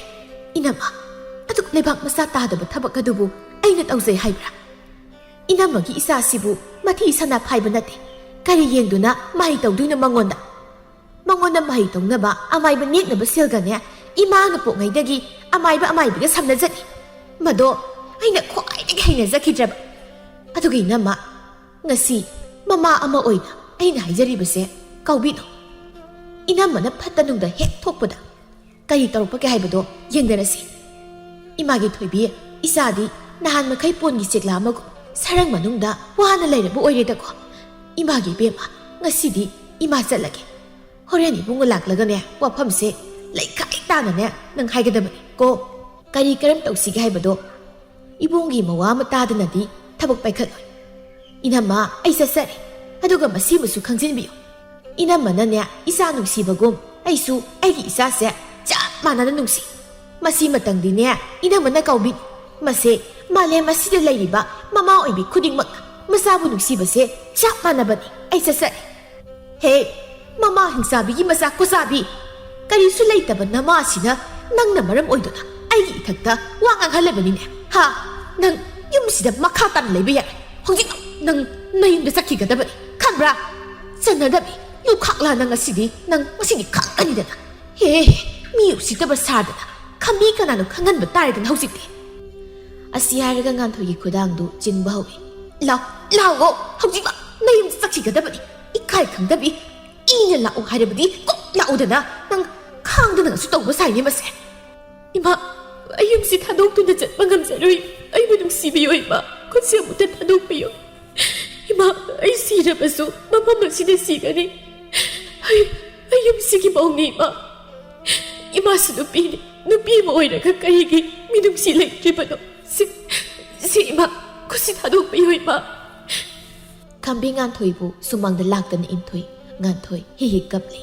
ꯏꯅꯝꯃ, ꯑꯗꯨꯛ ꯂꯩꯕꯥꯛ ꯃꯆꯥ ꯇꯥꯗꯕ ꯊꯕꯛ ꯑꯗꯨꯕꯨ ꯑꯩꯅ ꯇꯧꯖꯩ ꯍꯥꯏꯕ꯭ꯔꯥ? ꯏꯅꯝꯃꯒꯤ ꯏꯆꯥꯁꯤꯕꯨ ꯃꯊꯤ ꯁꯅꯥ ꯐꯥꯏꯕ ꯅꯠꯇꯦ꯫ ꯀꯔꯤ ꯌꯦꯡꯗꯨꯅ ꯃꯍꯩ ꯇꯧꯗꯣꯏꯅꯣ ꯃꯉꯣꯟꯗ? ꯃꯉꯣꯟꯗ ꯃꯍꯩ ꯇꯧꯅꯕ ꯑꯃꯥꯏꯕ ꯅꯦꯛꯅꯕ ꯁꯦꯜꯒꯅꯦ, ꯏꯃꯥꯅ ꯄꯣꯛꯉꯩꯗꯒꯤ ꯑꯃꯥꯏꯕ ꯑꯃꯥꯏꯕꯤꯒ ꯁꯝꯅꯖꯅꯤ꯫ ꯃꯗꯣ ꯑꯩꯅ ꯈ꯭ꯋꯥꯏꯗꯒꯤ ꯍꯩꯅꯖꯈꯤꯗ꯭ꯔꯕ꯫ ꯑꯗꯨꯒ ꯏꯅꯝꯃ, ꯉꯁꯤ ꯃꯃꯥ ꯑꯃ ꯑꯣꯏꯅ ꯑꯩꯅ ꯍꯥꯏꯖꯔꯤꯕꯁꯦ ꯀꯥꯎꯕꯤꯅꯨ꯫ ꯏꯅꯝꯃꯅ ꯐꯠꯇ ꯅꯨꯡꯗ ꯍꯦꯛ ꯊꯣꯛꯄꯗ ꯀꯔꯤ ꯇꯧꯔꯛꯄꯒꯦ ꯍꯥꯏꯕꯗꯣ ꯌꯦꯡꯗꯔꯁꯤ꯫ ꯏꯃꯥꯒꯤ ꯊꯣꯏꯕꯤ, ꯏꯆꯥꯗꯤ ꯅꯍꯥꯟ ꯃꯈꯩ ꯄꯣꯟꯒꯤ ꯆꯦꯛꯂꯥ ꯑꯃꯒꯨꯝ ꯁꯔꯪ ꯃꯅꯨꯡꯗ ꯋꯥꯅ ꯂꯩꯔꯕ ꯑꯣꯏꯔꯦꯗꯀꯣ꯫ ꯏꯃꯥꯒꯤ ꯏꯕꯦꯝꯃ, ꯉꯁꯤꯗꯤ ꯏꯃꯥ ꯆꯠꯂꯒꯦ꯫ ꯍꯣꯔꯦꯟ ꯏꯕꯨꯡꯉꯣ ꯂꯥꯛꯂꯒꯅꯦ, ꯋꯥꯐꯝꯁꯦ ꯂꯩꯈꯥꯏ ꯇꯥꯅꯅꯦ ꯅꯪ ꯍꯥꯏꯒꯗꯕꯅꯤ ꯀꯣ꯫ ꯀꯔꯤ ꯀꯔꯝ ꯇꯧꯁꯤꯒꯦ ꯍꯥꯏꯕꯗꯣ ꯏꯕꯨꯡꯒꯤ ꯃꯋꯥ ꯑꯃ ꯇꯥꯗꯅꯗꯤ ꯊꯕꯛ ꯄꯥꯏꯈꯠꯂꯣꯏ꯫ ꯏꯅꯝꯃ, ꯑꯩ ꯆꯠꯆꯔꯦ꯫ ꯑꯗꯨꯒ ꯃꯁꯤꯃꯁꯨ ꯈꯪꯖꯤꯟꯕꯤꯌꯨ, ꯏꯅꯝꯃꯅꯅꯦ ꯏꯆꯥ ꯅꯨꯡꯁꯤꯕꯒꯨꯝ ꯑꯩꯁꯨ ꯑꯩꯒꯤ ꯏꯆꯥꯁꯦ ꯆꯞ ꯃꯥꯟꯅꯅ ꯅꯨꯡꯁꯤ꯫ ꯃꯁꯤꯃꯇꯪꯗꯤꯅꯦ ꯏꯅꯝꯃꯅ ꯀꯥꯎꯕꯤꯅꯨ꯫ ꯃꯁꯦ ꯃꯥꯂꯦꯝ ꯑꯁꯤꯗ ꯂꯩꯔꯤꯕ ꯃꯃꯥ ꯑꯣꯏꯕꯤ ꯈꯨꯗꯤꯡꯃꯛꯅ ꯃꯆꯥꯕꯨ ꯅꯨꯡꯁꯤꯕꯁꯦ ꯆꯞ ꯃꯥꯟꯅꯕꯅꯤ꯫ ꯑꯩ ꯆꯠꯆꯔꯦ꯫ ꯍꯦ, ꯃꯃꯥ ꯍꯤꯡꯆꯥꯕꯤꯒꯤ ꯃꯆꯥ ꯀꯣꯆꯥꯕꯤ! ꯀꯔꯤꯁꯨ ꯂꯩꯇꯕ ꯅꯃꯥ ꯑꯁꯤꯅ ꯅꯪꯅ ꯃꯔꯝ ꯑꯣꯏꯗꯨꯅ ꯑꯩꯒꯤ ꯏꯊꯛꯇ ꯋꯥ ꯉꯥꯡꯍꯜꯂꯕꯅꯤꯅꯦ꯫ ꯍꯥ? ꯅꯪ ꯌꯨꯝꯁꯤꯗ ꯃꯈꯥ ꯇꯥꯅ ꯂꯩꯕ ꯌꯥꯔꯣꯏ꯫ ꯍꯧꯖꯤꯛꯃꯛ ꯅꯪ ꯅꯌꯨꯝꯗ ꯆꯠꯈꯤꯒꯗꯕꯅꯤ꯫ ꯈꯪꯕ꯭ꯔꯥ? ꯆꯠꯅꯗꯕꯤ ꯂꯨꯈꯥꯛꯂꯥ ꯅꯪ ꯑꯁꯤꯗꯤ? ꯅꯪ ꯉꯁꯤꯗꯤ ꯈꯪꯒꯅꯤꯗꯅ꯫ ꯍꯦ, ꯃꯤ ꯎꯁꯤꯠꯇꯕ ꯁꯥꯗꯅ ꯈꯝꯕꯤ ꯀꯅꯥꯅꯣ ꯈꯪꯍꯟꯕ ꯇꯥꯔꯦꯗꯅ ꯍꯧꯖꯤꯛꯇꯤ꯫ ꯑꯁꯤ ꯍꯥꯏꯔꯒ ꯉꯥꯟꯊꯣꯏꯒꯤ ꯈꯨꯗꯥꯡꯗꯨ ꯆꯤꯡꯕ ꯍꯧꯏ꯫ "ꯂꯥꯎ, ꯂꯥꯎꯑꯣ, ꯍꯧꯖꯤꯛꯃꯛ ꯅꯌꯨꯝꯗ ꯆꯠꯈꯤꯒꯗꯕꯅꯤ꯫ ꯏꯀꯥꯏ ꯈꯪꯗꯕꯤ, ꯏꯅ ꯂꯥꯛꯑꯣ ꯍꯥꯏꯔꯕꯗꯤ ꯀꯣꯛ ꯂꯥꯛꯎꯗꯅ꯫ ꯅꯪ ꯈꯥꯡꯗꯅꯒꯁꯨ ꯇꯧꯕ ꯁꯥꯏꯅꯦ ꯃꯁꯦ꯫ ꯏꯃꯥ, ꯑꯩ ꯌꯨꯝꯁꯤ ꯊꯥꯗꯣꯛꯇꯨꯅ ꯆꯠꯄ ꯉꯝꯖꯔꯣꯏ꯫ ꯑꯩꯕꯨ ꯅꯨꯡꯁꯤꯕꯤꯌꯨ ꯏꯃꯥ, ꯈꯨꯠꯁꯦ ꯑꯃꯨꯛꯇ ꯊꯥꯗꯣꯛꯄꯤꯌꯨ꯫ ꯏꯃꯥ, ꯑꯩ ꯁꯤꯔꯕꯁꯨ ꯃꯐꯝ ꯑꯁꯤꯗ ꯁꯤꯒꯅꯤ꯫ ꯑꯩ, ꯑꯩ ꯌꯨꯝꯁꯤꯒꯤ ꯃꯧꯅꯤ ꯏꯃꯥ꯫ ꯏꯃꯥꯁꯨ ꯅꯨꯄꯤꯅꯤ, ꯅꯨꯄꯤ ꯑꯃ ꯑꯣꯏꯔꯒ ꯀꯔꯤꯒꯤ ꯃꯤꯅꯨꯡꯁꯤ ꯂꯩꯇ꯭ꯔꯤꯕꯅꯣ? ꯁꯤ, ꯁꯤ ꯏꯃꯥ, ꯈꯨꯠꯁꯤ ꯊꯥꯗꯣꯛꯄꯤꯌꯨ ꯏꯃꯥ꯫ ꯈꯝꯕꯤ ꯉꯥꯟꯊꯣꯏꯕꯨ ꯁꯨꯃꯥꯡꯗ ꯂꯥꯛꯇꯅ ꯏꯟꯊꯨꯏ꯫ ꯉꯥꯟꯊꯣꯏ ꯍꯤ ꯍꯤ ꯀꯞꯂꯤ꯫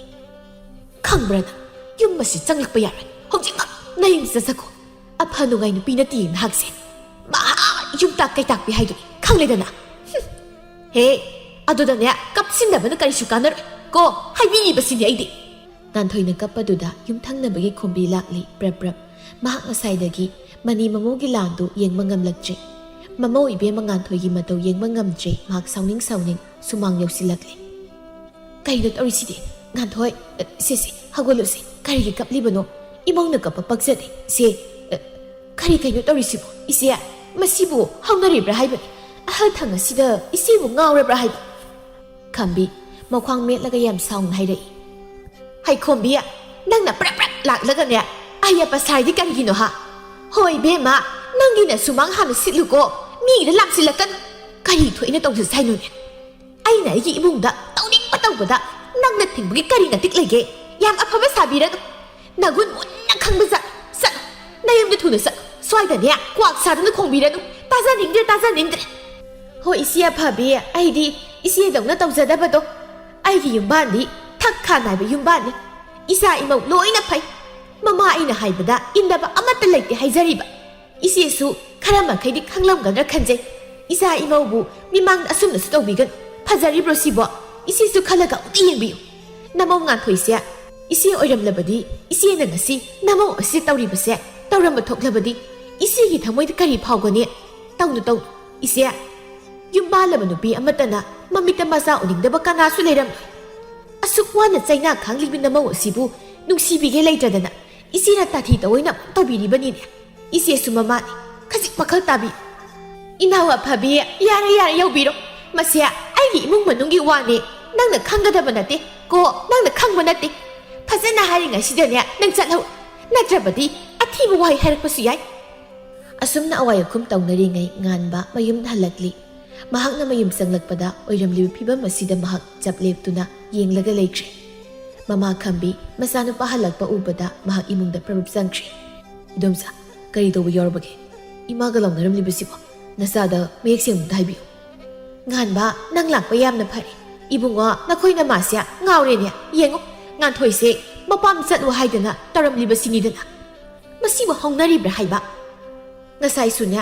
"ꯈꯪꯕ꯭ꯔꯥ ꯅꯪ? ꯌꯨꯝ ꯑꯁꯤ ꯆꯪꯂꯛꯄ ꯌꯥꯔꯣꯏ꯫ ꯍꯧꯖꯤꯛꯃꯛ ꯅꯌꯨꯝ ꯆꯠꯆꯈꯣ꯫ ꯑꯐ ꯅꯨꯡꯉꯥꯏ ꯅꯨꯄꯤ ꯅꯠꯇꯦ ꯅꯍꯥꯛꯁꯦ꯫ ꯃꯍꯥ ꯌꯨꯝꯇꯥꯛ ꯀꯩꯇꯥꯛꯄꯤ ꯍꯥꯏꯗꯨꯅꯤ, ꯈꯪꯂꯦꯗꯅ?" "ꯍꯨꯝ꯫ ꯍꯦ, ꯑꯗꯨꯗꯅꯦ ꯀꯞꯁꯤꯟꯅꯕꯅ ꯀꯔꯤꯁꯨ ꯀꯥꯟꯅꯔꯣꯏ ꯀꯣ, ꯍꯥꯏꯕꯤꯔꯤꯕꯁꯤꯅꯤ ꯑꯩꯗꯤ꯫" ꯉꯥꯟꯊꯣꯏꯅ ꯀꯞꯄꯗꯨꯗ ꯌꯨꯝꯊꯪꯅꯕꯒꯤ ꯈꯣꯝꯕꯤ ꯂꯥꯛꯂꯤ ꯄ꯭ꯔꯞ ꯄ꯭ꯔꯞ꯫ ꯃꯍꯥꯛ ꯉꯁꯥꯏꯗꯒꯤ ꯃꯅꯤ ꯃꯃꯧꯒꯤ ꯂꯥꯟꯗꯨ ꯌꯦꯡꯕ ꯉꯝꯂꯛꯇ꯭ꯔꯦ꯫ ꯃꯃꯧ ꯏꯕꯦꯝꯃ ꯉꯥꯟꯊꯣꯏꯒꯤ ꯃꯇꯧ ꯌꯦꯡꯕ ꯉꯝꯗ꯭ꯔꯦ꯫ ꯃꯍꯥꯛ ꯁꯥꯎꯅꯤꯡ ꯁꯥꯎꯅꯤꯡ ꯁꯨꯃꯥꯡ ꯌꯧꯁꯤꯜꯂꯛꯂꯦ꯫ "ꯀꯩꯅꯣ ꯇꯧꯔꯤꯁꯤꯗꯤ? ꯉꯥꯟꯊꯣꯏ, ꯑ, ꯁꯦ, ꯁꯦ, ꯍꯧꯒꯠꯂꯨꯁꯦ꯫ ꯀꯔꯤꯒꯤ ꯀꯞꯂꯤꯕꯅꯣ? ꯏꯃꯧꯅ ꯀꯞꯄ ꯄꯛꯆꯗꯦ꯫ ꯁꯦ, ꯑ, ꯀꯔꯤ ꯀꯩꯅꯣ ꯇꯧꯔꯤꯁꯤꯕꯣ? ꯏꯆꯦ, ꯃꯁꯤꯕꯨ ꯍꯧꯅꯔꯤꯕ꯭ꯔꯥ ꯍꯥꯏꯕꯅꯤ? ꯑꯍꯜ ꯊꯪ ꯑꯁꯤꯗ ꯏꯆꯦꯕꯨ ꯉꯥꯎꯔꯕ꯭ꯔꯥ ꯍꯥꯏꯕ?" ꯈꯝꯕꯤ, ꯃꯈ꯭ꯋꯥꯡ ꯃꯦꯠꯂꯒ ꯌꯥꯝ ꯁꯥꯎꯅ ꯍꯥꯏꯔꯛꯏ꯫ "ꯍꯩꯈꯣꯝꯕꯤ, ꯅꯪꯅ ꯄ꯭ꯔꯞ ꯄ꯭ꯔꯞ ꯂꯥꯛꯂꯒꯅꯦ ꯑꯍꯩ ꯑꯄ ꯁꯥꯏꯗꯤ ꯀꯔꯤꯒꯤꯅꯣ ꯍꯥ? ꯍꯣꯏ ꯏꯕꯦꯝꯃ, ꯅꯪꯒꯤꯅ ꯁꯨꯃꯥꯡ ꯍꯥꯟꯅ ꯁꯤꯠꯂꯨꯀꯣ, ꯃꯤꯒꯤꯗ ꯂꯥꯝꯁꯤꯜꯂꯛꯀꯅꯨ꯫ ꯀꯔꯤ ꯊꯣꯛꯏꯅ ꯇꯧꯖꯁꯦ ꯍꯥꯏꯅꯣꯅꯦ? ꯑꯩꯅ ꯑꯩꯒꯤ ꯏꯃꯨꯡꯗ ꯇꯧꯅꯤꯡꯕ ꯇꯧꯕꯗ ꯅꯪꯅ ꯊꯤꯡꯕꯒꯤ ꯀꯔꯤ ꯉꯥꯇꯤꯛ ꯂꯩꯒꯦ? ꯌꯥꯝ ꯑꯐꯕ ꯁꯥꯕꯤꯔꯅꯨ꯫ ꯅꯒꯨꯟ ꯃꯨꯟꯅ ꯈꯪꯕ ꯖꯥꯠ꯫ ꯆꯠꯂꯣ, ꯅꯌꯨꯝꯗ ꯊꯨꯅ ꯆꯠꯂꯣ꯫ ꯁ꯭ꯋꯥꯏꯗꯅꯦ ꯀ꯭ꯋꯥꯛ ꯁꯥꯗꯨꯅ ꯈꯣꯡꯕꯤꯔꯅꯨ꯫ ꯇꯥꯖꯅꯤꯡꯗ꯭ꯔꯦ, ꯇꯥꯖꯅꯤꯡꯗ꯭ꯔꯦ꯫" "ꯍꯣꯏ ꯏꯆꯦ ꯑꯐꯕꯤ, ꯑꯩꯗꯤ ꯏꯆꯦꯗꯧꯅ ꯇꯧꯖꯗꯕꯗꯣ꯫ ꯑꯩꯒꯤ ꯌꯨꯝꯕꯥꯟꯗꯤ ꯊꯛ ꯈꯥ ꯅꯥꯏꯕ ꯌꯨꯝꯕꯥꯟꯅꯤ꯫ ꯏꯆꯥ ꯏꯃꯧ ꯂꯣꯏꯅ ꯐꯩ꯫ ꯃꯃꯥ ꯑꯩꯅ ꯍꯥꯏꯕꯗ ꯏꯟꯗꯕ ꯑꯃꯠꯇ ꯂꯩꯇꯦ ꯍꯥꯏꯖꯔꯤꯕ꯫ ꯏꯆꯦꯁꯨ ꯈꯔ ꯃꯈꯩꯗꯤ ꯈꯪꯂꯝꯒꯗ꯭ꯔꯥ ꯈꯟꯖꯩ꯫ ꯏꯆꯥ ꯏꯃꯧꯕꯨ ꯃꯤꯃꯥꯡꯗ ꯑꯁꯨꯝꯅꯁꯨ ꯇꯧꯕꯤꯒꯅꯨ꯫ ꯐꯖꯔꯤꯕ꯭ꯔꯣ ꯁꯤꯕꯣ? ꯏꯆꯦꯁꯨ ꯈꯜꯂꯒ ꯑꯃꯨꯛꯇ ꯌꯦꯡꯕꯤꯌꯨ꯫ ꯅꯃꯧ ꯉꯥꯟꯊꯣꯏꯁꯦ, ꯏꯆꯦ ꯑꯣꯏꯔꯝꯂꯕꯗꯤ ꯏꯆꯦꯅ ꯉꯁꯤ ꯅꯃꯧ ꯑꯁꯤ ꯇꯧꯔꯤꯕꯁꯦ ꯇꯧꯔꯝꯕ ꯊꯣꯛꯂꯕꯗꯤ ꯏꯆꯦꯒꯤ ꯊꯃꯣꯏꯗ ꯀꯔꯤ ꯐꯥꯎꯒꯅꯤ? ꯇꯧꯅꯨ, ꯇꯧꯅꯨ, ꯏꯆꯦ꯫ ꯌꯨꯝ ꯄꯥꯜꯂꯕ ꯅꯨꯄꯤ ꯑꯃꯠꯇꯅ ꯃꯃꯤꯠꯇ ꯃꯆꯥ ꯎꯅꯤꯡꯗꯕ ꯀꯅꯥꯁꯨ ꯂꯩꯔꯝꯂꯣꯏ꯫ ꯑꯁꯨꯛ ꯋꯥꯅ ꯆꯩꯅꯥ ꯈꯥꯡꯂꯤꯕꯤ ꯅꯃꯧ ꯑꯁꯤꯕꯨ ꯅꯨꯡꯁꯤꯕꯤꯒꯦ ꯂꯩꯇꯗꯅ ꯏꯆꯦꯅ ꯇꯥꯊꯤ ꯇꯧꯑꯣꯏꯅ ꯇꯧꯕꯤꯔꯤꯕꯅꯤꯅꯦ꯫ ꯏꯆꯦꯁꯨ ꯃꯃꯥꯅꯤ, ꯈꯖꯤꯛ ꯋꯥꯈꯜ ꯇꯥꯕꯤ꯫ ꯏꯅꯥꯎ ꯑꯐꯕꯤ, ꯌꯥꯔꯦ, ꯌꯥꯔꯦ, ꯌꯧꯕꯤꯔꯣ꯫ ꯃꯁꯦ ꯑꯩꯒꯤ ꯏꯃꯨꯡ ꯃꯅꯨꯡꯒꯤ ꯋꯥꯅꯦ꯫ ꯅꯪꯅ ꯈꯪꯒꯗꯕ ꯅꯠꯇꯦ ꯀꯣ, ꯅꯪꯅ ꯈꯪꯕ ꯅꯠꯇꯦ꯫ ꯐꯖꯅ ꯍꯥꯏꯔꯤꯉꯩꯁꯤꯗꯅꯦ ꯅꯪ ꯆꯠꯍꯧ, ꯅꯠꯇ꯭ꯔꯕꯗꯤ ꯑꯊꯤꯕ ꯋꯥꯍꯩ ꯍꯥꯏꯔꯛꯄꯁꯨ ꯌꯥꯏ꯫ ꯑꯁꯨꯝꯅ ꯑꯋꯥꯏ ꯑꯈꯨꯝ ꯇꯧꯅꯔꯤꯉꯩ ꯉꯥꯟꯕ ꯃꯌꯨꯝ ꯍꯜꯂꯛꯂꯤ꯫ ꯃꯍꯥꯛꯅ ꯃꯌꯨꯝ ꯆꯪꯂꯛꯄꯗ ꯑꯣꯏꯔꯝꯂꯤꯕ ꯐꯤꯕꯝ ꯑꯁꯤꯗ ꯃꯍꯥꯛ ꯆꯞ ꯂꯦꯞꯇꯨꯅ ꯌꯦꯡꯂꯒ ꯂꯩꯈ꯭ꯔꯦ꯫ ꯃꯃꯥ ꯈꯝꯕꯤ ꯃꯆꯥꯅꯨꯄꯥ ꯍꯜꯂꯛꯄ ꯎꯕꯗ ꯃꯍꯥꯛ ꯏꯃꯨꯡꯗ ꯄ꯭ꯔꯞ ꯄ꯭ꯔꯞ ꯆꯪꯈ꯭ꯔꯦ꯫ "ꯏꯗꯣꯝꯆꯥ, ꯀꯔꯤ ꯇꯧꯕ ꯌꯥꯎꯔꯕꯒꯦ? ꯏꯃꯥꯒ ꯂꯥꯎꯅꯔꯝꯂꯤꯕꯁꯤꯕꯣ? ꯅꯆꯥꯗ ꯃꯌꯦꯛ ꯁꯦꯡꯅ ꯑꯝꯇ ꯍꯥꯏꯕꯤꯌꯨ꯫" "ꯉꯥꯟꯕ, ꯅꯪ ꯂꯥꯛꯄ ꯌꯥꯝꯅ ꯐꯔꯦ꯫ ꯏꯕꯨꯡꯉꯣ, ꯅꯈꯣꯏ ꯅꯃꯥꯁꯦ ꯉꯥꯎꯔꯦꯅꯦ꯫ ꯌꯦꯡꯉꯨ, ꯉꯥꯟꯊꯣꯏꯁꯦ ꯃꯄꯥꯝ ꯆꯠꯂꯨ ꯍꯥꯏꯗꯅ ꯇꯧꯔꯝꯂꯤꯕꯁꯤꯅꯤꯗꯅ꯫ ꯃꯁꯤꯕꯨ ꯍꯧꯅꯔꯤꯕ꯭ꯔꯥ ꯍꯥꯏꯕ? ꯉꯁꯥꯏꯁꯨꯅꯦ,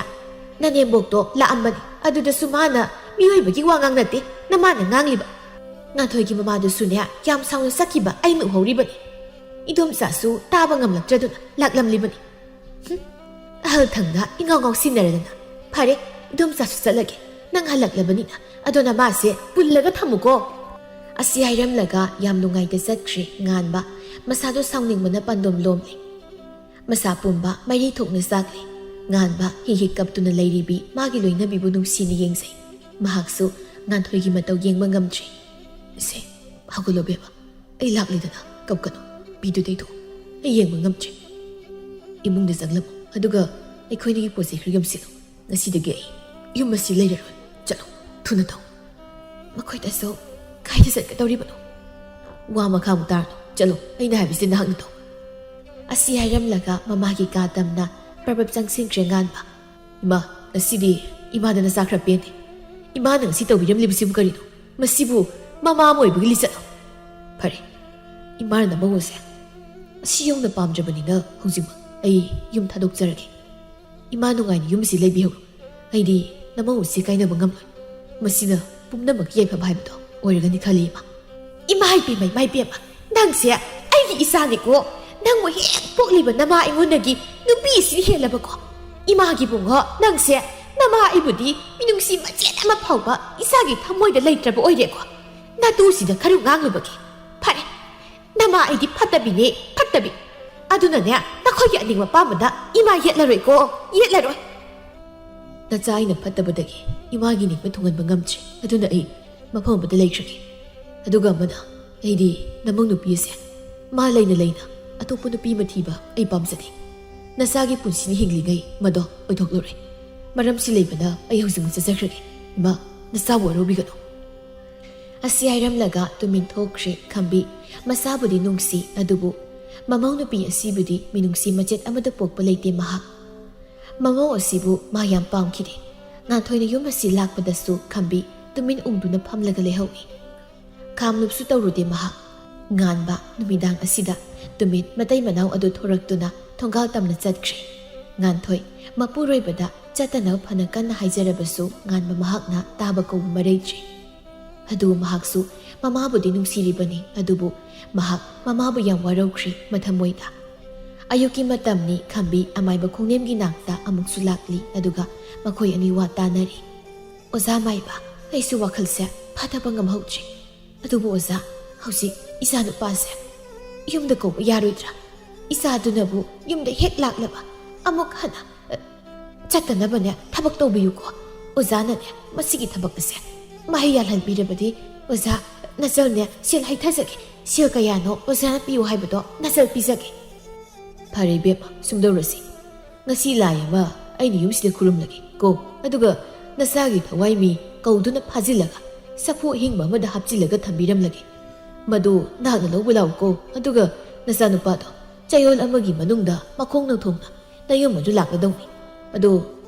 ꯅꯅꯦꯝꯕꯣꯛꯇꯣ ꯂꯥꯛꯑꯝꯕꯅꯤ꯫ ꯑꯗꯨꯗꯁꯨ ꯃꯥꯅ ꯃꯤꯑꯣꯏꯕꯒꯤ ꯋꯥ ꯉꯥꯡꯅꯗꯦ, ꯅꯃꯥꯅ ꯉꯥꯡꯂꯤꯕ꯫ ꯉꯥꯟꯊꯣꯏꯒꯤ ꯃꯃꯥꯗꯨꯁꯨꯅꯦ, ꯌꯥꯝ ꯁꯥꯎꯅ ꯆꯠꯈꯤꯕ ꯑꯩꯅ ꯎꯍꯧꯔꯤꯕꯅꯤ꯫ ꯏꯗꯣꯝꯆꯥꯁꯨ ꯇꯥꯕ ꯉꯝꯂꯛꯇ꯭ꯔꯗꯨꯅ ꯂꯥꯛꯂꯝꯂꯤꯕꯅꯤ꯫ ꯍꯨꯝ, ꯑꯍꯜ ꯊꯪꯅ ꯏꯉꯥꯎ ꯉꯥꯎꯁꯤꯟꯅꯔꯗꯅ꯫ ꯐꯔꯦ, ꯏꯗꯣꯝꯆꯥꯁꯨ ꯆꯠꯂꯒꯦ꯫ ꯅꯪ ꯍꯜꯂꯛꯂꯕꯅꯤꯅ ꯑꯗꯣ ꯅꯃꯥꯁꯦ ꯄꯨꯜꯂꯒ ꯊꯝꯃꯨꯀꯣ꯫" ꯑꯁꯤ ꯍꯥꯏꯔꯝꯂꯒ ꯌꯥꯝ ꯅꯨꯡꯉꯥꯏꯇ ꯆꯠꯈ꯭ꯔꯦ ꯉꯥꯟꯕ꯫ ꯃꯁꯥꯗꯣ ꯁꯥꯎꯅꯤꯡꯕꯅ ꯄꯥꯟꯗꯣꯝ ꯂꯣꯝꯂꯦ꯫ ꯃꯁꯥ ꯄꯨꯝꯕ ꯃꯔꯤ ꯊꯣꯛꯅ ꯆꯥꯛꯂꯦ꯫ ꯉꯥꯟꯕ ꯍꯤꯛ ꯍꯤꯛ ꯀꯞꯇꯨꯅ ꯂꯩꯔꯤꯕꯤ ꯃꯥꯒꯤ ꯂꯣꯏꯅꯕꯤꯕꯨ ꯅꯨꯡꯁꯤꯅ ꯌꯦꯡꯖꯩ꯫ ꯃꯍꯥꯛꯁꯨ ꯉꯥꯟꯊꯣꯏꯒꯤ ꯃꯇꯧ ꯌꯦꯡꯕ ꯉꯝꯗ꯭ꯔꯦ꯫ "ꯏꯆꯦ, ꯍꯧꯒꯠꯂꯣ ꯕꯦꯝꯃ꯫ ꯑꯩ ꯂꯥꯛꯂꯤꯗꯅ, ꯀꯞꯀꯅꯨ꯫ ꯄꯤꯗꯨ ꯇꯩꯊꯣꯛꯎ꯫ ꯑꯩ ꯌꯦꯡꯕ ꯉꯝꯗ꯭ꯔꯦ꯫ ꯏꯃꯨꯡꯗ ꯆꯪꯂꯝꯃꯨ, ꯑꯗꯨꯒ ꯑꯩꯈꯣꯏꯅꯤꯒꯤ ꯄꯣꯠ ꯆꯩ ꯈꯔ ꯌꯣꯝꯁꯤꯜꯂꯨ꯫ ꯉꯁꯤꯗꯒꯤ ꯑꯩ ꯌꯨꯝ ꯑꯁꯤ ꯂꯩꯔꯔꯣꯏ꯫ ꯆꯠꯂꯣ, ꯊꯨꯅ ꯇꯧ꯫" "ꯃꯈꯣꯏꯗꯁꯨ ꯀꯥꯏꯗ ꯆꯠꯀꯗꯧꯔꯤꯕꯅꯣ?" "ꯋꯥ ꯃꯈꯥ ꯑꯃꯨꯛ ꯇꯥꯔꯅꯨ꯫ ꯆꯠꯂꯣ, ꯑꯩꯅ ꯍꯥꯏꯕꯁꯤ ꯅꯍꯥꯛꯅ ꯇꯧ꯫" ꯑꯁꯤ ꯍꯥꯏꯔꯝꯂꯒ ꯃꯃꯥꯒꯤ ꯀꯥ ꯇꯝꯅ ꯄ꯭ꯔꯞ ꯄ꯭ꯔꯞ ꯆꯪꯁꯤꯟꯈ꯭ꯔꯦ ꯉꯥꯟꯕ꯫ "ꯏꯃꯥ, ꯉꯁꯤꯗꯤ ꯏꯃꯥꯗ ꯅꯆꯥ ꯈꯔ ꯄꯦꯟꯗꯦ꯫ ꯏꯃꯥꯅ ꯉꯁꯤ ꯇꯧꯕꯤꯔꯝꯂꯤꯕꯁꯤꯕꯨ ꯀꯔꯤꯅꯣ? ꯃꯁꯤꯕꯨ ꯃꯃꯥ ꯑꯃ ꯑꯣꯏꯕꯒꯤ ꯂꯤꯆꯠꯂꯣ?" "ꯐꯔꯦ, ꯏꯃꯥꯅ ꯅꯃꯧ ꯑꯁꯦ ꯑꯁꯤ ꯌꯧꯅ ꯄꯥꯝꯗ꯭ꯔꯕꯅꯤꯅ ꯍꯧꯖꯤꯛꯃꯛ ꯑꯩ ꯌꯨꯝ ꯊꯥꯗꯣꯛꯆꯔꯒꯦ꯫ ꯏꯃꯥ ꯅꯨꯡꯉꯥꯏꯅ ꯌꯨꯝ ꯑꯁꯤ ꯂꯩꯕꯤꯍꯧꯔꯣ꯫ ꯑꯩꯗꯤ ꯅꯃꯧ ꯑꯁꯤ ꯀꯥꯏꯅꯕ ꯉꯝꯂꯣꯏ꯫ ꯃꯁꯤꯅ ꯄꯨꯝꯅꯃꯛꯀꯤ ꯌꯥꯏꯐꯕ ꯍꯥꯏꯕꯗꯣ ꯑꯣꯏꯔꯒꯅꯤ ꯈꯜꯂꯤ, ꯏꯃꯥ꯫" "ꯏꯃꯥ ꯏꯄꯦꯝꯃ, ꯏꯃꯥ ꯏꯄꯦꯝꯃ, ꯅꯪꯁꯦ ꯑꯩꯒꯤ ꯏꯆꯥꯅꯤꯀꯣ꯫ ꯅꯪꯕꯨ ꯍꯦꯛ ꯄꯣꯛꯂꯤꯕ ꯅꯃꯥ ꯑꯩꯉꯣꯟꯗꯒꯤ ꯅꯨꯄꯤ ꯏꯁꯤꯡ ꯍꯦꯜꯂꯕꯀꯣ? ꯏꯃꯥꯒꯤ ꯕꯨꯡꯉꯣ, ꯅꯪꯁꯦ ꯅꯃꯥ ꯑꯩꯕꯨꯗꯤ ꯃꯤꯅꯨꯡꯁꯤ ꯃꯆꯦꯠ ꯑꯃ ꯐꯥꯎꯕ ꯏꯆꯥꯒꯤ ꯊꯃꯣꯏꯗ ꯂꯩꯇ꯭ꯔꯕ ꯑꯣꯏꯔꯦꯀꯣ? ꯅꯇꯨꯁꯤꯗ ꯈꯔ ꯉꯥꯡꯂꯨꯕꯒꯤ꯫ ꯐꯔꯦ, ꯅꯃꯥ ꯑꯩꯗꯤ ꯐꯠꯇꯕꯤꯅꯦ, ꯐꯠꯇꯕꯤ꯫ ꯑꯗꯨꯅꯅꯦ, ꯅꯈꯣꯏꯒꯤ ꯑꯅꯤꯡꯕ ꯄꯥꯝꯕꯗ ꯏꯃꯥ ꯌꯦꯠꯂꯔꯣꯏꯀꯣ, ꯌꯦꯠꯂꯔꯣꯏ꯫ ꯅꯆꯥ ꯑꯩꯅ ꯐꯠꯇꯕꯗꯒꯤ ꯏꯃꯥꯒꯤ ꯅꯤꯡꯕ ꯊꯨꯡꯍꯟꯕ ꯉꯝꯗ꯭ꯔꯦ꯫ ꯑꯗꯨꯅ ꯑꯩ ꯃꯐꯝ ꯑꯃꯗ ꯂꯩꯈ꯭ꯔꯒꯦ꯫ ꯑꯗꯨꯒ ꯑꯃꯅ, ꯑꯩꯗꯤ ꯅꯃꯧ ꯅꯨꯄꯤ ꯑꯁꯦ ꯃꯥ ꯂꯩꯅ ꯂꯩꯅ ꯑꯇꯣꯞꯄ ꯅꯨꯄꯤ ꯑꯃ ꯊꯤꯕ ꯑꯩ ꯄꯥꯝꯖꯗꯦ꯫ ꯅꯆꯥꯒꯤ ꯄꯨꯟꯁꯤꯅ ꯍꯤꯡꯂꯤꯉꯩ ꯃꯗꯣ ꯑꯣꯏꯊꯣꯛꯂꯔꯣꯏ꯫ ꯃꯔꯝꯁꯤ ꯂꯩꯕꯅ ꯑꯩ ꯍꯧꯖꯤꯛꯃꯛ ꯆꯠꯆꯈ꯭ꯔꯒꯦ꯫ ꯏꯃꯥ, ꯅꯆꯥꯕꯨ ꯋꯥꯔꯧꯕꯤꯒꯅꯨ꯫ ꯑꯁꯤ ꯍꯥꯏꯔꯝꯂꯒ ꯇꯨꯃꯤꯟ ꯊꯣꯛꯈ꯭ꯔꯦ ꯈꯝꯕꯤ꯫ ꯃꯆꯥꯕꯨꯗꯤ ꯅꯨꯡꯁꯤ, ꯑꯗꯨꯕꯨ ꯃꯃꯧ ꯅꯨꯄꯤ ꯑꯁꯤꯕꯨꯗꯤ ꯃꯤꯅꯨꯡꯁꯤ ꯃꯆꯦꯠ ꯑꯃꯠꯇ ꯄꯣꯛꯄ ꯂꯩꯇꯦ ꯃꯍꯥꯛ꯫ ꯃꯃꯧ ꯑꯁꯤꯕꯨ ꯃꯥ ꯌꯥꯝ ꯄꯥꯝꯈꯤꯗꯦ꯫ ꯉꯥꯟꯊꯣꯏꯅ ꯌꯨꯝ ꯑꯁꯤ ꯂꯥꯛꯄꯗꯁꯨ ꯈꯝꯕꯤ ꯇꯨꯃꯤꯟ ꯎꯪꯗꯨꯅ ꯐꯝꯂꯒ ꯂꯩꯍꯧꯏ꯫ ꯈꯥꯝꯂꯨꯞꯁꯨ ꯇꯧꯔꯨꯗꯦ ꯃꯍꯥꯛ꯫ ꯉꯥꯟꯕ ꯅꯨꯃꯤꯗꯥꯡ ꯑꯁꯤꯗ ꯇꯨꯃꯤꯟ ꯃꯇꯩ ꯃꯅꯥꯎ ꯑꯗꯨ ꯊꯣꯔꯛꯇꯨꯅ ꯊꯣꯡꯒꯥꯜ ꯇꯝꯅ ꯆꯠꯈ꯭ꯔꯦ꯫ ꯉꯥꯟꯊꯣꯏ ꯃꯄꯨꯔꯣꯏꯕꯗ ꯆꯠꯇꯅꯕ ꯐꯅ ꯀꯟꯅ ꯍꯥꯏꯖꯔꯕꯁꯨ ꯉꯥꯟꯕ ꯃꯍꯥꯛꯅ ꯇꯥꯕ ꯀꯧꯕ ꯃꯔꯩꯗ꯭ꯔꯤ꯫ ꯑꯗꯨ ꯃꯍꯥꯛꯁꯨ ꯃꯃꯥꯕꯨꯗꯤ ꯅꯨꯡꯁꯤꯔꯤꯕꯅꯤ, ꯑꯗꯨꯕꯨ ꯃꯍꯥꯛ ꯃꯃꯥꯕꯨ ꯌꯥꯝ ꯋꯥꯔꯧꯈ꯭ꯔꯦ ꯃꯊꯃꯣꯏꯗ꯫ ꯑꯌꯨꯛꯀꯤ ꯃꯇꯝꯅꯤ, ꯈꯝꯕꯤ ꯑꯃꯥꯏꯕ ꯈꯣꯡꯅꯦꯝꯒꯤ ꯅꯥꯛꯇ ꯑꯃꯨꯛꯁꯨ ꯂꯥꯛꯂꯤ, ꯑꯗꯨꯒ ꯃꯈꯣꯏ ꯑꯅꯤ ꯋꯥ ꯇꯥꯅꯔꯤ꯫ "ꯑꯣꯖꯥ ꯃꯥꯏꯕ, ꯑꯩꯁꯨ ꯋꯥꯈꯜꯁꯦ ꯐꯥꯊꯕ ꯉꯝꯍꯧꯗ꯭ꯔꯦ꯫ ꯑꯗꯨꯕꯨ ꯑꯣꯖꯥ, ꯍꯧꯖꯤꯛ ꯏꯆꯥ ꯅꯨꯄꯥꯁꯦ ꯌꯨꯝꯗ ꯀꯧꯕ ꯌꯥꯔꯣꯏꯗ꯭ꯔꯥ? ꯏꯆꯥꯗꯨꯅꯕꯨ ꯌꯨꯝꯗ ꯍꯦꯛ ꯂꯥꯛꯂꯕ ꯑꯃꯨꯛ ꯍꯟꯅ, ꯑ, ꯆꯠꯇꯅꯕꯅꯦ ꯊꯕꯛ ꯇꯧꯕꯤꯌꯨꯀꯣ꯫ ꯑꯣꯖꯥꯅꯅꯦ ꯃꯁꯤꯒꯤ ꯊꯕꯛ ꯑꯁꯦ ꯃꯍꯩ ꯌꯥꯜꯍꯟꯕꯤꯔꯕꯗꯤ ꯑꯣꯖꯥ, ꯅꯆꯜꯅꯦ ꯁꯦꯜ ꯍꯩꯊꯖꯒꯦ, ꯁꯦꯜ ꯀꯌꯥꯅꯣ ꯑꯣꯖꯥꯅ ꯄꯤꯌꯨ ꯍꯥꯏꯕꯗꯣ ꯅꯆꯜ ꯄꯤꯖꯒꯦ꯫" "ꯐꯔꯦ ꯏꯕꯦꯝꯃ, ꯁꯨꯝꯗꯧꯔꯁꯤ꯫ ꯉꯁꯤ ꯂꯥꯏ ꯑꯃ ꯑꯩꯅ ꯌꯨꯝꯁꯤꯗ ꯈꯨꯔꯨꯝꯂꯒꯦ ꯀꯣ, ꯑꯗꯨꯒ ꯅꯆꯥꯒꯤ ꯊꯋꯥꯏ ꯃꯤ ꯀꯧꯗꯨꯅ ꯐꯥꯖꯤꯜꯂꯒ ꯆꯐꯨ ꯑꯍꯤꯡꯕ ꯑꯃꯗ ꯍꯥꯞꯆꯤꯜꯂꯒ ꯊꯝꯕꯤꯔꯝꯂꯒꯦ꯫ ꯃꯗꯨ ꯅꯍꯥꯛꯅ ꯂꯧꯕ ꯂꯥꯛꯎꯀꯣ, ꯑꯗꯨꯒ ꯅꯆꯥꯅꯨꯄꯥꯗꯣ ꯆꯌꯣꯜ ꯑꯃꯒꯤ ꯃꯅꯨꯡꯗ ꯃꯈꯣꯡ ꯅꯧꯊꯣꯛꯅ ꯅꯌꯨꯝ ꯑꯗꯨ ꯂꯥꯛꯂꯗꯧꯅꯤ꯫ ꯑꯗꯣ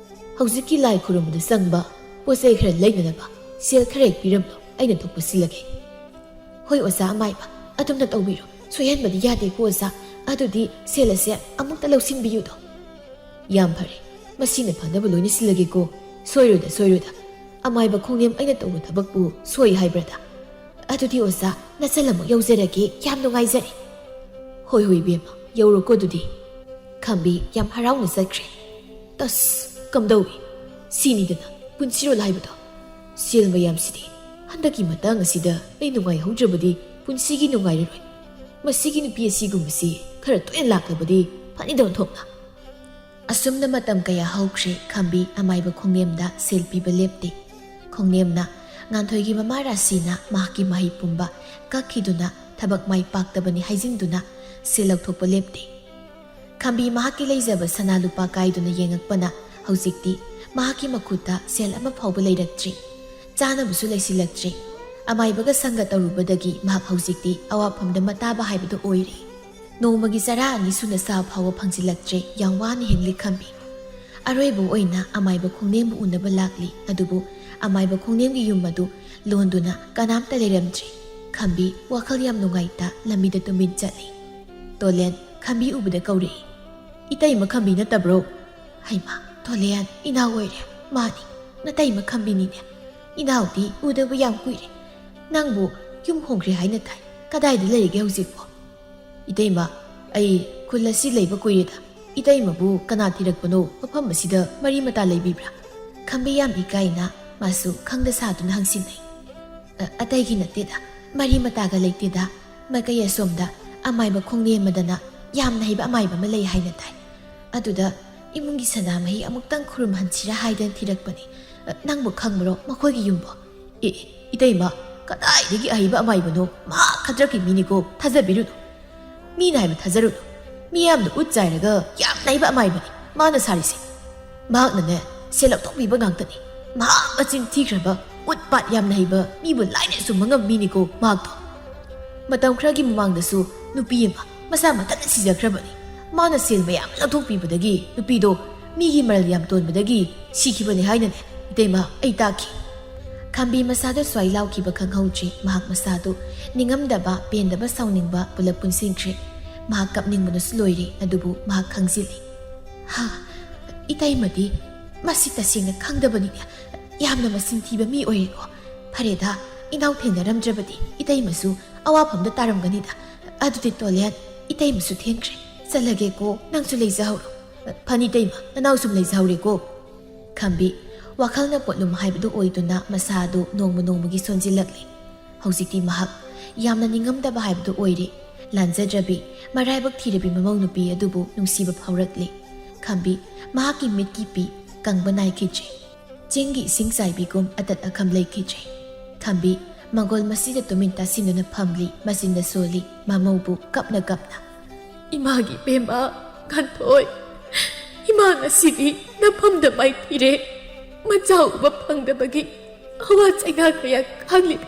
ꯍꯧꯖꯤꯛꯀꯤ ꯂꯥꯏ ꯈꯨꯔꯨꯝꯕꯗ ꯆꯪꯕ ꯄꯣꯠ ꯆꯩ ꯈꯔ ꯂꯩꯅꯅꯕ ꯁꯦꯜ ꯈꯔ ꯍꯦꯛ ꯄꯤꯔꯝꯂꯣ, ꯑꯩꯅ ꯊꯣꯛꯄ ꯁꯤꯜꯂꯒꯦ꯫" "ꯍꯣꯏ ꯑꯣꯖꯥ ꯑꯃꯥꯏꯕ, ꯑꯗꯨꯝꯅ ꯇꯧꯕꯤꯔꯣ꯫ ꯁꯣꯏꯍꯟꯕꯗꯤ ꯌꯥꯗꯦꯀꯣ ꯑꯣꯖꯥ꯫ ꯑꯗꯨꯗꯤ ꯁꯦꯜ ꯑꯁꯦ ꯑꯃꯨꯛꯇ ꯂꯧꯁꯤꯟꯕꯤꯌꯨꯗꯣ꯫" "ꯌꯥꯝ ꯐꯔꯦ, ꯃꯁꯤꯅ ꯐꯅꯕ ꯂꯣꯏꯅ ꯁꯤꯜꯂꯒꯦꯀꯣ꯫ ꯁꯣꯏꯔꯣꯏꯗ, ꯁꯣꯏꯔꯣꯏꯗ꯫ ꯑꯃꯥꯏꯕ ꯈꯣꯡꯅꯦꯝ ꯑꯩꯅ ꯇꯧꯕ ꯊꯕꯛꯄꯨ ꯁꯣꯏ ꯍꯥꯏꯕ꯭ꯔꯗ? ꯑꯗꯨꯗꯤ ꯑꯣꯖꯥ, ꯅꯆꯜ ꯑꯃꯨꯛ ꯌꯧꯖꯔꯒꯦ꯫ ꯌꯥꯝ ꯅꯨꯡꯉꯥꯏꯖꯔꯦ꯫" "ꯍꯣꯏ, ꯍꯣꯏ ꯏꯕꯦꯝꯃ, ꯌꯧꯔꯣꯀꯣ ꯑꯗꯨꯗꯤ꯫" ꯈꯥꯝꯕꯤ ꯌꯥꯝ ꯍꯔꯥꯎꯅ ꯆꯠꯈ꯭ꯔꯦ꯫ "ꯇꯁ, ꯀꯝꯗꯧꯏ? ꯁꯤꯅꯤꯗꯅ ꯄꯨꯟꯁꯤꯔꯣꯜ ꯍꯥꯏꯕꯗꯣ꯫ ꯁꯦꯜ ꯃꯌꯥꯝꯁꯤꯗꯤ ꯍꯟꯗꯛꯀꯤ ꯃꯇꯥꯡ ꯑꯁꯤꯗ ꯑꯩ ꯅꯨꯡꯉꯥꯏꯍꯧꯗ꯭ꯔꯕꯗꯤ ꯄꯨꯟꯁꯤꯒꯤ ꯅꯨꯡꯉꯥꯏꯔꯔꯣꯏ꯫ ꯃꯁꯤꯒꯤ ꯅꯨꯄꯤ ꯑꯁꯤꯒꯨꯝꯕꯁꯤ ꯈꯔ ꯇꯣꯏꯅ ꯂꯥꯛꯂꯕꯗꯤ ꯐꯅꯤꯗ ꯑꯣꯟꯊꯣꯛꯅ"꯫ ꯑꯁꯨꯝꯅ ꯃꯇꯝ ꯀꯌꯥ ꯍꯧꯈ꯭ꯔꯦ꯫ ꯈꯥꯝꯕꯤ ꯑꯃꯥꯏꯕ ꯈꯣꯡꯅꯦꯝꯗ ꯁꯦꯜ ꯄꯤꯕ ꯂꯦꯞꯇꯦ꯫ ꯈꯣꯡꯅꯦꯝꯅ ꯉꯥꯟꯊꯣꯏꯒꯤ ꯃꯃꯥ ꯔꯥꯁꯤꯅ ꯃꯍꯥꯛꯀꯤ ꯃꯍꯩ ꯄꯨꯝꯕ ꯀꯛꯈꯤꯗꯨꯅ ꯊꯕꯛ ꯃꯥꯏ ꯄꯥꯛꯇꯕꯅꯤ ꯍꯥꯏꯖꯤꯟꯗꯨꯅ ꯁꯦꯜ ꯂꯧꯊꯣꯛꯄ ꯂꯦꯞꯇꯦ꯫ ꯈꯥꯝꯕꯤ ꯃꯍꯥꯛꯀꯤ ꯂꯩꯖꯕ ꯁꯅꯥ ꯂꯨꯄꯥ ꯀꯥꯏꯗꯨꯅ ꯌꯦꯡꯉꯛꯄꯅ ꯍꯧꯖꯤꯛꯇꯤ ꯃꯍꯥꯛꯀꯤ ꯃꯈꯨꯠꯇ ꯁꯦꯜ ꯑꯃ ꯐꯥꯎꯕ ꯂꯩꯔꯛꯇ꯭ꯔꯤ꯫ ꯆꯥꯅꯕꯁꯨ ꯂꯩꯁꯤꯜꯂꯛꯇ꯭ꯔꯤ꯫ ꯑꯃꯥꯏꯕꯒ ꯁꯪꯒ ꯇꯧꯔꯨꯕꯗꯒꯤ ꯃꯍꯥꯛ ꯍꯧꯖꯤꯛꯇꯤ ꯑꯋꯥꯐꯝꯗ ꯃꯇꯥꯕ ꯍꯥꯏꯕꯗꯨ ꯑꯣꯏꯔꯦ꯫ ꯅꯣꯡꯃꯒꯤ ꯆꯔꯥ ꯑꯅꯤ ꯁꯨꯅ ꯆꯥꯕ ꯐꯥꯎꯕ ꯐꯪꯖꯤꯜꯂꯛꯇ꯭ꯔꯦ꯫ ꯌꯥꯝ ꯋꯥꯅ ꯍꯤꯡꯂꯤ ꯈꯥꯝꯕꯤ꯫ ꯑꯔꯣꯏꯕ ꯑꯣꯏꯅ ꯑꯃꯥꯏꯕ ꯈꯣꯡꯅꯦꯝꯕꯨ ꯎꯅꯕ ꯂꯥꯛꯂꯤ꯫ ꯑꯗꯨꯕꯨ ꯑꯃꯥꯏꯕ ꯈꯣꯡꯅꯦꯝꯒꯤ ꯌꯨꯝ ꯑꯗꯨ ꯂꯣꯟꯗꯨꯅ ꯀꯅꯥꯝꯇ ꯂꯩꯔꯝꯗ꯭ꯔꯦ꯫ ꯈꯥꯝꯕꯤ ꯋꯥꯈꯜ ꯌꯥꯝ ꯅꯨꯡꯉꯥꯏꯇ ꯂꯝꯕꯤꯗ ꯇꯨꯃꯤꯟ ꯆꯠꯂꯤ꯫ ꯇꯣꯂꯦꯟ ꯈꯥꯝꯕꯤ ꯎꯕꯗ ꯀꯧꯔꯛꯏ꯫ "ꯏꯇꯩꯃ ꯈꯥꯝꯕꯤ ꯅꯠꯇꯕ꯭ꯔꯣ?" "ꯍꯩꯃꯥ, ꯇꯣꯂꯦꯟ, ꯏꯅꯥꯎ ꯑꯣꯏꯔꯦ꯫ ꯃꯥꯅꯤ, ꯅꯇꯩꯃ ꯈꯥꯝꯕꯤꯅꯤꯅꯦ꯫ ꯏꯅꯥꯎꯗꯤ ꯎꯗꯕ ꯌꯥꯝ ꯀꯨꯏꯔꯦ꯫ ꯅꯪꯕꯨ ꯌꯨꯝ ꯍꯣꯡꯈ꯭ꯔꯦ ꯍꯥꯏꯅ ꯇꯥꯏ꯫ ꯀꯗꯥꯏꯗ ꯂꯩꯔꯤꯒꯦ ꯍꯧꯖꯤꯛꯄꯣ?" "ꯏꯇꯩꯃ, ꯑꯩ ꯈꯨꯜ ꯑꯁꯤ ꯂꯩꯕ ꯀꯨꯏꯔꯦꯗ꯫ ꯏꯇꯩꯃꯕꯨ ꯀꯅꯥ ꯊꯤꯔꯛꯄꯅꯣ? ꯃꯐꯝ ꯑꯁꯤꯗ ꯃꯔꯤ ꯃꯇꯥ ꯂꯩꯕꯤꯕ꯭ꯔꯥ?" ꯈꯥꯝꯕꯤ ꯌꯥꯝ ꯏꯀꯥꯏꯅ ꯃꯥꯁꯨ ꯈꯪꯗ ꯁꯥꯗꯨꯅ ꯍꯪꯁꯤꯟꯅꯩ꯫ "ꯑ, ꯑꯇꯩꯒꯤ ꯅꯠꯇꯦꯗ, ꯃꯔꯤ ꯃꯇꯥꯒ ꯂꯩꯇꯦꯗ꯫ ꯃꯥꯏꯀꯩ ꯑꯁꯣꯝꯗ ꯑꯃꯥꯏꯕ ꯈꯣꯡꯅꯦꯝ ꯑꯃꯗꯅ ꯌꯥꯝꯅ ꯍꯩꯕ ꯑꯃꯥꯏꯕ ꯑꯃ ꯂꯩ ꯍꯥꯏꯅ ꯇꯥꯏ꯫ ꯑꯗꯨꯗ ꯏꯃꯨꯡꯒꯤ ꯁꯅꯥꯃꯍꯤ ꯑꯃꯨꯛꯇꯪ ꯈꯨꯔꯨꯝꯍꯟꯁꯤꯔꯥ ꯍꯥꯏꯗꯅ ꯊꯤꯔꯛꯄꯅꯤ꯫ ꯑ, ꯅꯪꯕꯨ ꯈꯪꯕ꯭ꯔꯣ ꯃꯈꯣꯏꯒꯤ ꯌꯨꯝꯕꯣ?" "ꯑꯦ, ꯏꯇꯩꯃ, ꯀꯗꯥꯏꯗꯒꯤ ꯑꯍꯩꯕ ꯑꯃꯥꯏꯕꯅꯣ? ꯃꯍꯥꯛ ꯈꯗ꯭ꯔꯛꯀꯤ ꯃꯤꯅꯤꯀꯣ, ꯊꯥꯖꯕꯤꯔꯨꯅꯨ꯫ ꯃꯤꯅ ꯍꯥꯏꯕ ꯊꯥꯖꯔꯨꯅꯨ꯫ ꯃꯤꯌꯥꯝꯅ ꯎꯠ ꯆꯥꯏꯔꯒ ꯌꯥꯝꯅ ꯍꯩꯕ ꯑꯃꯥꯏꯕꯅꯤ ꯃꯥꯅ ꯁꯥꯔꯤꯁꯦ꯫ ꯃꯍꯥꯛꯅꯅꯦ, ꯁꯦꯜ ꯂꯧꯊꯣꯛꯄꯤꯕ ꯉꯥꯛꯇꯅꯤ꯫ ꯃꯍꯥꯛ ꯃꯆꯤꯟ ꯊꯤꯈ꯭ꯔꯕ, ꯎꯠ ꯄꯥꯠ ꯌꯥꯝꯅ ꯍꯩꯕ, ꯃꯤꯕꯨ ꯂꯥꯏꯅ ꯁꯨꯝꯕ ꯉꯝꯕ ꯃꯤꯅꯤꯀꯣ ꯃꯍꯥꯛꯇꯣ꯫ ꯃꯇꯝ ꯈꯔꯒꯤ ꯃꯃꯥꯡꯗꯁꯨ ꯅꯨꯄꯤ ꯑꯃ ꯃꯁꯥ ꯃꯊꯟꯇ ꯁꯤꯖꯈ꯭ꯔꯕꯅꯤ꯫ ꯃꯥꯅ ꯁꯦꯜ ꯃꯌꯥꯝ ꯂꯧꯊꯣꯛꯄꯤꯕꯗꯒꯤ ꯅꯨꯄꯤꯗꯣ ꯃꯤꯒꯤ ꯃꯔꯜ ꯌꯥꯝ ꯇꯣꯟꯕꯗꯒꯤ ꯁꯤꯈꯤꯕꯅꯤ ꯍꯥꯏꯅꯅꯦ, ꯏꯇꯩꯃ, ꯑꯩ ꯇꯥꯈꯤ꯫" ꯈꯥꯝꯕꯤ ꯃꯁꯥꯗꯣ ꯁ꯭ꯋꯥꯏ ꯂꯥꯎꯈꯤꯕ ꯈꯪꯍꯧꯗ꯭ꯔꯤ꯫ ꯃꯍꯥꯛ ꯃꯁꯥꯗꯨ ꯅꯤꯡꯉꯝꯗꯕ, ꯄꯦꯟꯗꯕ, ꯁꯥꯎꯅꯤꯡꯕ ꯄꯨꯂꯞ ꯄꯨꯟꯁꯤꯟꯈ꯭ꯔꯦ꯫ ꯃꯍꯥꯛ ꯀꯞꯅꯤꯡꯕꯅꯁꯨ ꯂꯣꯏꯔꯦ꯫ ꯑꯗꯨꯕꯨ ꯃꯍꯥꯛ ꯈꯪꯖꯤꯜꯂꯤ꯫ "ꯍꯥ, ꯏꯇꯩꯃꯗꯤ ꯃꯁꯤ ꯇꯁꯦꯡꯅ ꯈꯪꯗꯕꯅꯤꯅꯦ꯫ ꯌꯥꯝꯅ ꯃꯆꯤꯟ ꯊꯤꯕ ꯃꯤ ꯑꯣꯏꯔꯦꯀꯣ꯫ ꯐꯔꯦꯗ, ꯏꯅꯥꯎ ꯊꯦꯡꯅꯔꯝꯗ꯭ꯔꯕꯗꯤ ꯏꯇꯩꯃꯁꯨ ꯑꯋꯥꯐꯝꯗ ꯇꯥꯔꯝꯒꯅꯤꯗ꯫ ꯑꯗꯨꯗꯤ ꯇꯣꯂꯦꯟ, ꯏꯇꯩꯃꯁꯨ ꯊꯦꯡꯈ꯭ꯔꯦ꯫ "ꯆꯠꯂꯒꯦꯀꯣ, ꯅꯪꯁꯨ ꯂꯩꯖꯍꯧꯔꯣ꯫ ꯐꯅꯤ ꯇꯩꯃ, ꯅꯅꯥꯎ ꯁꯨꯝ ꯂꯩꯖꯍꯧꯔꯦꯀꯣ꯫" ꯈꯝꯕꯤ ꯋꯥꯈꯜꯅ ꯄꯣꯠꯂꯨꯝ ꯍꯥꯏꯕꯗꯨ ꯑꯣꯏꯗꯨꯅ ꯃꯁꯥ ꯑꯗꯨ ꯅꯣꯡꯃ ꯅꯣꯡꯃꯒꯤ ꯁꯣꯟꯖꯤꯜꯂꯛꯂꯤ꯫ ꯍꯧꯖꯤꯛꯇꯤ ꯃꯍꯥꯛ ꯌꯥꯝꯅ ꯅꯤꯡꯉꯝꯗꯕ ꯍꯥꯏꯕꯗꯨ ꯑꯣꯏꯔꯦ꯫ ꯂꯥꯟꯖꯗ꯭ꯔꯕꯤ, ꯃꯔꯥꯏꯕꯛ ꯊꯤꯔꯕꯤ ꯃꯃꯧ ꯅꯨꯄꯤ ꯑꯗꯨꯕꯨ ꯅꯨꯡꯁꯤꯕ ꯐꯥꯎꯔꯛꯂꯤ꯫ ꯈꯝꯕꯤ ꯃꯍꯥꯛꯀꯤ ꯃꯤꯠꯀꯤ ꯄꯤ ꯀꯪꯕ ꯅꯥꯏꯈꯤꯗ꯭ꯔꯦ꯫ ꯆꯤꯡꯒꯤ ꯏꯁꯤꯡ ꯆꯥꯏꯕꯤꯒꯨꯝ ꯑꯇꯠ ꯑꯈꯝ ꯂꯩꯈꯤꯗ꯭ꯔꯦ꯫ ꯈꯝꯕꯤ ꯃꯪꯒꯣꯜ ꯃꯁꯤꯗ ꯇꯨꯃꯤꯟ ꯇꯥꯁꯤꯟꯗꯨꯅ ꯐꯝꯂꯤ, ꯃꯆꯤꯟꯗ ꯁꯣꯜꯂꯤ, ꯃꯃꯧꯕꯨ ꯀꯞꯅ ꯀꯞꯅ꯫ "ꯏꯃꯥꯒꯤ ꯏꯕꯦꯝꯃ ꯉꯥꯟꯊꯣꯏ, ꯏꯃꯥ ꯉꯁꯤꯗꯤ ꯅꯐꯝꯗ ꯃꯥꯏꯊꯤꯔꯦ꯫ ꯃꯆꯥ ꯎꯕ ꯐꯪꯗꯕꯒꯤ ꯑꯋꯥ ꯆꯩꯅꯥ ꯀꯌꯥ ꯈꯥꯡꯂꯤꯕꯤ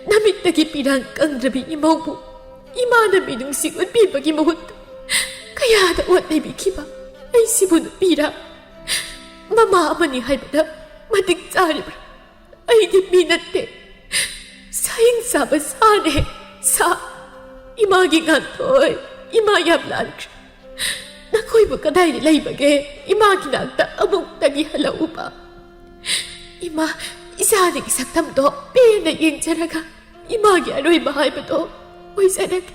ꯅꯃꯤꯠꯇꯒꯤ ꯄꯤꯔꯥꯡ ꯀꯪꯗ꯭ꯔꯕꯤ ꯏꯃꯧꯕꯨ ꯏꯃꯥꯅ ꯃꯤꯅꯨꯡꯁꯤ ꯎꯠꯄꯤꯕꯒꯤ ꯃꯍꯨꯠꯇ ꯀꯌꯥꯗ ꯑꯣꯠ ꯅꯩꯕꯤꯈꯤꯕ ꯑꯩꯁꯤꯕꯨ ꯅꯨꯄꯤꯔꯥ? ꯃꯃꯥ ꯑꯃꯅꯤ ꯍꯥꯏꯕꯗ ꯃꯇꯤꯛ ꯆꯥꯔꯤꯕ꯭ꯔꯥ? ꯑꯩꯗꯤ ꯃꯤ ꯅꯠꯇꯦ, ꯁꯥꯍꯤꯡ ꯆꯥꯕ ꯁꯥꯅꯦ, ꯁꯥ꯫ ꯏꯃꯥꯒꯤ ꯉꯥꯟꯊꯣꯏ, ꯏꯃꯥ ꯌꯥꯝ ꯂꯥꯟꯈ꯭ꯔꯦ꯫ ꯅꯈꯣꯏꯕꯨ ꯀꯗꯥꯏꯗ ꯂꯩꯕꯒꯦ? ꯏꯃꯥꯒꯤ ꯅꯥꯛꯇ ꯑꯃꯨꯛꯇꯒꯤ ꯍꯜꯂꯛꯎꯕ꯫ ꯏꯃꯥ, ꯏꯆꯥꯗꯒꯤ ꯁꯛꯇꯝꯗꯣ ꯄꯦꯟꯅ ꯌꯦꯡꯖꯔꯒ ꯏꯃꯥꯒꯤ ꯑꯔꯣꯏꯕ ꯍꯥꯏꯕꯗꯣ ꯑꯣꯏꯖꯔꯒꯦ꯫"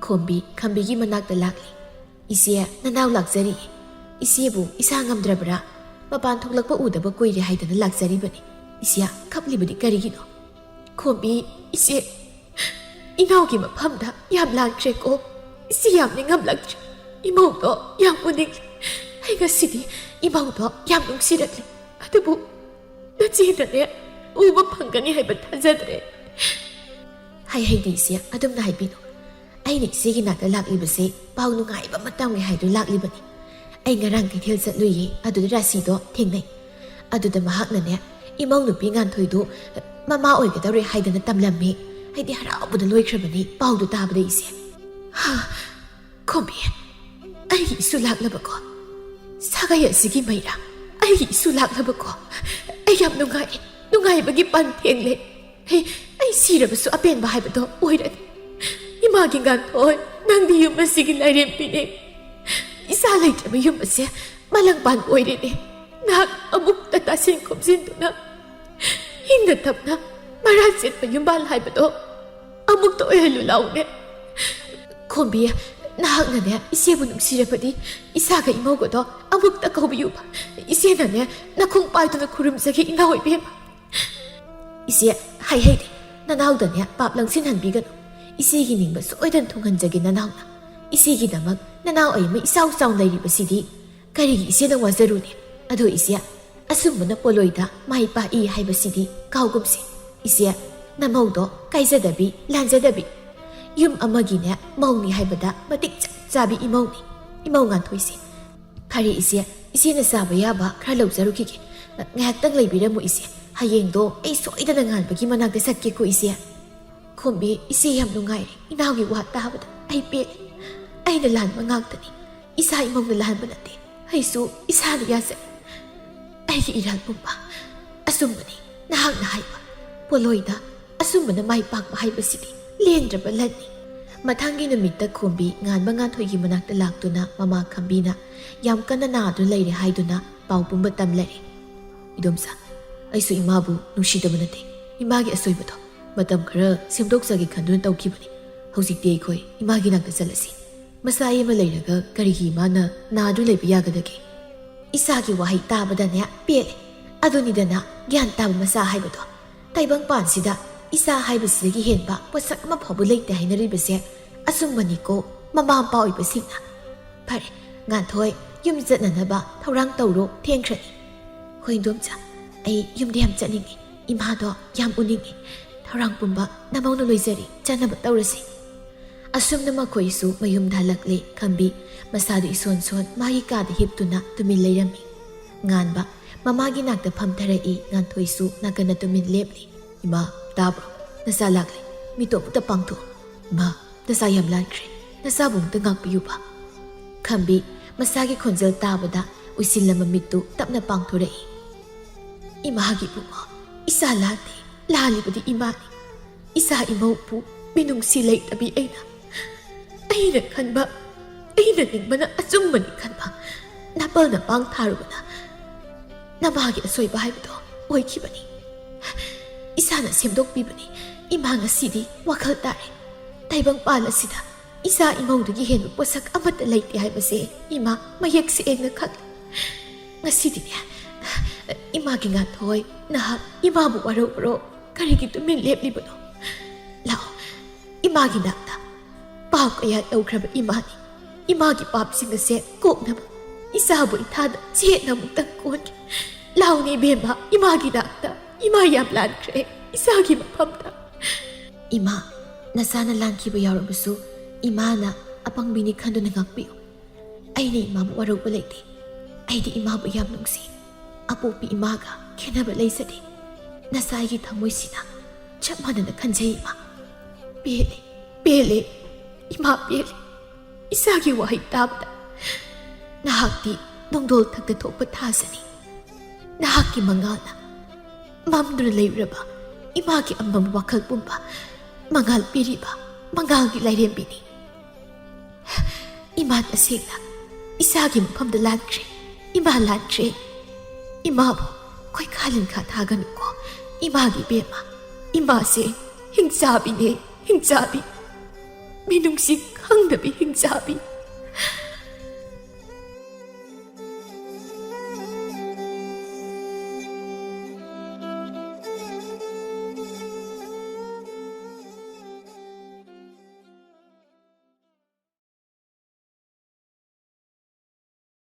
ꯈꯣꯝꯕꯤ ꯈꯝꯕꯤꯒꯤ ꯃꯅꯥꯛꯇ ꯂꯥꯛꯂꯤ꯫ "ꯏꯆꯦ, ꯅꯅꯥꯎ ꯂꯥꯛꯆꯔꯤ꯫ ꯏꯆꯦꯕꯨ ꯏꯁꯥ ꯉꯝꯗ꯭ꯔꯕ꯭ꯔꯥ? ꯃꯄꯥꯟ ꯊꯣꯛꯂꯛꯄ ꯎꯗꯕ ꯀꯨꯏꯔꯦ ꯍꯥꯏꯗꯅ ꯂꯥꯛꯆꯔꯤꯕꯅꯤ꯫ ꯏꯆꯦ, ꯀꯞꯂꯤꯕꯗꯤ ꯀꯔꯤꯒꯤꯅꯣ?" "ꯈꯣꯝꯕꯤ, ꯏꯆꯦ, ꯏꯅꯥꯎꯒꯤ ꯃꯐꯝꯗ ꯌꯥꯝ ꯂꯥꯟꯈ꯭ꯔꯦꯀꯣ꯫ ꯏꯆꯦ ꯌꯥꯝ ꯅꯤꯡꯉꯝꯂꯛꯇ꯭ꯔꯦ꯫ ꯏꯃꯧꯗꯣ ꯌꯥꯝ ꯎꯅꯤꯡꯂꯦ꯫ ꯑꯩ ꯉꯁꯤꯗꯤ ꯏꯃꯧꯗꯣ ꯌꯥꯝ ꯅꯨꯡꯁꯤꯔꯛꯂꯦ꯫ ꯑꯗꯨꯕꯨ ꯅꯆꯦꯅꯅꯦ ꯎꯕ ꯐꯪꯒꯅꯤ ꯍꯥꯏꯕ ꯊꯥꯖꯗ꯭ꯔꯦ꯫" "ꯍꯥꯏ ꯍꯩꯗꯦ ꯏꯆꯦ, ꯑꯗꯨꯝꯅ ꯍꯥꯏꯕꯤꯅꯨ꯫ ꯑꯩꯅ ꯏꯆꯦꯒꯤ ꯅꯥꯛꯇ ꯂꯥꯛꯂꯤꯕꯁꯦ ꯄꯥꯎ ꯅꯨꯡꯉꯥꯏꯕ ꯑꯃ ꯇꯝꯒꯦ ꯍꯥꯏꯗꯨ ꯂꯥꯛꯂꯤꯕꯅꯤ꯫ ꯑꯩ ꯉꯔꯥꯡ ꯀꯩꯊꯦꯜ ꯆꯠꯂꯨꯏꯌꯦ, ꯑꯗꯨꯗ ꯔꯥꯁꯤꯗꯣ ꯊꯦꯡꯅꯩ꯫ ꯑꯗꯨꯗ ꯃꯍꯥꯛꯅꯅꯦ ꯏꯃꯧ ꯅꯨꯄꯤ ꯉꯥꯟꯊꯣꯏꯗꯨ ꯃꯃꯥ ꯑꯣꯏꯒꯗꯧꯔꯦ ꯍꯥꯏꯗꯅ ꯇꯝꯂꯝꯃꯤ꯫ ꯑꯩꯗꯤ ꯍꯔꯥꯎꯕꯗ ꯂꯣꯏꯈ꯭ꯔꯕꯅꯤ ꯄꯥꯎꯗꯨ ꯇꯥꯕꯗ ꯏꯆꯦ꯫" "ꯍꯥ, ꯈꯣꯝꯕꯤ, ꯑꯩꯒꯤ ꯏꯁꯨ ꯂꯥꯛꯂꯕꯀꯣ? ꯁꯥꯒꯩ ꯑꯁꯤꯒꯤ ꯃꯩꯔꯥ, ꯑꯩꯒꯤ ꯏꯁꯨ ꯂꯥꯛꯂꯕꯀꯣ? ꯑꯩ ꯌꯥꯝ ꯅꯨꯡꯉꯥꯏ, ꯅꯨꯡꯉꯥꯏꯕꯒꯤ ꯄꯟ ꯊꯦꯡꯂꯦ꯫ ꯑꯩ, ꯑꯩ ꯁꯤꯔꯕꯁꯨ ꯑꯄꯦꯟꯕ ꯍꯥꯏꯕꯗꯣ ꯑꯣꯏꯔꯅꯤ꯫ ꯏꯃꯥꯒꯤ ꯉꯥꯟꯊꯣꯏ, ꯅꯪꯗꯤ ꯌꯨꯝ ꯑꯁꯤꯒꯤ ꯂꯥꯏꯔꯦꯝꯕꯤꯅꯦ꯫ ꯏꯆꯥ ꯂꯩꯇ꯭ꯔꯕ ꯌꯨꯝ ꯑꯁꯦ ꯃꯂꯪꯄꯥꯟ ꯑꯣꯏꯔꯦꯅꯦ꯫ ꯅꯍꯥꯛ ꯑꯃꯨꯛꯇ ꯇꯥꯁꯤꯟ ꯈꯣꯝꯖꯤꯟꯗꯨꯅ ꯏꯪꯅ ꯇꯞꯅ ꯃꯔꯥ ꯆꯦꯠꯄ ꯌꯨꯝꯕꯥꯜ ꯍꯥꯏꯕꯗꯣ ꯑꯃꯨꯛꯇ ꯑꯣꯏꯍꯜꯂꯨ ꯂꯥꯎꯅꯦ꯫" ꯈꯣꯝꯕꯤ, ꯅꯍꯥꯛꯅꯅꯦ ꯏꯆꯦꯕꯨ ꯅꯨꯡꯁꯤꯔꯕꯗꯤ ꯏꯁꯥꯒ ꯏꯃꯧꯒꯗꯣ ꯑꯃꯨꯛꯇ ꯀꯧꯕꯤꯌꯨꯕ꯫ ꯏꯆꯦꯅꯅꯦ ꯅꯈꯣꯡ ꯄꯥꯏꯗꯨꯅ ꯈꯨꯔꯨꯝꯖꯒꯦ ꯏꯅꯥꯎ ꯏꯕꯦꯝꯃ꯫ ꯏꯆꯦ, ꯍꯩ ꯍꯩꯗꯦ, ꯅꯅꯥꯎꯗꯅꯦ ꯄꯥꯞ ꯂꯪꯁꯤꯟꯍꯟꯕꯤꯒꯅꯨ꯫ ꯏꯆꯦꯒꯤ ꯅꯤꯡꯕ ꯁꯣꯏꯗꯅ ꯊꯨꯡꯍꯟꯖꯒꯦ ꯅꯅꯥꯎꯅ꯫ ꯏꯆꯦꯒꯤꯗꯃꯛ ꯅꯅꯥꯎ ꯑꯩ ꯑꯃ ꯏꯆꯥꯎ ꯆꯥꯎꯅ ꯂꯩꯔꯤꯕꯁꯤꯗꯤ ꯀꯔꯤꯒꯤ ꯏꯆꯦꯅ ꯋꯥꯖꯔꯨꯅꯤ? ꯑꯗꯣ ꯏꯆꯦ, ꯑꯁꯨꯝꯕꯅ ꯄꯣꯂꯣꯏꯗ ꯃꯥꯏ ꯄꯥꯛꯏ ꯍꯥꯏꯕꯁꯤꯗꯤ ꯀꯥꯎꯒꯨꯝꯁꯦ꯫ ꯏꯆꯦ, ꯅꯃꯧꯗꯣ ꯀꯥꯏꯖꯗꯕꯤ, ꯂꯥꯟꯖꯗꯕꯤ, ꯌꯨꯝ ꯑꯃꯒꯤꯅꯦ ꯃꯧꯅꯤ ꯍꯥꯏꯕꯗ ꯃꯇꯤꯛ ꯆꯞ ꯆꯥꯕꯤ ꯏꯃꯧꯅꯤ, ꯏꯃꯧ ꯉꯥꯟꯊꯣꯏꯁꯦ꯫ ꯐꯔꯦ ꯏꯆꯦ, ꯏꯆꯦꯅ ꯆꯥꯕ ꯌꯥꯕ ꯈꯔ ꯂꯧꯖꯔꯨꯈꯤꯒꯦ꯫ ꯉꯥꯏꯍꯥꯛꯇꯪ ꯂꯩꯕꯤꯔꯝꯃꯨ ꯏꯆꯦ, ꯍꯌꯦꯡꯗꯣ ꯑꯩ ꯁꯣꯏꯗꯅ ꯉꯥꯟꯕꯒꯤ ꯃꯅꯥꯛꯇ ꯆꯠꯀꯦꯀꯣ ꯏꯆꯦ꯫ ꯈꯣꯝꯕꯤ, ꯏꯆꯦ ꯌꯥꯝ ꯅꯨꯡꯉꯥꯏꯔꯦ, ꯏꯅꯥꯎꯒꯤ ꯋꯥ ꯇꯥꯕꯗ ꯑꯩ ꯄꯦꯜꯂꯦ꯫ ꯑꯩꯅ ꯂꯥꯟꯕ ꯉꯥꯛꯇꯅꯤ, ꯏꯁꯥ ꯏꯃꯧꯅ ꯂꯥꯟꯕ ꯅꯠꯇꯦ꯫ ꯑꯩꯁꯨ ꯏꯁꯥꯅ ꯌꯥꯖꯩ꯫ ꯑꯩꯒꯤ ꯏꯔꯥꯜ ꯄꯨꯝꯕ꯫ ꯑꯆꯨꯝꯕꯅꯤ ꯅꯍꯥꯛꯅ ꯍꯥꯏꯕ꯫ ꯄꯣꯂꯣꯏꯗ ꯑꯆꯨꯝꯕꯅ ꯃꯥꯏ ꯄꯥꯛꯄ ꯍꯥꯏꯕꯁꯤꯗꯤ ꯂꯦꯟꯗ꯭ꯔꯕ ꯂꯟꯅꯤ꯫ ꯃꯊꯪꯒꯤ ꯅꯨꯃꯤꯠꯇ ꯈꯣꯝꯕꯤ ꯉꯥꯟꯕ ꯉꯥꯟꯊꯣꯏꯒꯤ ꯃꯅꯥꯛꯇ ꯂꯥꯛꯇꯨꯅ ꯃꯃꯥ ꯈꯝꯕꯤꯅ ꯌꯥꯝ ꯀꯟꯅ ꯅꯥꯗꯨꯅ ꯂꯩꯔꯦ ꯍꯥꯏꯗꯨꯅ ꯄꯥꯎ ꯄꯨꯝꯕ ꯇꯝꯂꯔꯦ꯫ "ꯏꯗꯣꯝꯆꯥ, ꯑꯩꯁꯨ ꯏꯃꯥꯕꯨ ꯅꯨꯡꯁꯤꯗꯕ ꯅꯠꯇꯦ꯫ ꯏꯃꯥꯒꯤ ꯑꯁꯣꯏꯕꯗꯣ ꯃꯇꯝ ꯈꯔ ꯁꯦꯝꯗꯣꯛꯆꯒꯦ ꯈꯟꯗꯨꯅ ꯇꯧꯈꯤꯕꯅꯤ꯫ ꯍꯧꯖꯤꯛꯇꯤ ꯑꯩꯈꯣꯏ ꯏꯃꯥꯒꯤ ꯅꯥꯛꯇ ꯆꯠꯂꯁꯤ꯫ ꯃꯆꯥ ꯑꯃ ꯂꯩꯔꯒ ꯀꯔꯤꯒꯤ ꯏꯃꯥꯅ ꯅꯥꯗꯨꯅ ꯂꯩꯕ ꯌꯥꯒꯗꯒꯦ?" ꯏꯆꯥꯒꯤ ꯋꯥꯍꯩ ꯇꯥꯕꯗꯅꯦ ꯄꯦꯜꯂꯦ꯫ ꯑꯗꯨꯅꯤꯗꯅ ꯒ꯭ꯌꯥꯟ ꯇꯥꯕ ꯃꯆꯥ ꯍꯥꯏꯕꯗꯣ꯫ ꯇꯥꯏꯕꯪꯄꯥꯟꯁꯤꯗ ꯏꯆꯥ ꯍꯥꯏꯕꯁꯤꯗꯒꯤ ꯍꯦꯟꯕ ꯄꯣꯠꯁꯛ ꯑꯃ ꯐꯥꯎꯕ ꯂꯩꯇꯦ ꯍꯥꯏꯅꯔꯤꯕꯁꯦ ꯑꯆꯨꯝꯕꯅꯤꯀꯣ, ꯃꯃꯥ ꯃꯄꯥ ꯑꯣꯏꯕꯁꯤꯡꯅ꯫ ꯐꯔꯦ, ꯉꯥꯟꯊꯣꯏ, ꯌꯨꯝ ꯆꯠꯅꯅꯕ ꯊꯧꯔꯥꯡ ꯇꯧꯔꯣ, ꯊꯦꯡꯈ꯭ꯔꯅꯤ꯫ ꯍꯣꯏ ꯏꯗꯣꯝꯆꯥ, ꯑꯩ ꯌꯨꯝꯗ ꯌꯥꯝ ꯆꯠꯅꯤꯡꯉꯤ, ꯏꯃꯥꯗꯣ ꯌꯥꯝ ꯎꯅꯤꯡꯉꯤ꯫ ꯊꯧꯔꯥꯡ ꯄꯨꯝꯕ ꯅꯃꯧꯅ ꯂꯣꯏꯖꯔꯤ, ꯆꯠꯅꯕ ꯇꯧꯔꯁꯤ꯫ ꯑꯁꯨꯝꯅ ꯃꯈꯣꯏꯁꯨ ꯃꯌꯨꯝꯗ ꯍꯜꯂꯛꯂꯦ꯫ ꯈꯝꯕꯤ ꯃꯁꯥꯗꯨ ꯏꯁꯣꯟ ꯁꯣꯟ ꯃꯥꯒꯤ ꯀꯥꯗ ꯍꯤꯞꯇꯨꯅ ꯇꯨꯃꯤꯟ ꯂꯩꯔꯝꯃꯤ꯫ ꯉꯥꯟꯕ ꯃꯃꯥꯒꯤ ꯅꯥꯛꯇ ꯐꯝꯊꯔꯛꯏ꯫ ꯉꯥꯟꯊꯣꯏꯁꯨ ꯅꯥꯀꯟꯗ ꯇꯨꯃꯤꯟ ꯂꯦꯞꯂꯤ꯫ "ꯏꯃꯥ, ꯇꯥꯕ꯭ꯔꯣ? ꯅꯆꯥ ꯂꯥꯛꯂꯦ꯫ ꯃꯤꯠꯇꯣ ꯑꯃꯨꯛꯇ ꯄꯥꯡꯊꯣꯛꯑꯣ꯫ ꯏꯃꯥ, ꯅꯆꯥ ꯌꯥꯝ ꯂꯥꯟꯈ꯭ꯔꯦ꯫ ꯅꯆꯥꯕꯨ ꯑꯃꯨꯛꯇ ꯉꯥꯛꯄꯤꯌꯨꯕ꯫" ꯈꯝꯕꯤ ꯃꯁꯥꯒꯤ ꯈꯣꯟꯖꯦꯜ ꯇꯥꯕꯗ ꯎꯏꯁꯤꯜꯂ ꯃꯃꯤꯠꯇꯨ ꯇꯞꯅ ꯄꯥꯡꯊꯣꯔꯛꯏ꯫ "ꯏꯃꯥꯒꯤ ꯏꯕꯨꯡꯉꯣ, ꯏꯆꯥ ꯂꯥꯟꯗꯦ, ꯂꯥꯜꯂꯤꯕꯗꯤ ꯏꯃꯥꯅꯤ꯫ ꯏꯆꯥ ꯏꯃꯧꯕꯨ ꯃꯤꯅꯨꯡꯁꯤ ꯂꯩꯇꯕꯤ ꯑꯩꯅ, ꯑꯩꯅ ꯈꯟꯕ, ꯑꯩꯅ ꯅꯤꯡꯕꯅ ꯑꯆꯨꯝꯕꯅꯤ ꯈꯟꯕ, ꯅꯥꯄꯜ ꯅꯄꯥꯡ ꯊꯥꯔꯨꯕꯅ ꯅꯃꯥꯒꯤ ꯑꯁꯣꯏꯕ ꯍꯥꯏꯕꯗꯣ ꯑꯣꯏꯈꯤꯕꯅꯤ꯫ ꯏꯁꯥꯅ ꯁꯦꯝꯗꯣꯛꯄꯤꯕꯅꯤ꯫ ꯏꯃꯥ ꯉꯁꯤꯗꯤ ꯋꯥꯈꯜ ꯇꯥꯔꯦ꯫ ꯇꯥꯏꯕꯪꯄꯥꯜ ꯑꯁꯤꯗ ꯏꯆꯥ ꯏꯃꯧꯗꯒꯤ ꯍꯦꯟꯕ ꯄꯣꯠꯁꯛ ꯑꯃꯠꯇ ꯂꯩꯇꯦ ꯍꯥꯏꯕꯁꯦ ꯏꯃꯥ ꯃꯌꯦꯛ ꯁꯦꯡꯅ ꯈꯪꯂꯦ꯫ ꯉꯁꯤꯗꯤꯅꯦ, ꯏꯃꯥꯒꯤ ꯉꯥꯟꯊꯣꯏ, ꯅꯍꯥꯛ ꯏꯃꯥꯕꯨ ꯋꯥꯔꯧꯕꯔꯣ? ꯀꯔꯤꯒꯤ ꯇꯨꯃꯤꯟ ꯂꯦꯞꯂꯤꯕꯅꯣ? ꯂꯥꯛꯑꯣ, ꯏꯃꯥꯒꯤ ꯅꯥꯛꯇ꯫ ꯄꯥꯞ ꯀꯌꯥ ꯇꯧꯈ꯭ꯔꯕ ꯏꯃꯥꯅꯤ꯫ ꯏꯃꯥꯒꯤ ꯄꯥꯞꯁꯤꯡ ꯑꯁꯦ ꯀꯣꯛꯅꯕ ꯏꯆꯥꯕꯨ ꯏꯊꯥꯗ ꯆꯦꯠꯅ ꯑꯃꯨꯛꯇꯪ ꯀꯣꯟꯒꯦ꯫ ꯂꯥꯎꯅꯦ ꯏꯕꯦꯝꯃ, ꯏꯃꯥꯒꯤ ꯅꯥꯛꯇ꯫ ꯏꯃꯥ ꯌꯥꯝ ꯂꯥꯟꯈ꯭ꯔꯦ ꯏꯆꯥꯒꯤ ꯃꯐꯝꯗ꯫ ꯏꯃꯥ, ꯅꯆꯥꯅ ꯂꯥꯟꯈꯤꯕ ꯌꯥꯎꯔꯕꯁꯨ ꯏꯃꯥꯅ ꯑꯄꯪꯕꯤꯅꯤ ꯈꯟꯗꯨꯅ ꯉꯥꯛꯄꯤꯌꯨ꯫ ꯑꯩꯅ ꯏꯃꯥꯕꯨ ꯋꯥꯔꯧꯕ ꯂꯩꯇꯦ꯫ ꯑꯩꯗꯤ ꯏꯃꯥꯕꯨ ꯌꯥꯝ ꯅꯨꯡꯁꯤ꯫ ꯑꯄꯣꯛꯄꯤ ꯏꯃꯥꯒ ꯈꯦꯠꯅꯕ ꯂꯩꯖꯗꯦ꯫ ꯅꯆꯥ ꯑꯩꯒꯤ ꯊꯃꯣꯏꯁꯤꯅ ꯆꯞ ꯃꯥꯟꯅꯅ ꯈꯟꯖꯩ ꯏꯃꯥ꯫ ꯄꯦꯜꯂꯦ, ꯄꯦꯜꯂꯦ, ꯏꯃꯥ ꯄꯦꯜꯂꯦ꯫ ꯏꯆꯥꯒꯤ ꯋꯥꯍꯩ ꯇꯥꯕꯗ ꯅꯍꯥꯛꯇꯤ ꯅꯣꯡꯗꯣꯜ ꯊꯛꯇ ꯊꯣꯛꯄ ꯊꯥꯖꯅꯤ꯫ ꯅꯍꯥꯛꯀꯤ ꯃꯉꯥꯜꯅ ꯃꯝꯗꯨꯅ ꯂꯩꯔꯕ ꯏꯃꯥꯒꯤ ꯑꯃꯝꯕ ꯋꯥꯈꯜ ꯄꯨꯝꯕ ꯃꯉꯥꯜ ꯄꯤꯔꯤꯕ ꯃꯉꯥꯜꯒꯤ ꯂꯥꯏꯔꯦꯝꯕꯤꯅꯤ꯫ ꯏꯃꯥ ꯇꯁꯦꯡꯅ ꯏꯆꯥꯒꯤ ꯃꯐꯝꯗ ꯂꯥꯟꯈ꯭ꯔꯦ꯫ ꯏꯃꯥ ꯂꯥꯟꯈ꯭ꯔꯦ꯫ ꯏꯃꯥꯕꯨ ꯈꯣꯏꯈꯥ ꯂꯤꯟꯈꯥ ꯊꯥꯒꯅꯨꯀꯣ꯫ ꯏꯃꯥꯒꯤ ꯏꯕꯦꯝꯃ, ꯏꯃꯥꯁꯦ ꯍꯤꯡꯆꯥꯕꯤꯅꯦ, ꯍꯤꯡꯆꯥꯕꯤ꯫ ꯃꯤꯅꯨꯡꯁꯤ ꯈꯪꯗꯕꯤ ꯍꯤꯡꯆꯥꯕꯤ꯫